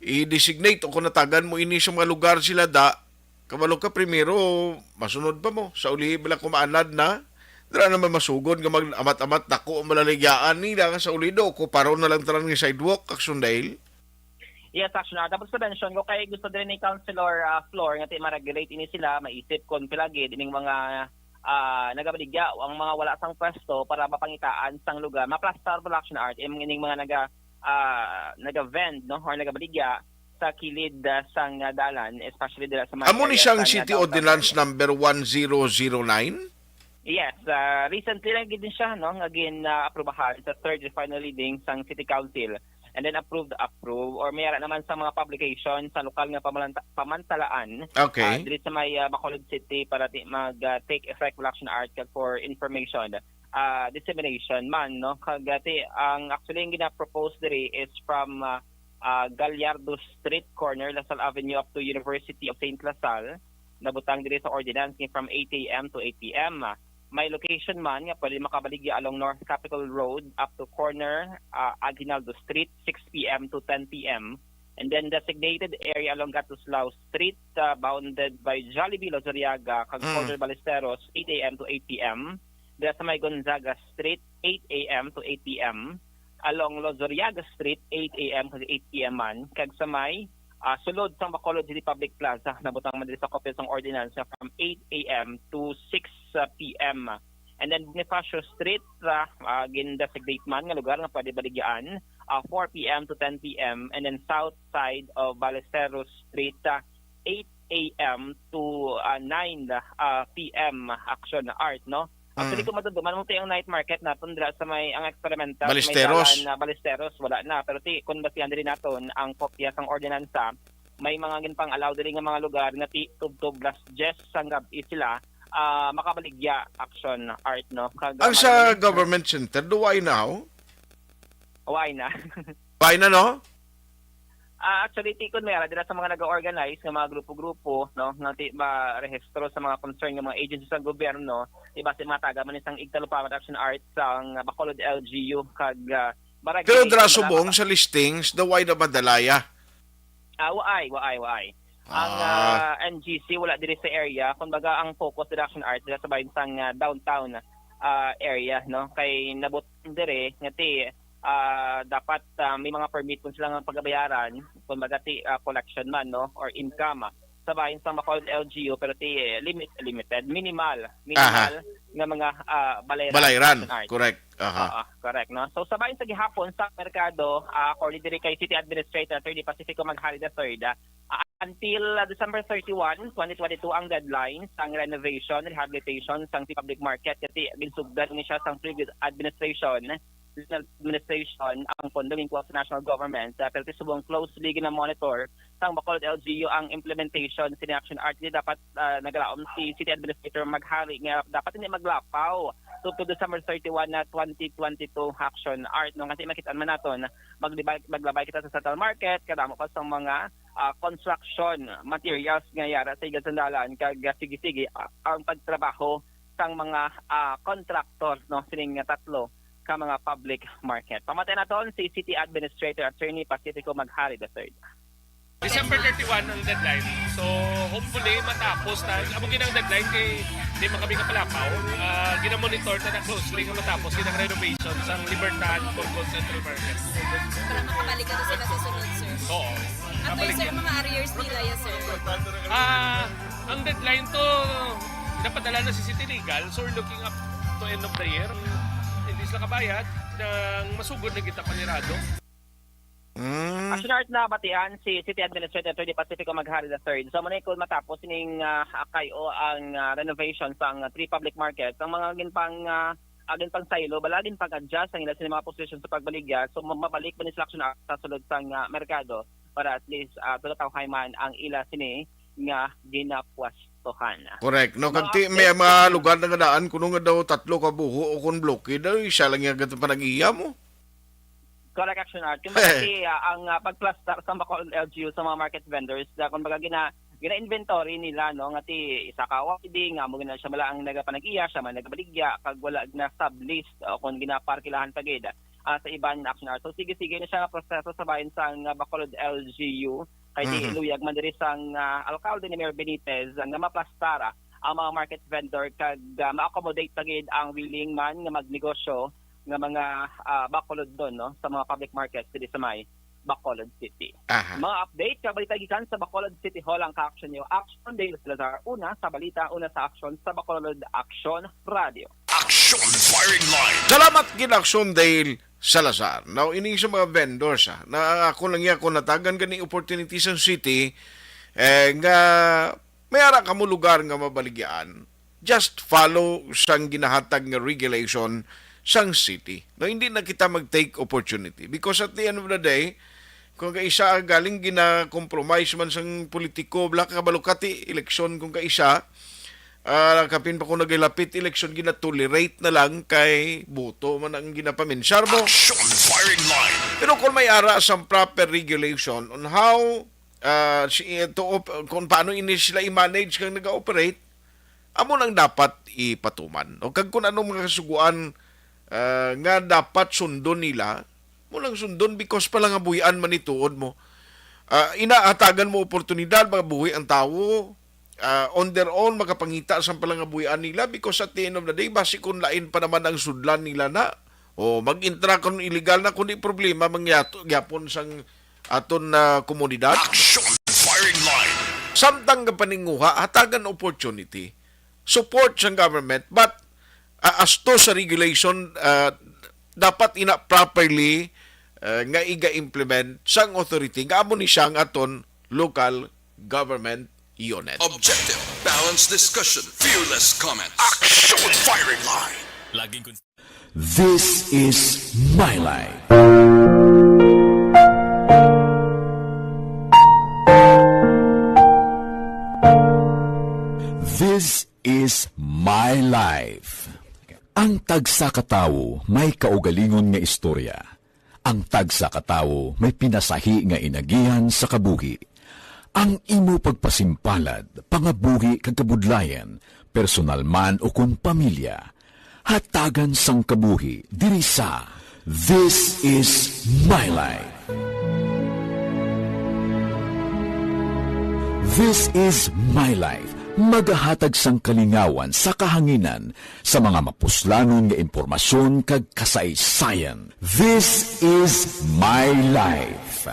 i-designate o kung natagan mo ini sa mga lugar sila da, kabalo ka, primero, masunod pa mo. Sa uli, bala kumaanad na, dira naman masugod nga mag-amat-amat, dako ang malaligyaan nila nga sa uli do, kuparon na lang tanan nga sidewalk, Axondale. Yes, actually, na. Tapos sa mention ko, kay gusto din ni Councilor ah, Flor nga ti ma-regulate ini sila, maisip kung pila gid ining mga ah, nagabaligya o ang mga wala sang pwesto para mapangitaan sang lugar, maplastar, Black Shark, im- ining mga naga ah, naga-vend, no, or nagabaligya sa kilid ah, sang ah, dalan, especially dira sa mga Amo ni area siyang sang, ah, City downtown Ordinance area. Number one zero zero nine? Yes, ah, recently lang gid siya, no, nga gin-aprubahan sa third and final reading sang City Council, and then approved, approve, or may ara naman sa mga publication sa lokal nga pamalanta- pamantalaan, ah, Okay. diri sa may ah, Bacolod City para ti mag ah, take effect, Black Shark, kag for information, ah, dissemination man, no, kag ah, ti ang actually ang gina-propose diri is from ah, ah, Gallardo Street corner, La Salle Avenue, up to University of Saint La Salle, nabutang diri sa ordinance nga from eight a.m. to eight p.m. May location man nga pwede makabaligya along North Capitol Road up to corner ah, Aguinaldo Street, six p.m. to ten p.m., and then designated area along Gatuslao Street, ah, bounded by Jollibee Lozuriaga, kag Mm. corner Ballesteros, eight a.m. to eight p.m. Dira sa may Gonzaga Street, eight a.m. to eight p.m., along Lozuriaga Street, eight a.m. kag eight p.m. man, kag sa may ah, sulod sang Bacolod City Public Plaza, nabutang man diri sa kopya sang ordinance nga from eight a.m. to six p.m. And then Bonifacio Street, ah, ah, gin-designate man nga lugar nga pwede baligyaan, ah, four p.m. to ten p.m., and then south side of Ballesteros Street, ah, eight a.m. to ah, nine ah, p.m. Action Art, no? Actually, Mm. kung madumduman mo, ti ang night market naton dira sa may, ang experimental, sa may Ballesteros. dalan na Ballesteros, wala na. Pero ti, kung basihan diri naton ang kopya sang ordinansa, may mga ginpang-allow diri nga mga lugar nga ti tubtob las diyes sang gab-i sila ah, makabaligya, Action Art, no? Kag, ah, Ang sa malamig na. Government Center, duway na, oh? Why na? Duway na, no? Ah, actually, ti kun may ara dira sa mga nag-organize nga mga grupo-grupo, no, nga ti marehistro sa mga concern nga mga agency sa gobyerno, ti basi mga taga man sang Igtalupangan Action Art sang Bacolod L G U kag ah, Barangay Pero dira sa subong Malabak. Sa listings, duway na madalaya. Ah, waay, waay, waay. Ang Ah. ah, N G C wala diri sa area, kumbaga ang focus dira Action Art dira sa bahin sang ah, downtown ah, area, no? Kay nabutang diri nga ti ah, dapat ah, may mga permit kun sila nga pagabayaran, kumbaga ti ah, collection man, no, or income, ah, sa bahin sang Bacolod L G U, pero ti eh, limit, limited, minimal, minimal nga mga ah, balayran. Balayran, Action Art. Correct. Aha. Oo, correct, no? So, sa bahin sa gihapon sa merkado, ah, according diri kay City Administrator Attorney Pacifico Maghari the third, ah, until ah, December thirty-one, twenty twenty-two ang deadline sang renovation, rehabilitation sang City Public Market, kasi ginsugdan ni siya sang previous administration, administration ang pondo ginkuha sa national government, ah, pero ti subong closely gina-monitor sang Bacolod L G U ang implementation sini Action Art. Di dapat ah, nagalaom si City Administrator Maghari nga dapat hindi maglapaw to, to December thirty-one na twenty twenty-two Action Art, no? Kasi makita man naton, maglibay, maglabay kita sa Central Market, kadamo pa sa mga ah, construction materials nga yara sa igad sandalan, kag ah, sige-sige ah, ang pagtrabaho sang mga ah, contractor, no, sining nga tatlo ka mga public market. Pamati naton si City Administrator Attorney Pacifico Maghari the third. December thirty-one ang deadline. So, hopefully, matapos na. Amo ginang deadline kay di man kami kapalapaw. Ah, gina-monitor ta na closely nga matapos ginang renovation sa Libertad, Burgos Central Market. Para makabalik na sila sa sunod, sir. Oo. Ato, Kabalik sir, yan. Mga arrears nila, yes, sir. Ah, ang deadline to, napadala na si City Legal. So, we're looking up to end of the year. Hindi sila kabayad nang masugod na kita panirado. Mm. Action Art, nabatian si City Administrator Attorney Pacifico Maghari the third. So, muna kung matapos ning ah, kayo ang ah, renovation sa ang three public markets, ang mga ginpang ah, agin pang silo, bala ginpang adjust ang ila sa mga position sa pagbaligya. So, ma- mabalik ba ni sila Action Art sa sulod sa ah, merkado para at least uh, tulatawhay man ang ila sini nga ginapwas Tohan. Correct. No, kag ti, may mga lugar na nga daan, kuno nga daw tatlo ka buho o kon bloke, daw isa lang yung gatong panag-iya mo. Correct, Action Art. Kumbaga, si, ah, ang, ah, pagplastar sa Bacolod L G U sa mga market vendors, ah, kumbaga, gina-, gina-inventory nila, no, nga ti isa ka Y D, nga mo gina siya mala ang nagapanag-iya, siya man nagabaligya, kag wala na sub-list, o kung ginaparkilahan pa gid, ah, sa iban, Action Art. So, sige-sige na siya nga proseso sa bahin sa nga Bacolod L G U, kay di Mhm. iluyag man diri sang, ah, alkalde ni Mayor Benitez nga maplastar, ah, ang mga market vendor kag, ah, ma-accommodate pa gid ang willing man nga magnegosyo nga mga, ah, Bacolodnon, no, sa mga public markets diri sa may Bacolod City. Aha. Mga update kag balita gikan sa Bacolod City Hall ang ka-action niyo. Action Dale Salazar, una sa balita, una sa action sa Bacolod Action Radio. Action Firing Line. Salamat gid, Action Dale Salazar. Now, ini sa mga vendors, ah, na ako lang iya, kung natagan gani opportunity sa city, eh, nga may ara kamo lugar nga mabaligyaan, just follow sang ginahatag nga regulation sang city. No, hindi na kita mag-take opportunity. Because at the end of the day, kung kaisa galing gina-compromise man sang politiko, bla ka balukati, eleksyon kung kaisa, ah, kapin pa kung nagilapit eleksyon, gina-tolerate na lang kay boto man ang ginapaminsar mo. Action Firing Line. Pero kung may ara sang proper regulation on how, ah, si, to op-, kung paano ini sila i-manage kang nag-operate, amo nang dapat ipatuman. O kag kung anong mga kasuguan, ah, nga dapat sundon nila, mo lang sundon because palangabuy-an man ni tuod mo. Ah, ina, hatagan mo oportunidad, mabuhi ang tawo, ah, on their own, makapangita sa palangabuy-an nila because at the end of the day, basi kung lain pa naman ang sudlan nila na, o mag-intra kung illegal na, kundi problema mangyato, gyapon sang aton na komunidad. Action Firing Line. Samtang nga paninguha, hatagan opportunity, support sang government, but, ah, as to sa regulation, ah, dapat ina properly, ah, nga iga-implement sang authority nga amo ni siya ang aton local government unit. Objective, balanced discussion, fearless comments. Action Firing Line. Laging This is my life. This is my life. Ang tagsa ka tawo may kaugalingon nga istorya. Ang tagsa ka tawo may pinasahi nga inagihan sa kabuhi. Ang imo pagpasimpalad, pangabuhi kag kabudlayan, personal man o kon pamilya, hatagan sang kabuhi diri sa This Is My Life. This Is My Life, magahatag sang kalingawan sa kahanginan sa mga mapuslanon nga impormasyon kag kasaysayan. This Is My Life.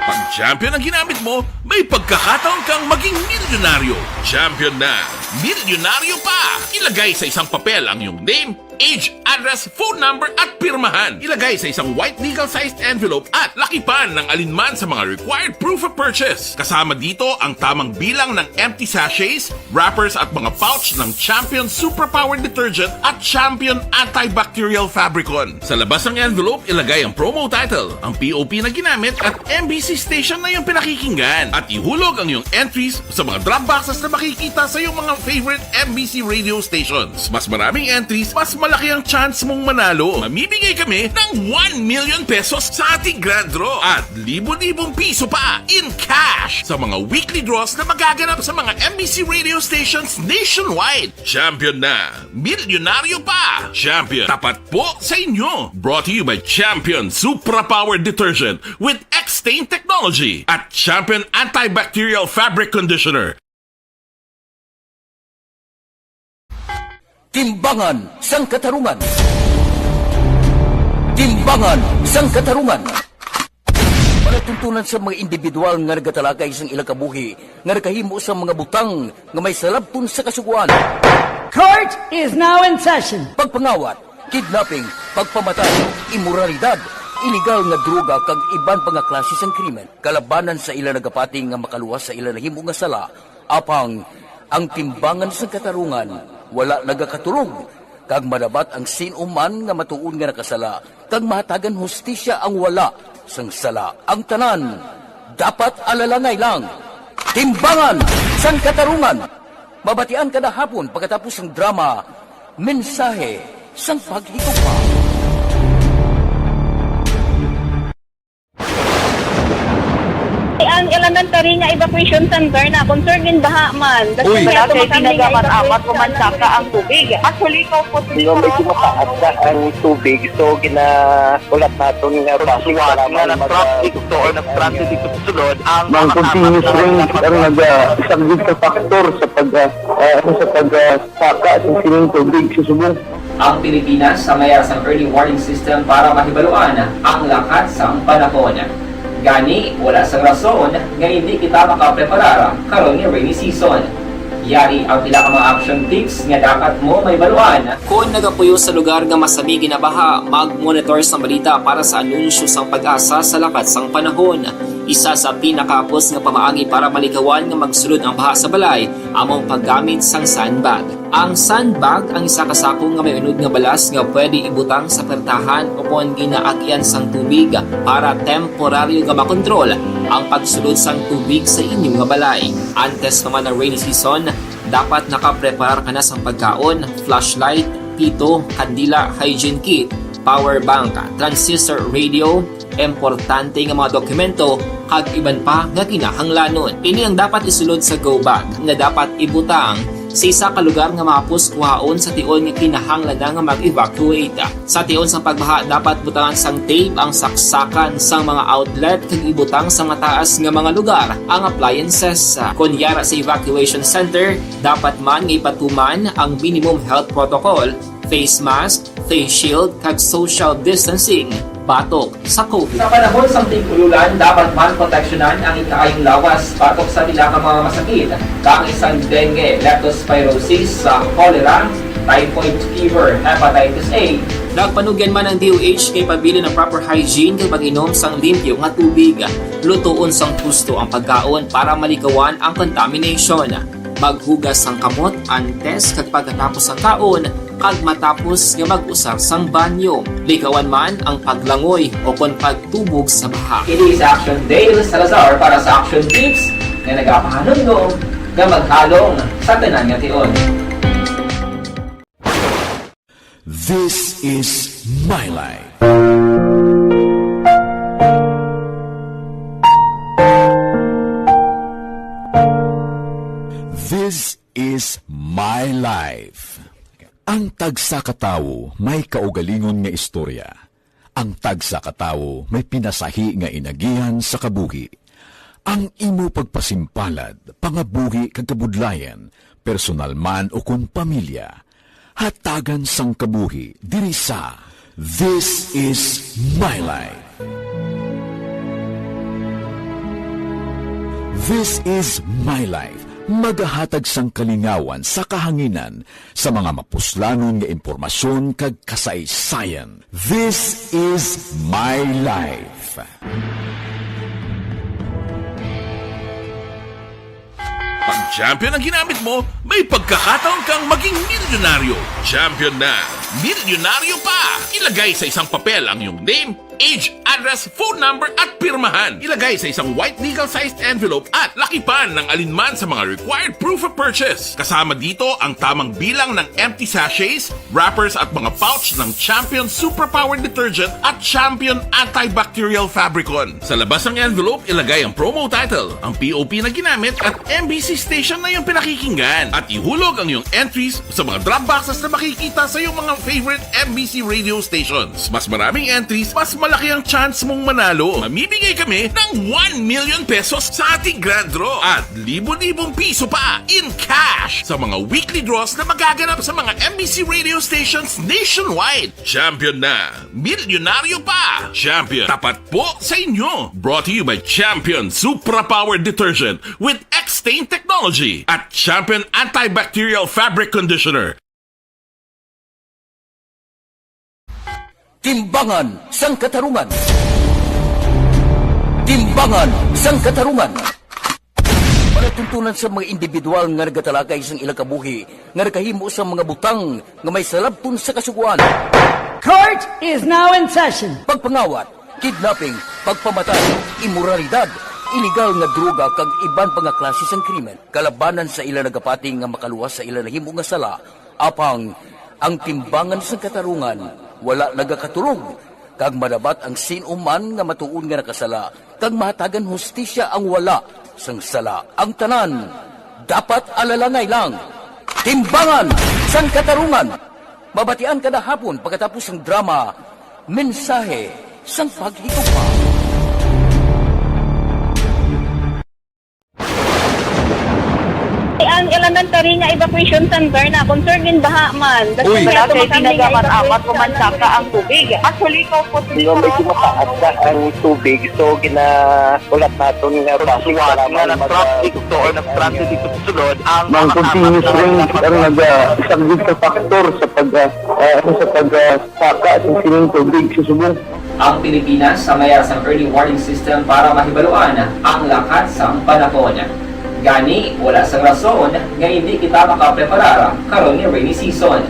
Pag champion ang ginamit mo, may pagkakataon kang maging milyonaryo. Champion na, milyonaryo pa! Ilagay sa isang papel ang iyong name, age, address, phone number, at pirmahan. Ilagay sa isang white legal-sized envelope at lakipan ng alinman sa mga required proof of purchase. Kasama dito ang tamang bilang ng empty sachets, wrappers, at mga pouch ng Champion Superpower Detergent at Champion Antibacterial Fabricon. Sa labas ng envelope, ilagay ang promo title, ang P O P na ginamit, at M B C station na iyong pinakikinggan. At ihulog ang iyong entries sa mga drop boxes na makikita sa iyong mga favorite M B C radio stations. Mas maraming entries, mas malaki ang chance mong manalo. Mamimigay kami ng one million pesos sa ating grand draw at libo-libong piso pa in cash sa mga weekly draws na magaganap sa mga M B C radio stations nationwide. Champion na! Milyonaryo pa! Champion, tapat po sa inyo! Brought to you by Champion Supra Power Detergent with X-Stain Technology at Champion Antibacterial Fabric Conditioner. Timbangan sang Katarungan. Timbangan sang Katarungan. Palatuntunan sa mga individual nga nagatalakay sang ilang kabuhi nga nakahimo sa mga butang nga may salabton sa kasugoan. Court is now in session. Pagpangawat, kidnapping, pagpamatay, imoralidad, iligal nga droga kag iban pa nga klase sang krimen. Kalabanan sa ila nagapati nga makaluwas sa ila nahimo nga sala, apang ang timbangan sang katarungan wala nagakatulog, kag madabat ang sin-o man nga matuod nga nakasala, kag mahatagan hustisya ang wala sang sala. Ang tanan Dapat alalangay lang. Timbangan sang Katarungan. Mabatian kada hapon pagkatapos sang drama, Mensahe sang Paghigugma. Ang elementary nga evacuation center na concerned in baha man. Uy. Wala kay ginagamit-amat o mansaka ang tubig. Actually, ikaw po, medyo mataas na ang tubig. So, gina- Ulat naton nga basig sa lamang na mag-, traffic to or nag-transit dito sa sulod, ang Ang continuous rain ang nag-, ah, isang big factor sa pag, ah, ah, sa pag, ah, saka sa sining tubig sa subong. Ang Pilipinas sa mayas ang early warning system para mahibaluan ang lakat sang panahon. Gani, wala sang rason nga hindi kita makapreparar karon nga rainy season. Yari ang pila ka mga action tips nga dapat mo mahibaluan. Kon nagapuyo sa lugar nga masami ginabaha, mag-monitor sang balita para sa anunsyo sang PAGASA sa lakat sang panahon. Isa sa pinakahapos nga pamaagi para malikawan nga magsulod ang baha sa balay amo ang paggamit sang sandbag. Ang sandbag ang isa ka sako nga may unod nga balas nga pwede ibutang sa pertahan ukon ginaagian sang tubig para temporaryo nga makontrol ang pagsulod sang tubig sa inyo nga balay. Antes pa man ang rainy season, dapat nakapreparar ka na sang pagkaon, flashlight, pito, kandila, hygiene kit, power bank, transistor radio, importante nga mga dokumento, kag iban pa nga kinahanglanon. Ini ang dapat isulod sa go bag nga dapat ibutang sa isa ka lugar nga mahapos kuhaon sa tion nga kinahanglan na nga mag-evacuate. Sa tion sang pagbaha, dapat butangan sang tape ang saksakan sang mga outlet kag ibutang sa mataas nga mga lugar ang appliances. Kon yara sa evacuation center, dapat man nga ipatuman ang minimum health protocol, face mask, face shield, kag social distancing batok sa COVID. Sa panahon sang tig-ululan, dapat man proteksyonan ang ikaayong lawas batok sa pila ka mga masakit, kaangay sang dengue, leptospirosis, sa cholera, typhoid fever, hepatitis A. Nagpanugyan man ang D O H kay pabilin ang proper hygiene kag pag-inom sang limpyo nga tubig. Lutoon sang husto ang pagkaon para malikawan ang contamination. Maghugas sang kamot antes kag pagkatapos sang kaon, kag matapos nga mag-usar sang banyo. Likawan man ang paglangoy o kon pagtubog sa baha. Kini si Action Dale Salazar para sa Action Tips nga nagapahanumdom nga maghalong sa tanan nga tion. This is my life. This is my life. Ang tagsa ka tawo may kaugalingon nga istorya. Ang tagsa ka tawo may pinasahi nga inagihan sa kabuhi. Ang imo pagpasimpalad, pangabuhi kag kabudlayan, personal man ukon pamilya, hatagan sang kabuhi diri sa This is My Life. This is My Life, magahatag sang kalingawan sa kahanginan sa mga mapuslanon nga impormasyon kag kasaysayan. This is My Life. Pag champion ang ginamit mo, may pagkakataon kang maging milyonaryo. Champion na, milyonaryo pa! Ilagay sa isang papel ang iyong name, age, address, phone number, at pirmahan. Ilagay sa isang white legal-sized envelope at lakipan ng alinman sa mga required proof of purchase. Kasama dito ang tamang bilang ng empty sachets, wrappers, at mga pouch ng Champion Superpower Detergent at Champion Antibacterial Fabricon. Sa labas ng envelope, ilagay ang promo title, ang P O P na ginamit, at M B C station na iyong pinakikinggan. At ihulog ang iyong entries sa mga drop boxes na makikita sa iyong mga favorite M B C radio stations. Mas maraming entries, mas malaki ang chance mong manalo. Mamimigay kami ng one million pesos sa ating grand draw at libo-libong piso pa in cash sa mga weekly draws na magaganap sa mga M B C radio stations nationwide. Champion na! Milyonaryo pa! Champion, tapat po sa inyo! Brought to you by Champion Supra Power Detergent with X-Stain Technology at Champion Antibacterial Fabric Conditioner. Timbangan sang Katarungan. Timbangan sang Katarungan. Palatuntunan sa mga individual nga nagatalakay sang ilang kabuhi nga nakahimo sa mga butang nga may salabton sa Kasugoan. Court is now in session. Pagpangawat, kidnapping, pagpamatay, imoralidad, Iligal nga droga kag iban pa nga klase sang krimen, kalabanan sa ila nagapati nga makaluwas sa ila nahimo nga sala, apang ang timbangan sang katarungan wala nagakatulog, kag madabat ang sin-o man nga matuod nga nakasala, kag mahatagan hustisya ang wala sang sala. Ang tanan dapat alalangay lang. Timbangan sang katarungan. Mabatian kada hapon pagkatapos sang drama, Mensahe sang Paghigugma. Ang elementary nga evacuation center na concern gid baha man. Uy. Wala kay ginagamit-amit ko man saka ang tubig. Actually, ko po. Medyo mataas na ang tubig, so gina-, ulat naton nga traffic, nga na-traffic to or na-stranded dito sa sulod ang mga continuous rain ang naga-, isa gid ka factor sa pag, ah, ah, sa pag, ah, saka sa sining tubig sa subong. Ang Pilipinas sa mayar sang early warning system para mahibaluan ang lakat sang panahon. Gani, wala sang rason nga hindi kita makapreparar karon nga rainy season.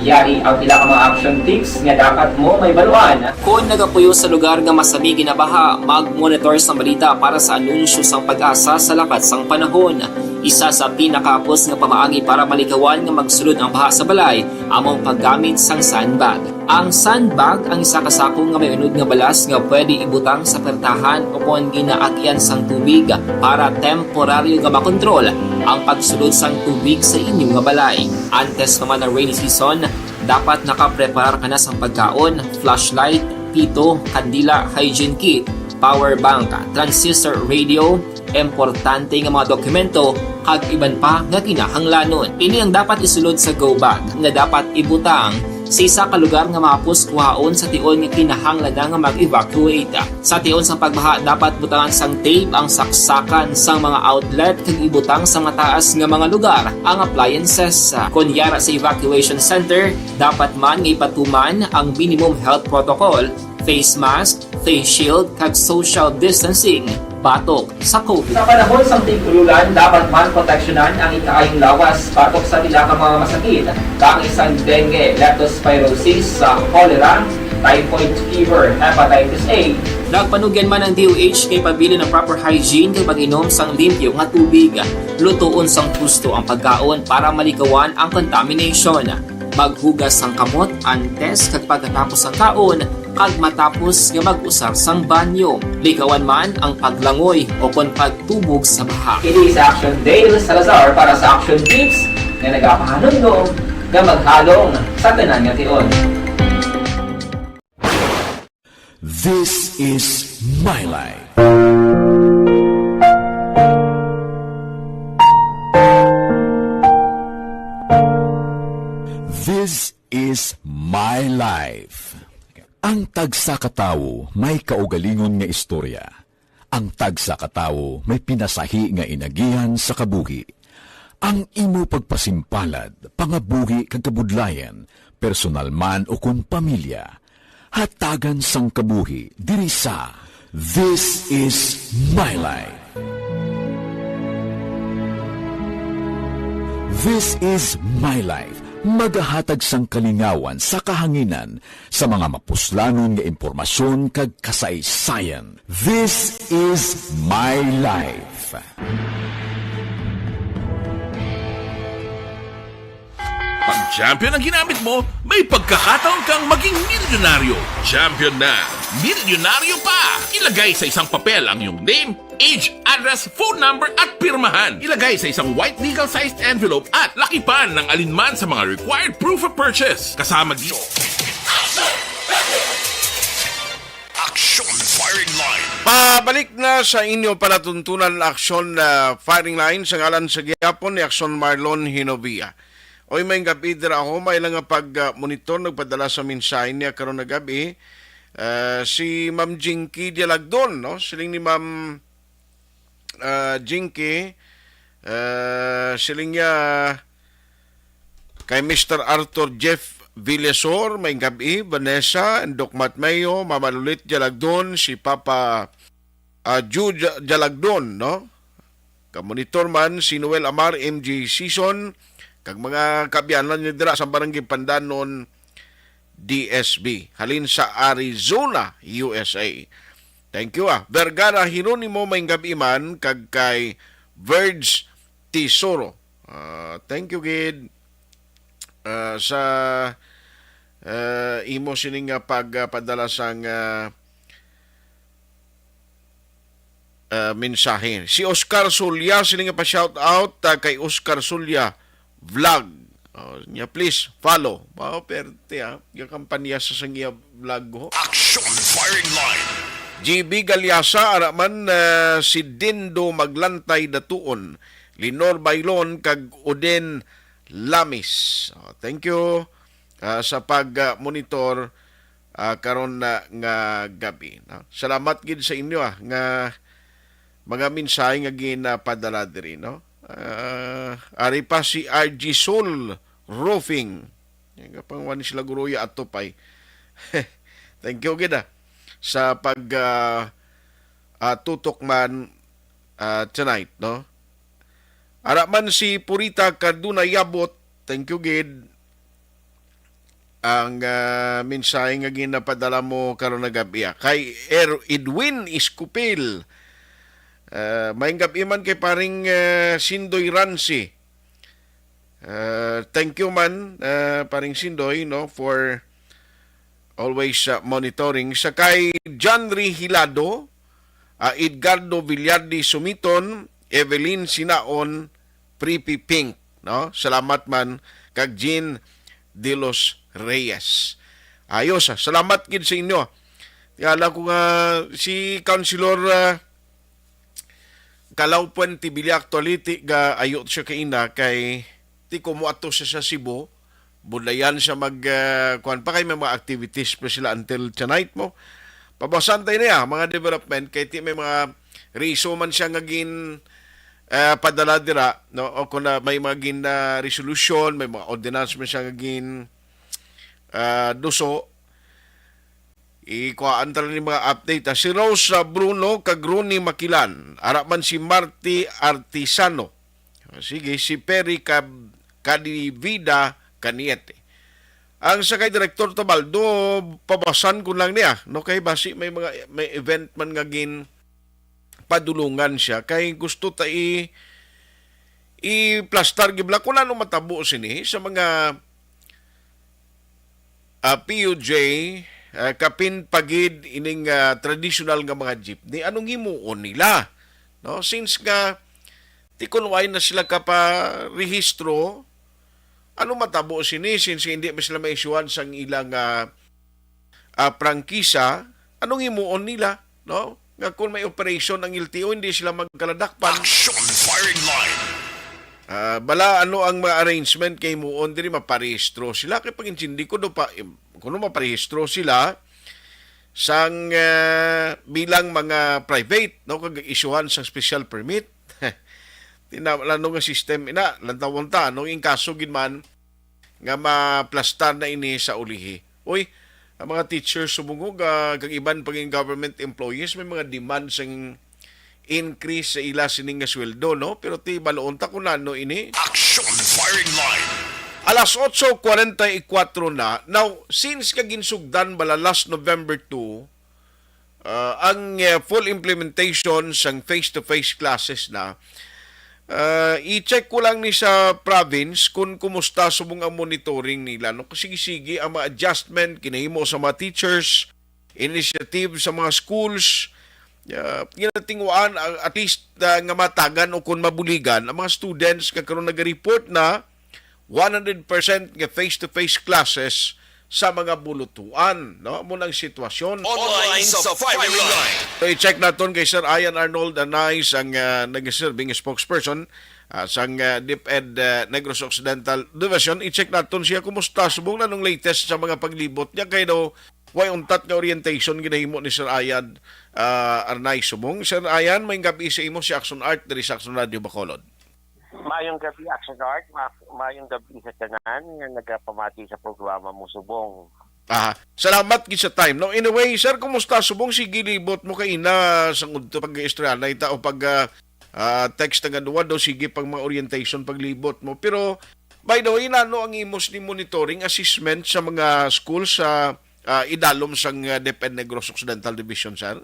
Yari ang pila ka mga action tips nga dapat mo mahibaluan. Kon nagapuyo sa lugar nga masami ginabaha, mag-monitor sang balita para sa anunsyo sang PAGASA sa lakat sang panahon. Isa sa pinakahapos nga pamaagi para malikawan nga magsulod ang baha sa balay amo ang paggamit sang sandbag. Ang sandbag ang isa ka sako nga may unod nga balas nga pwede ibutang sa pertahan o kon ginaagyan sang tubig para temporaryo nga makontrol ang pagsulod sang tubig sa inyo nga balay. Antes pa man ang rainy season, dapat nakapreparar ka na sang pagkaon, flashlight, pito, kandila, hygiene kit, power bank, transistor radio, importante nga mga dokumento, kag iban pa nga kinahanglanon. Ini ang dapat isulod sa go bag nga dapat ibutang sa isa ka lugar nga mahapos kuhaon sa tion nga kinahanglan na nga mag-evacuate. Sa tion sang pagbaha, dapat butangan sang tape ang saksakan sang mga outlet kag ibutang sa mataas nga mga lugar ang appliances. Kon yara sa evacuation center, dapat man nga ipatuman ang minimum health protocol, face mask, face shield, kag social distancing batok sa COVID. Sa panahon sang tig-ululan, dapat man proteksyonan ang ikaayong lawas batok sa pila ka mga masakit, kaangay sang dengue, leptospirosis, sa cholera, typhoid fever, hepatitis A. Nagpanugyan man ang D O H kay pabilin ang proper hygiene kag pag-inom sang limpyo nga tubig. Lutoon sang husto ang pagkaon para malikawan ang contamination. Maghugas sang kamot antes kag pagkatapos sang kaon, kag matapos nga mag-usar sang banyo. Likawan man ang paglangoy o kon pagtubog sa baha. Ini si Action Dale Salazar para sa Action Tips nga nagapahanumdom nga maghalong sa tanan nga tion. This is my life. This is my life. Ang tagsa ka tawo may kaugalingon nga istorya. Ang tagsa ka tawo may pinasahi nga inagihan sa kabuhi. Ang imo pagpasimpalad, pangabuhi kag kabudlayan, personal man ukon pamilya, hatagan sang kabuhi diri sa This Is My Life. This Is My Life, magahatag sang kalingawan sa kahanginan sa mga mapuslanon nga impormasyon kag kasaysayan. This Is My Life. Pag champion ang ginamit mo, may pagkakataon kang maging milyonaryo. Champion na, milyonaryo pa! Ilagay sa isang papel ang iyong name, age, address, phone number, at pirmahan. Ilagay sa isang white legal-sized envelope at lakipan ng alinman sa mga required proof of purchase. Kasama dito. Action Firing Line. Pabalik na sa inyo palatuntunan, Action, ah, Firing Line, sa ngalan sa gihapon ni Action Marlon Hinovia. Oy, may gabi dira ako, may lang nga pag, ah, monitor, nagpadala sa mensahe niya karon nga gabi. Ah, si Ma'am Jinky Dialagdon, no? Siling ni Ma'am, ah, Jinky, ah, siling niya, kay Mister Arthur Jeff Villasor, may gabi, Vanessa, Doc Matt Mayo, Mama Lulit Dialagdon, si Papa, ah, Jude Dialagdon, no? Kamonitor man si Noel Amar, M J Season, kag mga kaabyanan niyo dira sa Barangay Pandanon, D S B, halin sa Arizona, U S A. Thank you, ah. Vergara Jeronimo, may gabi man, kag kay Verge Tesoro. Ah, thank you, gid. Ah, sa, ah, imo sini nga pagpadala sang, ah, ah, mensahe. Si Oscar Solia, sini nga pa-shout out, ah, kay Oscar Solia Vlog. Oh, niya, please follow. Wow, perte, ah. Gakampanya sa sang iya vlog, ho. Action Firing Line. G B Galyasa, ara man, ah, si Dindo Maglantay Datuon, Lenore Bailon, kag Oden Lamis. Oh, thank you, ah, sa pag, ah, monitor, ah, karon na nga gabi, no? Salamat gid sa inyo, ah, nga mga mensahe nga ginapadala diri, no? Ah, ari pa si R G Soul Roofing. Yan ka pang wani sila guruya at tupay. Thank you gid, ah, sa pag, ah, ah, tutok man, ah, tonight, no? Ara man si Purita Cardona Yabot, thank you gid. Ang, ah, mensahe nga ginapadala mo karon nga gabi, ah. Kay Er-, Edwin Escupil, ah, maayong gabi man kay paring, ah, Sindoy Ransi. Ah, thank you man, ah, paring Sindoy, no, for always, ah, monitoring. Sa kay John Ray Hilado, ah, Edgardo Villardi Sumiton, Evelyn Sinaon, Preppy Pink, no? Salamat man kag Jean de los Reyes. Ayos, ah. Salamat gid sa inyo. Kaya lang ko nga si Councilor, ah, Kalaw Puente Villa actually, ti ga ayo siya kaina kay ti kumo ato siya sa Cebu, budlayan siya mag, ah, kuwan pa kay may mga activities pa sila until tonight mo. Pabasan tayo niya, mga development, kay ti may mga reso man siya nga gin, ah, padala dira, no? O kung na may mga gin, ah, resolution, may mga ordinance man siya nga gin, ah, duso. Ikuhaan ta lang ni mga update, ah. Si Rose, ah, Bruno kag Ronnie Makilan, ara man si Marty Artisano. Ah, sige, si Perry Cab-, Cadivida Caniete. Ang sa kay Direktor Tabaldo, pabasan ko lang niya, no? Kay basi may mga, may event man nga gin padulungan siya. Kay gusto ta i-, i-plastar gibla kung ano matabo sini sa mga, ah, P U J, ah, kapin pagid ining, ah, traditional nga mga jeepney. Anong himuon nila? No? Since nga, ti kun way na sila kaparehistro, ano matabo sini since hindi man sila maisyuhan sang ilang, ah, ah, prangkisa? Anong himuon nila, no? Nga kung may operation ang L T O, hindi sila magkaladakpan. Action Firing Line. Ah, bala, ano ang mga arrangement kay himuon diri, maparehistro sila? Kay pag-intindi ko do pa, im-, kuno maparehistro sila sang, eh, bilang mga private, no, kag isyuhan sang special permit. Tinalano nga system ina, lantawon ta, no, in kaso gid man nga maplastar na ini sa ulihi. Uy, ang mga teachers subong, ah, kag iban pang government employees, may mga demand sang increase sa ila sining nga sweldo, no? Pero ti baloon ta kung ano ini. Action Firing Line. Alas otso kwarenta y kuwatro na. Now, since nga ginsugdan bala last November two, ah, ang, eh, full implementation sang face-to-face classes na, ah, i-check ko lang ni sa province kung kumusta subong ang monitoring nila, no? Sige-sige ang mga adjustment ginahimo sa mga teachers, initiative sa mga schools, ah, ginatinguan, ah, at least, ah, nga matagan o kung mabuligan ang mga students nga karon naga-report na one hundred percent nga face-to-face classes sa mga bulutuan, no? Amo nang sitwasyon. Online sa Firing Line. So, i-check naton kay Sir Ian Arnold Anais, ang, ah, nag-serving spokesperson, ah, sang, ah, DepEd, ah, Negros Occidental Division. I-check naton siya kumusta subong na nung latest sa mga paglibot niya kay daw way untat nga orientation ginahimo ni Sir Ian, ah, Arnay Subong. Sir Ian, may gabi sa imo si Action Art diri sa Action Radio Bacolod. Maayong gabi, Action Art. Ma-, maayong gabi sa tanan nga nagapamati sa programa mo, Subong. Ah, salamat gid sa time. No, anyway, sir, kumusta subong? Sige, libot mo kay ina sa ngudto pag-istorya na ita o pag, ah, ah, text nga duwa daw, sige pag mga orientation paglibot mo. Pero by the way, nano ang imos ni monitoring assessment sa mga school sa, ah, idalom sang, ah, DepEd Negros Occidental Division, sir?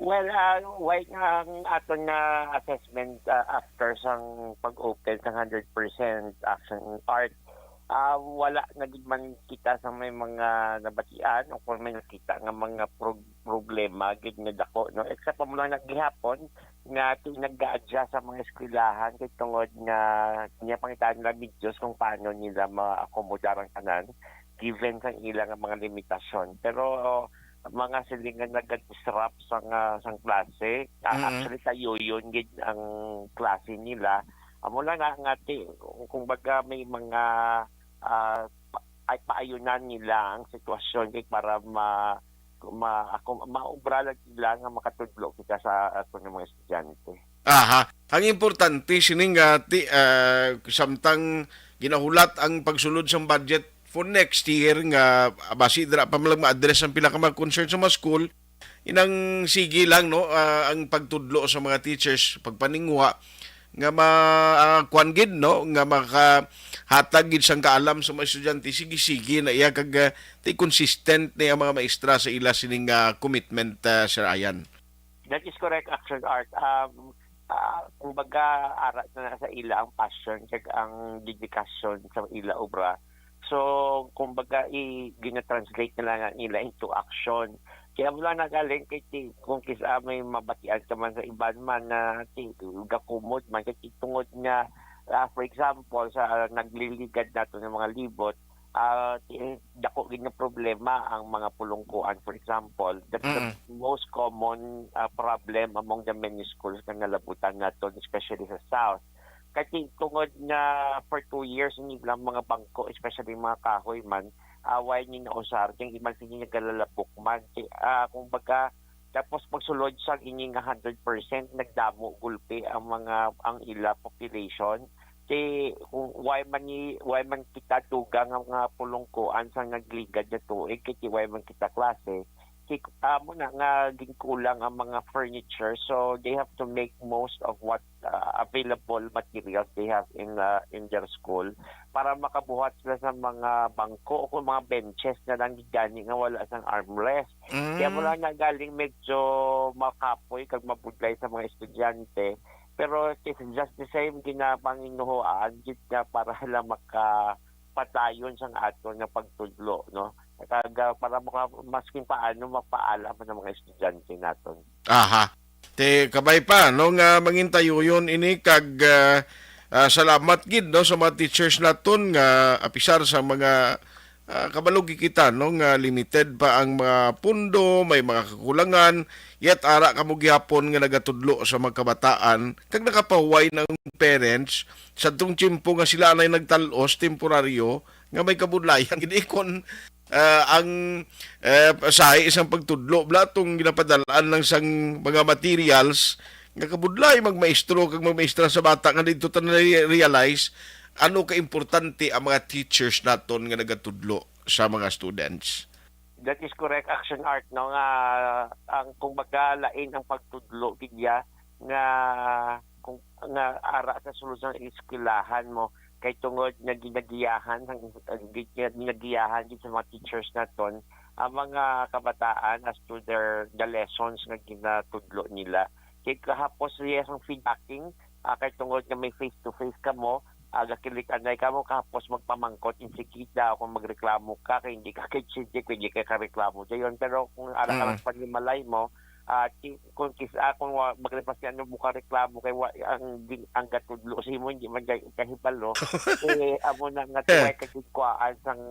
Well, ah, why nga ang aton nga assessment, ah, after sang pag-open sang hundred percent Action Art, ah, wala na gid man kita sa may mga nabatian o kung may nakita nga mga pro-, problema gid nga dako, no? Except amo lang na gihapon nga ti-, nag-a-adjust sa mga eskwelahan kay tungod nga niya pangitaan nila medios kung paano nila ma-accommodar ang tanan given sang ila nga mga limitasyon. Pero mga silingan naga-disrupt sang, ah, sang klase. Ah, Mm. Actually, tayo yun gid ang klase nila. Amo lang na nga ti-, kung baga may mga, ah, pa-, ay paayunan nila ang sitwasyon kay para ma-, ma-, ako, maobra lang sila nga makatudlo kita sa ato nga mga estudyante. Aha. Ang importante sini nga ti-, ah, samtang ginahulat ang pagsulod sang budget for next year nga basi dira pa man lang ma-address ang pila ka mga concern sa mga school, inang sige lang, no, ah, ang pagtudlo sa mga teachers, pagpaninguha nga ma-, ah, kuwan gid, no, nga makahatag gid sang kaalam sa mga estudyante, sige-sige na iya kag, ah, ti consistent ni ang mga maestra sa ila sining, ah, commitment, ah, Sir Ayan. That is correct, Action Art. Um, ah, kumbaga, ara na sa ila ang passion kag ang dedikasyon sa ila obra. So, kumbaga, i-, gina-translate na lang ang ila into action. Kaya mo lang nagaling kay ti-, kung kisa may mabatian ka man sa iban man na ti-, gakumod man, kay ti-, tungod nga, ah, for example, sa nagligad nato ng mga libot, ah, ti-, dako gid nga problema ang mga pulungkuan. For example, that's the Mm. most common, ah, problem among the many schools nga nalabutan naton, especially sa South. Kay ti-, tungod nga for two years, hindi lang mga bangko, especially mga kahoy man, ah, wala ni nausar, kay iban sini nagalalapok man. Ti-, ah, kumbaga, tapos pagsulod sa ining hundred percent, nagdamo gulpi ang mga, ang ila population. Ti, kung why man ni, why man kita dugang nga mga pulungkuan sa nagligad nga tuig, kay ti why man kita klase, ti, amo na nga ginkulang ang mga furniture, so they have to make most of what, uh, available materials they have in, uh, in their school para makabuhat sila sa mga bangko o kung mga benches na lang gani nga wala sang armrest. Kaya mo Mm. lang na galing medyo makapoy kag mabudlay sa mga estudyante. Pero it is just the same, ginapanginuhoan gid nga para lang makapatayon sang aton nga pagtudlo, no? Kag, ah, para maka-, maskin paano mapaalam ang mga estudyante naton. Aha. Ti, kabay pa, no, nga mangin tayo yun ini kag, ah, ah, salamat gid, no, sa mga teachers naton nga apisar sa mga, ah, kabalo gid kita, no, nga limited pa ang mga pundo, may mga kakulangan, yet ara kamo gihapon nga nagatudlo sa mga kabataan kag nakapahuway ng parents sa tong tiyempo nga sila anay nagtalos temporaryo nga may kabudlayan gid kon, ah, ang, eh, sahi sang pagtudlo bala tong ginapadalaan lang sang mga materials nga kabudlay magmaestro kag magmaestra sa bata nga didto ta na-realize ano ka importante ang mga teachers naton nga nagatudlo sa mga students. That is correct, Action Art, no, nga ang, kung baga, lain ang pagtudlo gid ya nga kung, nga ara sa sulod sang eskwelahan mo, kay tungod nga ginagiyahan sang, gid-, nga ginagiyahan gid sa mga teachers naton ang mga kabataan as to their, the lessons nga ginatudlo nila. Kay kahapos, yes, ang feedbacking, ah, kay tungod nga may face to face ka mo, ah, gakilik-anay ka mo, kahapos magpamangkot insigida, o kung magreklamo ka, kay hindi ka kay Chidi, pwede ka kareklamo dayon. Pero kung ara ka Mm. lang panimalay mo, ah, ti-, kung kis-, ah, kung wa-, magrepas ka, ano mo ka reklamo, kay wa-, ang gin-, ang gatudlo sa imo, hindi man kay kahibalo, eh, amo na nga Eh. tuway kagigkwaan sang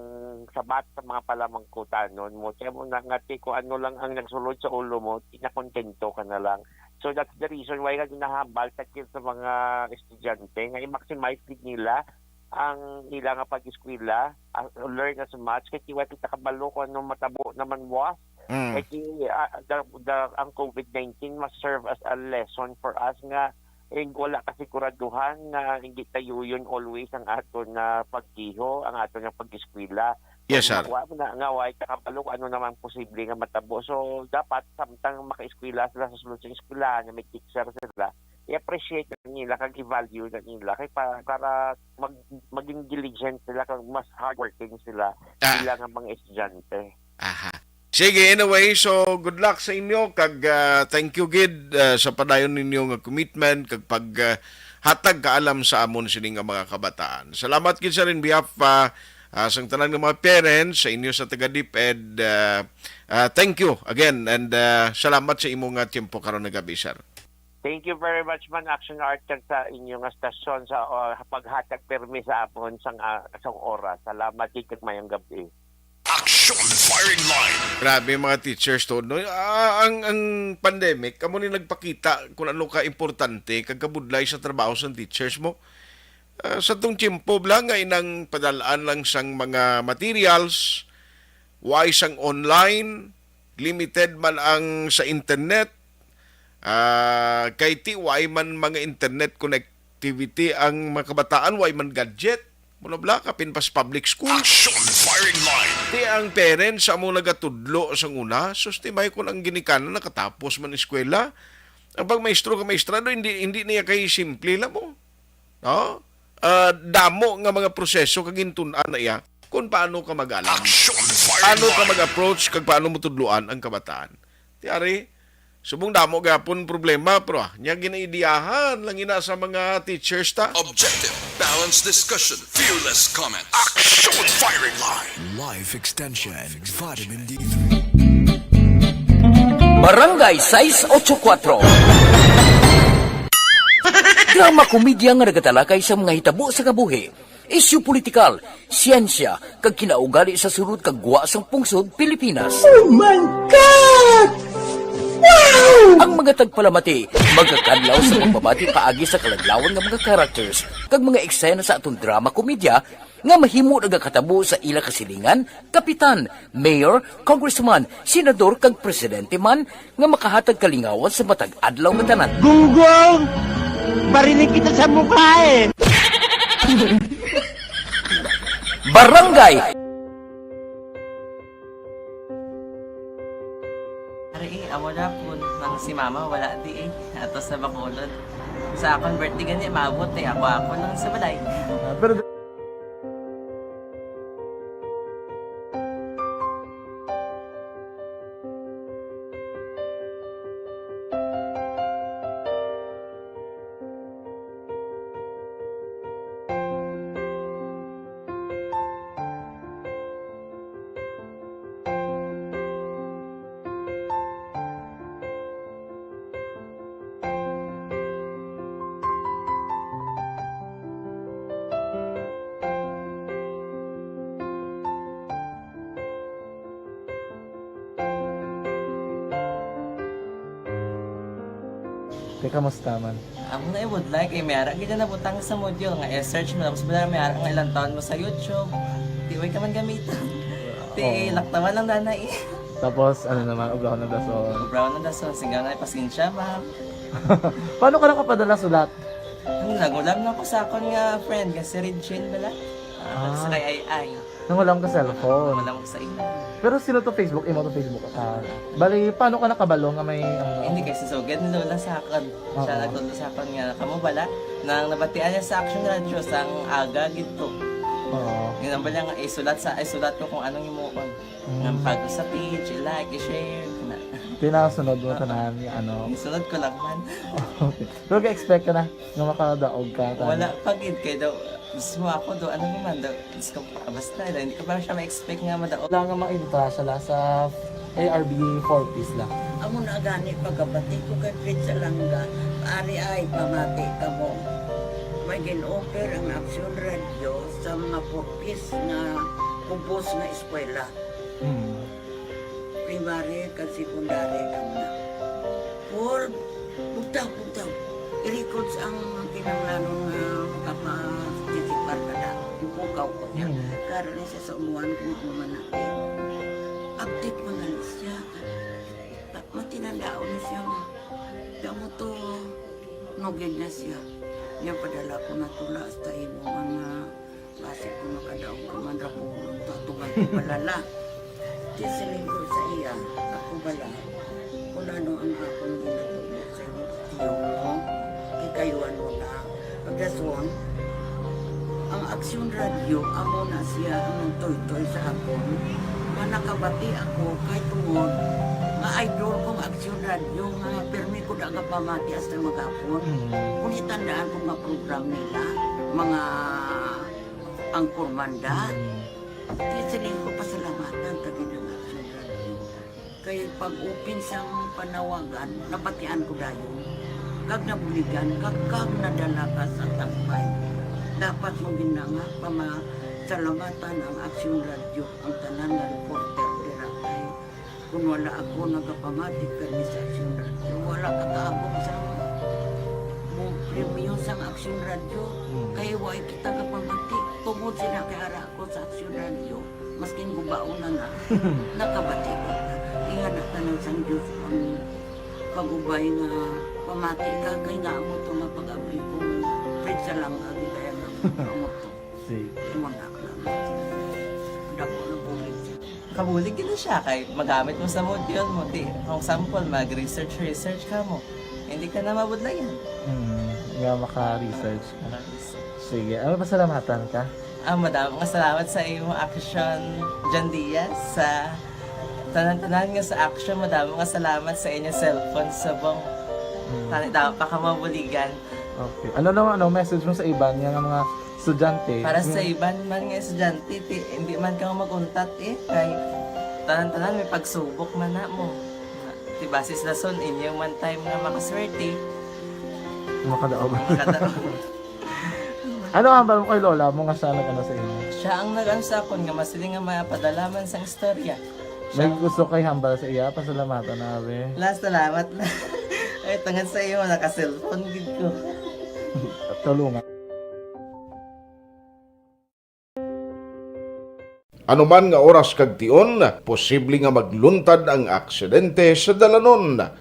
sabat sa mga palamangkutanon mo. Kaya mo na nga, ti, kung ano lang ang nagsulod sa ulo mo, ti, nakontento ka na lang. So that's the reason why nga ginahambal takil sa mga estudyante nga i-maximize gid nila ang ila nga pag-eskwela, ah, learn as much, kay ti wa kita kabalo kung ano matabo naman buwas. Mm. Kay ti, ah, the, the, ang covid nineteen must serve as a lesson for us nga, eh, wala kasiguraduhan nga hindi tayo yun always ang aton nga paggiho, ang aton nga pag-eskwela. Yes, sir. Makuha mo na nga, way kakabalo kung ano naman posible nga matabo. So, dapat, samtang makaeskwela sila sa sulod sa eskwelahan, nga may teacher sila, i-appreciate na nila, kag i-value na nila, kay pa-, para mag-, maging diligent sila, kag mas hardworking sila, Ah. sila nga mga estudyante. Aha. Sige, anyway, so good luck sa inyo, kag, ah, thank you gid, ah, sa padayon ninyo nga commitment kag pag, ah, hatag kaalam sa amon sini nga mga kabataan. Salamat gid, sir, in behalf pa, ah, sang tanan nga mga parents, sa inyo sa taga DepEd, ah, ah, thank you again, and, ah, salamat sa imo nga tiyempo karon nga gabi, sir. Thank you very much man, Action Art, kag sa inyo nga stasyon sa, ah, paghatag permi sa amon sang, ah, sang oras. Salamat gid kag mayong gabi. Action Firing Line. Grabe, mga teachers to, no? Ah, ang, ang pandemic, amo ni nagpakita kung ano ka importante kag kabudlay sa trabaho sang teachers mo. Ah, sa tong tiyempo bala nga inang padalaan lang sang mga materials, way sang online, limited man ang sa internet, ah, kay ti way man mga internet connectivity ang mga kabataan, way man gadget. Muna bala, kapin pa sa public school. Action Firing Line. Ti ang parents amo nagatudlo sa una, sus, ti may kun ang ginikanan nakatapos man eskwela. Ang pagmaestro ka maestra do, hindi, hindi niya kay simple lang mo. No? Ah, damo nga mga proseso kag gintun-an na iya kung paano ka mag-alam. Action Firing Paano ka Line. Mag-approach kag paano mo tudluan ang kabataan. Ti ari, subong damo gapon problema, pero, ah, nya ginaidiyahan lang ina sa mga teachers ta. Objective, balanced discussion, fearless comment. Action Firing Line. Life Extension, Vitamin D three. Barangay sais ocho kuwatro. Drama komedya nga nagatalakay sa mga hitabo sa kabuhi, isyu politikal, siyensya, kag kinaugali sa sulod kag gwa sang pungsod Pilipinas. Oh my God! Wow! Ang mga tagpalamati magakadlaw sa pagbabati paagi sa kaladlawan nga mga characters kag mga eksena sa atong drama komedya nga mahimo nagakatabo sa ila kasilingan, kapitan, mayor, congressman, senador, kag presidente man nga makahatag kalingawan sa matag adlaw nga tanan. Gunggong! Barinig kita sa mukha eh! Barangay! Ari eh, amo na po nang si mama wala di eh. Ato sa Bacolod. Sa akon birthday gani, maabot eh. Ako, ako lang sa balay. Ah, pero Te, kamusta man? Amo na, I would like, eh, may ara gid na nabutang sa module nga i-search mo, tapos bala may ara nga ilang taon mo sa YouTube. Di, way ka man gamiton. Ti, Oo. Laktawan lang dana, eh. Tapos, ano naman, ubrahon ng dason. Ubrahon ng dason, singgaw na, pasensya, ma'am. Paano ka nakapadala sulat? Ano, nagulam na ko sa akon nga friend, nga si Regine bala. Ah, Ah. Sa kay Ay Ay. Nangulam ka cellphone? Nangulam ko sa imo. Pero sino to Facebook? Imo to Facebook? Ah, bali, paano ka nakabalo nga may, ano? Hindi, kay si Sugad ni Lola sa akon. Siya Oo. Nagtudlo sa akon nga, kamo bala, nang nabatian niya sa Action Radio, sang aga gid to. Oo. Yun ang bala nga, isulat sa, isulat ko kung anong himuon. Mm. Nga pag sa page, i-like, i-share, na. Tinasunod mo Oo. Tanan nga, ano? Isunod ko lang man. Okay. Pero ka-expect ka na nga makadaog ka, tanan? Wala pa gid, kay daw, mismo ako daw, ano naman daw, Diyos ko, basta, hindi ko pa siya ma-expect nga madaog. Wala nga ma-entra siya la sa A R B four Ps la. Amo na gani pagkabati ko kay Fred Salanga, ari ay pamati kamo. May gin-offer ang Action Radio sa mga four Ps nga ubos nga eskwela. Hmm. Primary kag secondary lang na. Paul, bugtaw, bugtaw. I-records ang kinahanglanon nga makaparticipar ka na. Ipukaw ko niya. Mm. Karon ni sa umuan ko nga manati. Update man na siya. Ta-, matinandaon ni siya nga. Kamo to, nugid na siya. Niya padala ko na tula hasta imo nga Basi kung makadaog ka man ra po, tatugan ko pala la. Di siling ko sa iya, ako bala, kung ano ang akong ginatubo sa imo, tiyo mo, ikayuan mo na. Pagdason, ang Aksyon Radyo, amo na siya ang nagtoytoy sa akon. Man Nakabati ako kay tungod nga idol ko nga Aksyon Radyo nga pirmi ko da gapamati hasta maghapon. Mm. Kung itandaan ko nga program nila, mga angkormanda, Mm. di siling ko pasalamatan kag ang Aksyon Radyo. Kay pag-open sang panawagan, nabatian ko dayon. Kag nabuligan, kag, kag nadala ka sa tampay. Dapat mo gina nga pamasalamatan ang Aksyon Radyo, ang tanan nga reporter dira kay kun wala ako nagapamati kani sa Aksyon Radyo, wala ka kaabot sa mo premyo sang Aksyon Radyo. Hmm. Kay wa kita kapamati. Tungod sila kay ara ako sa Aksyon Radyo, maskin gubaon na na, nakabati ko. Ingana tanan sang Diyos ang pag-ubay nga pamati ka, kay nga amo to nga pag-abli ko, Fred sa lang agi kaya nga amo to. Sige. Imo na lang. Dako na bulig siya. Kabulig gid na siya kay magamit mo sa module mo. Di, for example, mag-research, research ka mo. Hindi ka na mabudlayan. Hmm, nga maka-research ka. Maka-research. Sige, ano, pasalamatan ka? Ah, madamo nga salamat sa imo Aksyon, John Diaz, sa tanan-tanan nga sa Aksyon. Madamo nga salamat sa inyo cellphone subong. Hmm. Tani, dapat pa ka mabuligan. Okay. Ano naman, ano, message mo sa iban nga mga estudyante? Para sa Hmm. iban man nga estudyante, ti, hindi man ka mag-untat eh. Kay tanan-tanan may pagsubok man na mo. Ti, base sa lason, inyo man time nga makaswerte. Makadaog. Makadaog. Ano ang hambal mo kay lola mo nga siya nag-ano sa inyo? Siya ang nag-ano sa akon nga masiling nga mapadala man sang istorya. May Siya gusto kay hambal sa iya, pasalamatan na, abi. La, salamat na. Ay, tungod sa iyo, naka-cellphone gid ko. Tulungan. Anuman nga oras kag tion, posible nga magluntad ang aksidente sa dalanon.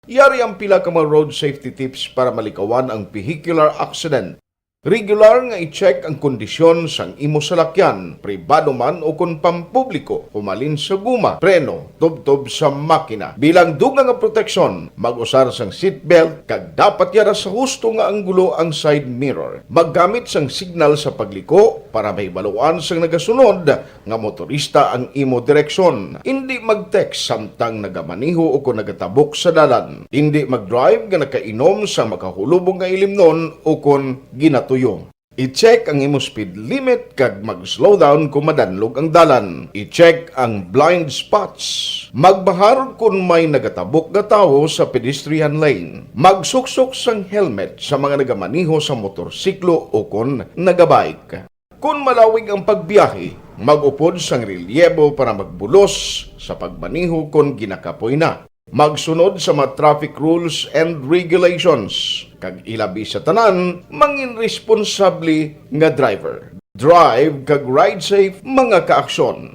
Yari ang pila ka mga road safety tips para malikawan ang vehicular accident. Regular nga i-check ang kondisyon sang imo salakyan, pribado man o kon pampubliko, humalin sa guma, preno, tubtob sa makina. Bilang dugang nga proteksyon, mag-usar sang seatbelt kag dapat yara sa husto nga anggulo ang side mirror. Maggamit sang signal sa pagliko para mahibaluan sang nagasunod nga motorista ang imo direksyon. Indi mag-text samtang nagamaneho o kon nagatabok sa dalan. Indi mag-drive nga nakainom sang makahulubong nga ilimnon o kon ginatuyo. I-check ang imo speed limit kag mag-slow down kon madanlog ang dalan. I-check ang blind spots. Magbahar kon may nagatabok nga tawo sa pedestrian lane. Magsuksok sang helmet sa mga nagamaneho sa motorsiklo o kon nagabike. Kon malawig ang pagbiyahe, mag-upod sang relyebo para magbulos sa pagmaneho kon ginakapoy na. Magsunod sa mga traffic rules and regulations, kag ilabi sa tanan, mangin responsable nga driver. Drive kag ride safe, mga kaaksyon.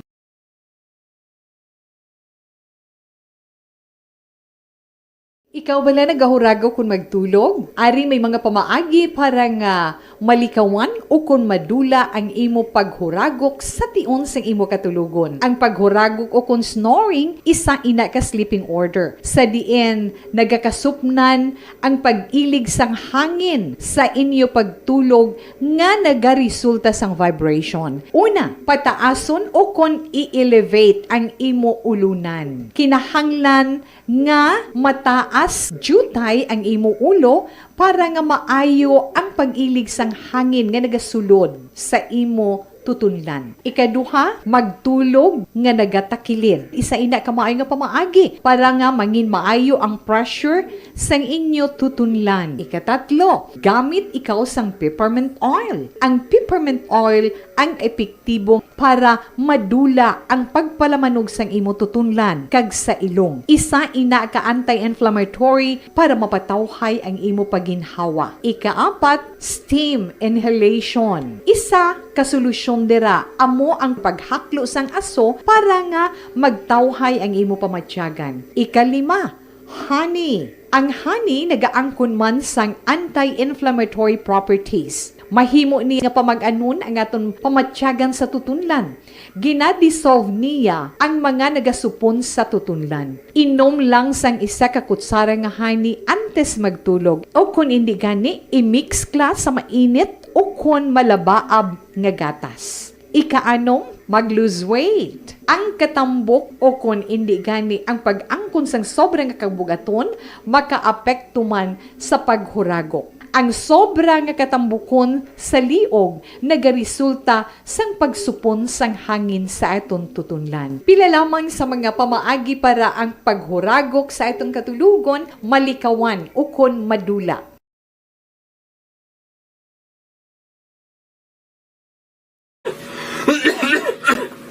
Ikaw bala nagahuragok kon magtulog? Ari may mga pamaagi para nga malikawan o kon madula ang imo paghuragok sa tion sang imo katulogon. Ang paghuragok o kon snoring, isa ina ka sleeping order, sa diin nagakasupnan ang pag-ilig sang hangin sa inyo pagtulog nga nagaresulta sang vibration. Una, pataason o kon i-elevate ang imo ulunan. Kinahanglan nga mataas diutay ang imo ulo para nga maayo ang pag-ilig sang hangin nga nagasulod sa imo tutunlan. Ikaduha, magtulog nga nagatakilid. Isa ina ka maayo nga pamaagi para nga mangin maayo ang pressure sang inyo tutunlan. Ikatatlo, gamit ikaw sang peppermint oil. Ang peppermint oil ang epektibo para madula ang pagpalamanog sang imo tutunlan kag sa ilong. Isa ina ka anti-inflammatory para mapatawhay ang imo pagginhawa. Ikaapat, steam inhalation. Isa ka solusyon dira amo ang paghaklo sang aso para nga magtawhay ang imo pamatyagan. Ikalima, honey. Ang honey nagaangkon man sang anti-inflammatory properties. Mahimo ni nga pamag-anon ang aton pamatyagan sa tutunlan. Gina-dissolve niya ang mga nagasupon sa tutunlan. Inom lang sang isa ka kutsara nga honey antes magtulog, o kon indi gani, i-mix kla sa mainit o kon malabaab nga gatas. Ikaanom, mag-lose weight. Ang katambok o kon indi gani ang pag-angkon sang sobra nga kabugaton makaapekto man sa paghuragok. Ang sobra nga katambukon sa liog nagaresulta sang pagsupon sang hangin sa aton tutunlan. Pila lamang sa mga pamaagi para ang paghuragok sa aton katulogon malikawan ukon madula.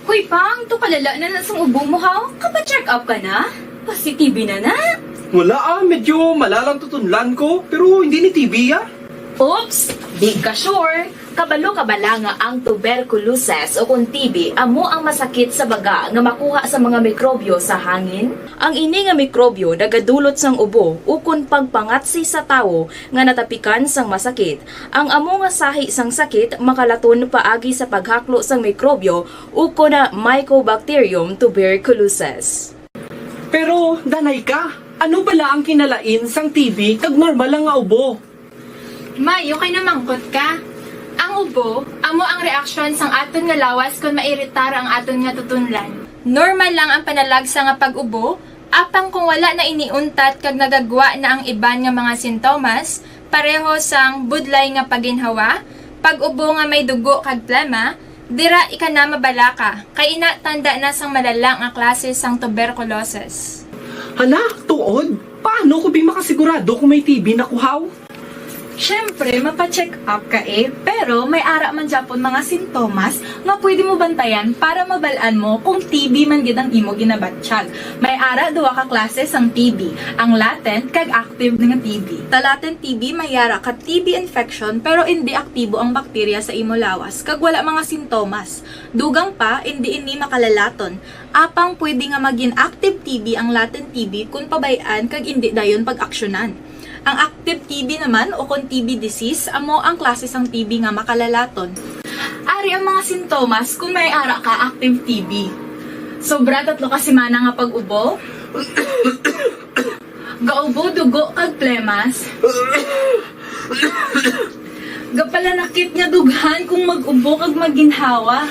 Hoy, Pang, to kalala na na sang ubo mo, ha? Kapa-check up ka na? Pasi-T B na na? Wala, ah, medyo malalang tutunlan ko, pero hindi ni T B, ah. Oops! Di ka sure? Kabalo ka bala nga ang tuberculosis o kon T B amo ang masakit sa baga nga makuha sa mga mikrobyo sa hangin? Ang ini nga mikrobyo nagadulot sang ubo ukon pagpangatsi sa tawo nga natapikan sang masakit. Ang amo nga sahi sang sakit makalaton paagi sa paghaklo sang mikrobyo ukon Mycobacterium tuberculosis. Pero, danay ka, ano bala ang kinalain sang T B kag normal lang nga ubo? May, okay na mangkot ka. Ang ubo, amo ang reaksyon sang aton nga lawas kon mairitar ang aton nga tutunlan. Normal lang ang panalagsa nga pag-ubo, apang kung wala na ini untat kag nagagwa na ang iban nga mga sintomas, pareho sang budlay nga paginhawa, pag-ubo nga may dugo kag plema, dira ika na mabalaka, kay ina tanda na sang malala nga klase sang tuberculosis. Hala, tuod? Paano ko bi makasigurado kung may T B na ko, haw? Siyempre, mapa-check up ka, eh, pero may ara man gyapon mga sintomas nga pwede mo bantayan para mabal-an mo kung T B man gid ang imo ginabatyag. May ara duha ka klase sang T B, ang latent kag active nga T B. Sa latent T B, may ara ka T B infection pero indi aktibo ang bakterya sa imo lawas kag wala mga sintomas. Dugang pa, indi ini makalalaton. Apang pwede nga magin active T B ang latent T B kon pabay-an kag indi dayon pag-aksyonan. Ang active T B naman, o kon T B disease, amo ang klase sang T B nga makalalaton. Ari ang mga sintomas kon may ara ka active T B. Sobra tatlo ka semana nga pag-ubo. Gaubo dugo kag plemas. Gapalanakit nga dughan kung mag-ubo kag maginhawa.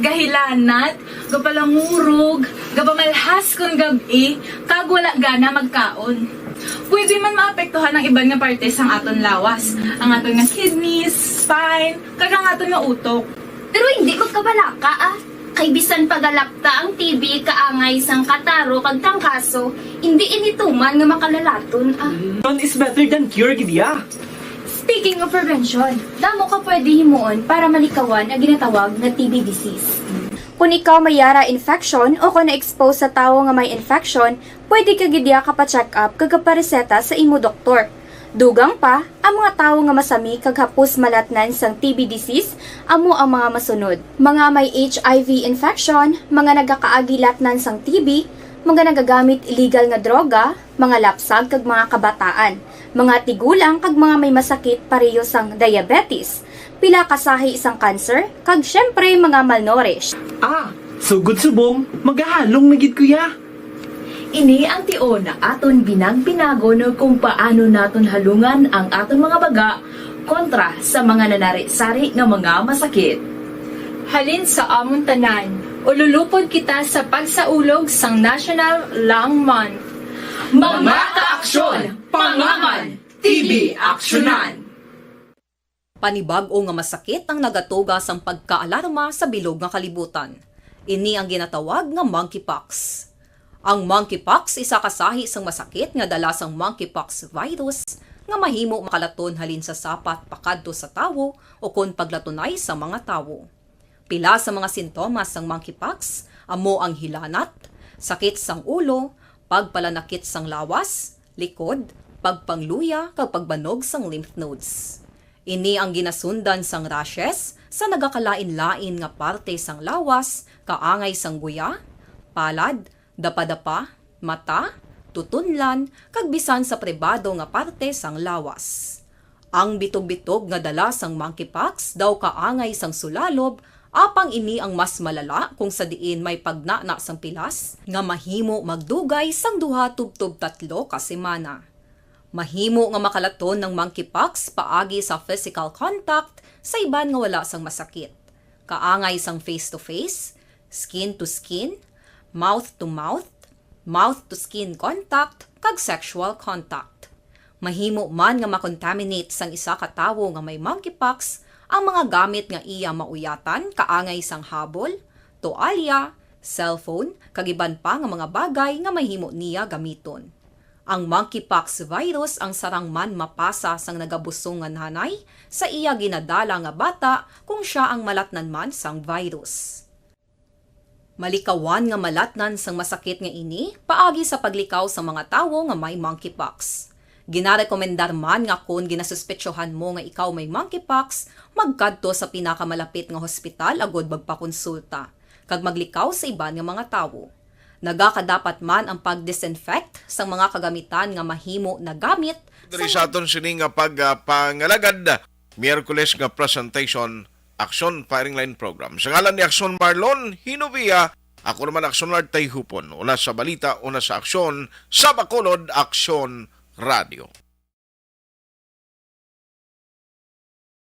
Gahilanat, gapalangurog, gapamalhas kon gab-i, kag wala gana magkaon. Pwede man maapektuhan ang iban nga parte sang aton lawas, ang aton nga kidneys, spine, kag ang aton nga utok. Pero hindi magkabalaka, ah. Kay bisan pa galapta ang T B kaangay sang kataro kag trangkaso, hindi ini tuman nga makalalaton, ah. Prevention is better than cure, gid ya. Speaking of prevention, damo ka pwede himuon para malikawan ang ginatawag nga T B disease. Kon ikaw may ara infection o kon na-expose sa tawo nga may infection, pwede ka gid ya kapa-check up kag kapareseta sa imo doktor. Dugang pa, ang mga tawo nga masami kag hapos malatnan sang T B disease amo ang mga masunod: mga may H I V infection, mga nagakaagi latnan sang T B, mga nagagamit illegal nga droga, mga lapsag kag mga kabataan, mga tigulang kag mga may masakit pareho sang diabetes, pila ka sahi sang cancer, kag siyempre mga malnourished. Ah, sugod subong, magahalong na gid ko ya. Ini ang tion nga aton binag-binagon kung paano naton halungan ang aton mga baga kontra sa mga nanari-sari nga mga masakit. Halin sa amon tanan, ululupod kita sa pagsaulog sang National Lung Month. Mga kaaksyon, pangaman, T B aksyonan! Panibag-o nga masakit ang nagatuga sang pagkaalarma sa bilog nga kalibutan. Ini ang ginatawag nga monkeypox. Ang monkeypox isa ka sahi sang masakit nga dala sang monkeypox virus nga mahimo makalaton halin sa sapat pakadto sa tawo ukon paglatunay sa mga tawo. Pila sa mga sintomas sang monkeypox amo ang hilanat, sakit sang ulo, pagpalanakit sang lawas, likod, pagpangluya, kag pagbanog sang lymph nodes. Ini ang ginasundan sang rashes sa nagakalain-lain nga parte sang lawas, kaangay sang guya, palad, dapadapa, mata, tutunlan, kag bisan sa pribado nga parte sang lawas. Ang bitog-bitog nga dala sang monkeypox daw kaangay sang sulalob, apang ini ang mas malala kung sa diin may pagnana sang pilas nga mahimo magdugay sang duha tubtob tatlo ka semana. Mahimo nga makalaton ng monkeypox paagi sa physical contact sa iban nga wala sang masakit, kaangay sang face-to-face, skin-to-skin, mouth-to-mouth, mouth-to-skin contact, kag sexual contact. Mahimo man nga makontaminate sang isa ka tawo nga may monkeypox ang mga gamit nga iya mauyatan, kaangay sang habol, toalya, cellphone, kag iban pa nga mga bagay nga mahimo niya gamiton. Ang monkeypox virus ang sarang man mapasa sang nagabusong nga nanay sa iya ginadala nga bata kung sia ang malatnan man sang virus. Malikawan nga malatnan sang masakit nga ini paagi sa paglikaw sa mga tawo nga may monkeypox. Ginarekomendar man nga kon ginasuspetsohan mo nga ikaw may monkeypox, magkadto sa pinakamalapit nga hospital agud magpakonsulta kag maglikaw sa iban nga mga tawo. Nagakadapat man ang pag-disinfect sang mga kagamitan nga mahimo nagamit. Diri sa aton sini nga pagpangalagad, Miyerkules nga presentation, Aksyon Firing Line Program. Sa ngalan ni Aksyon Marlon Hinovia, ako naman Aksyon Lard Tayhupon. Una sa balita, una sa aksyon, sa Bacolod, Aksyon Radio.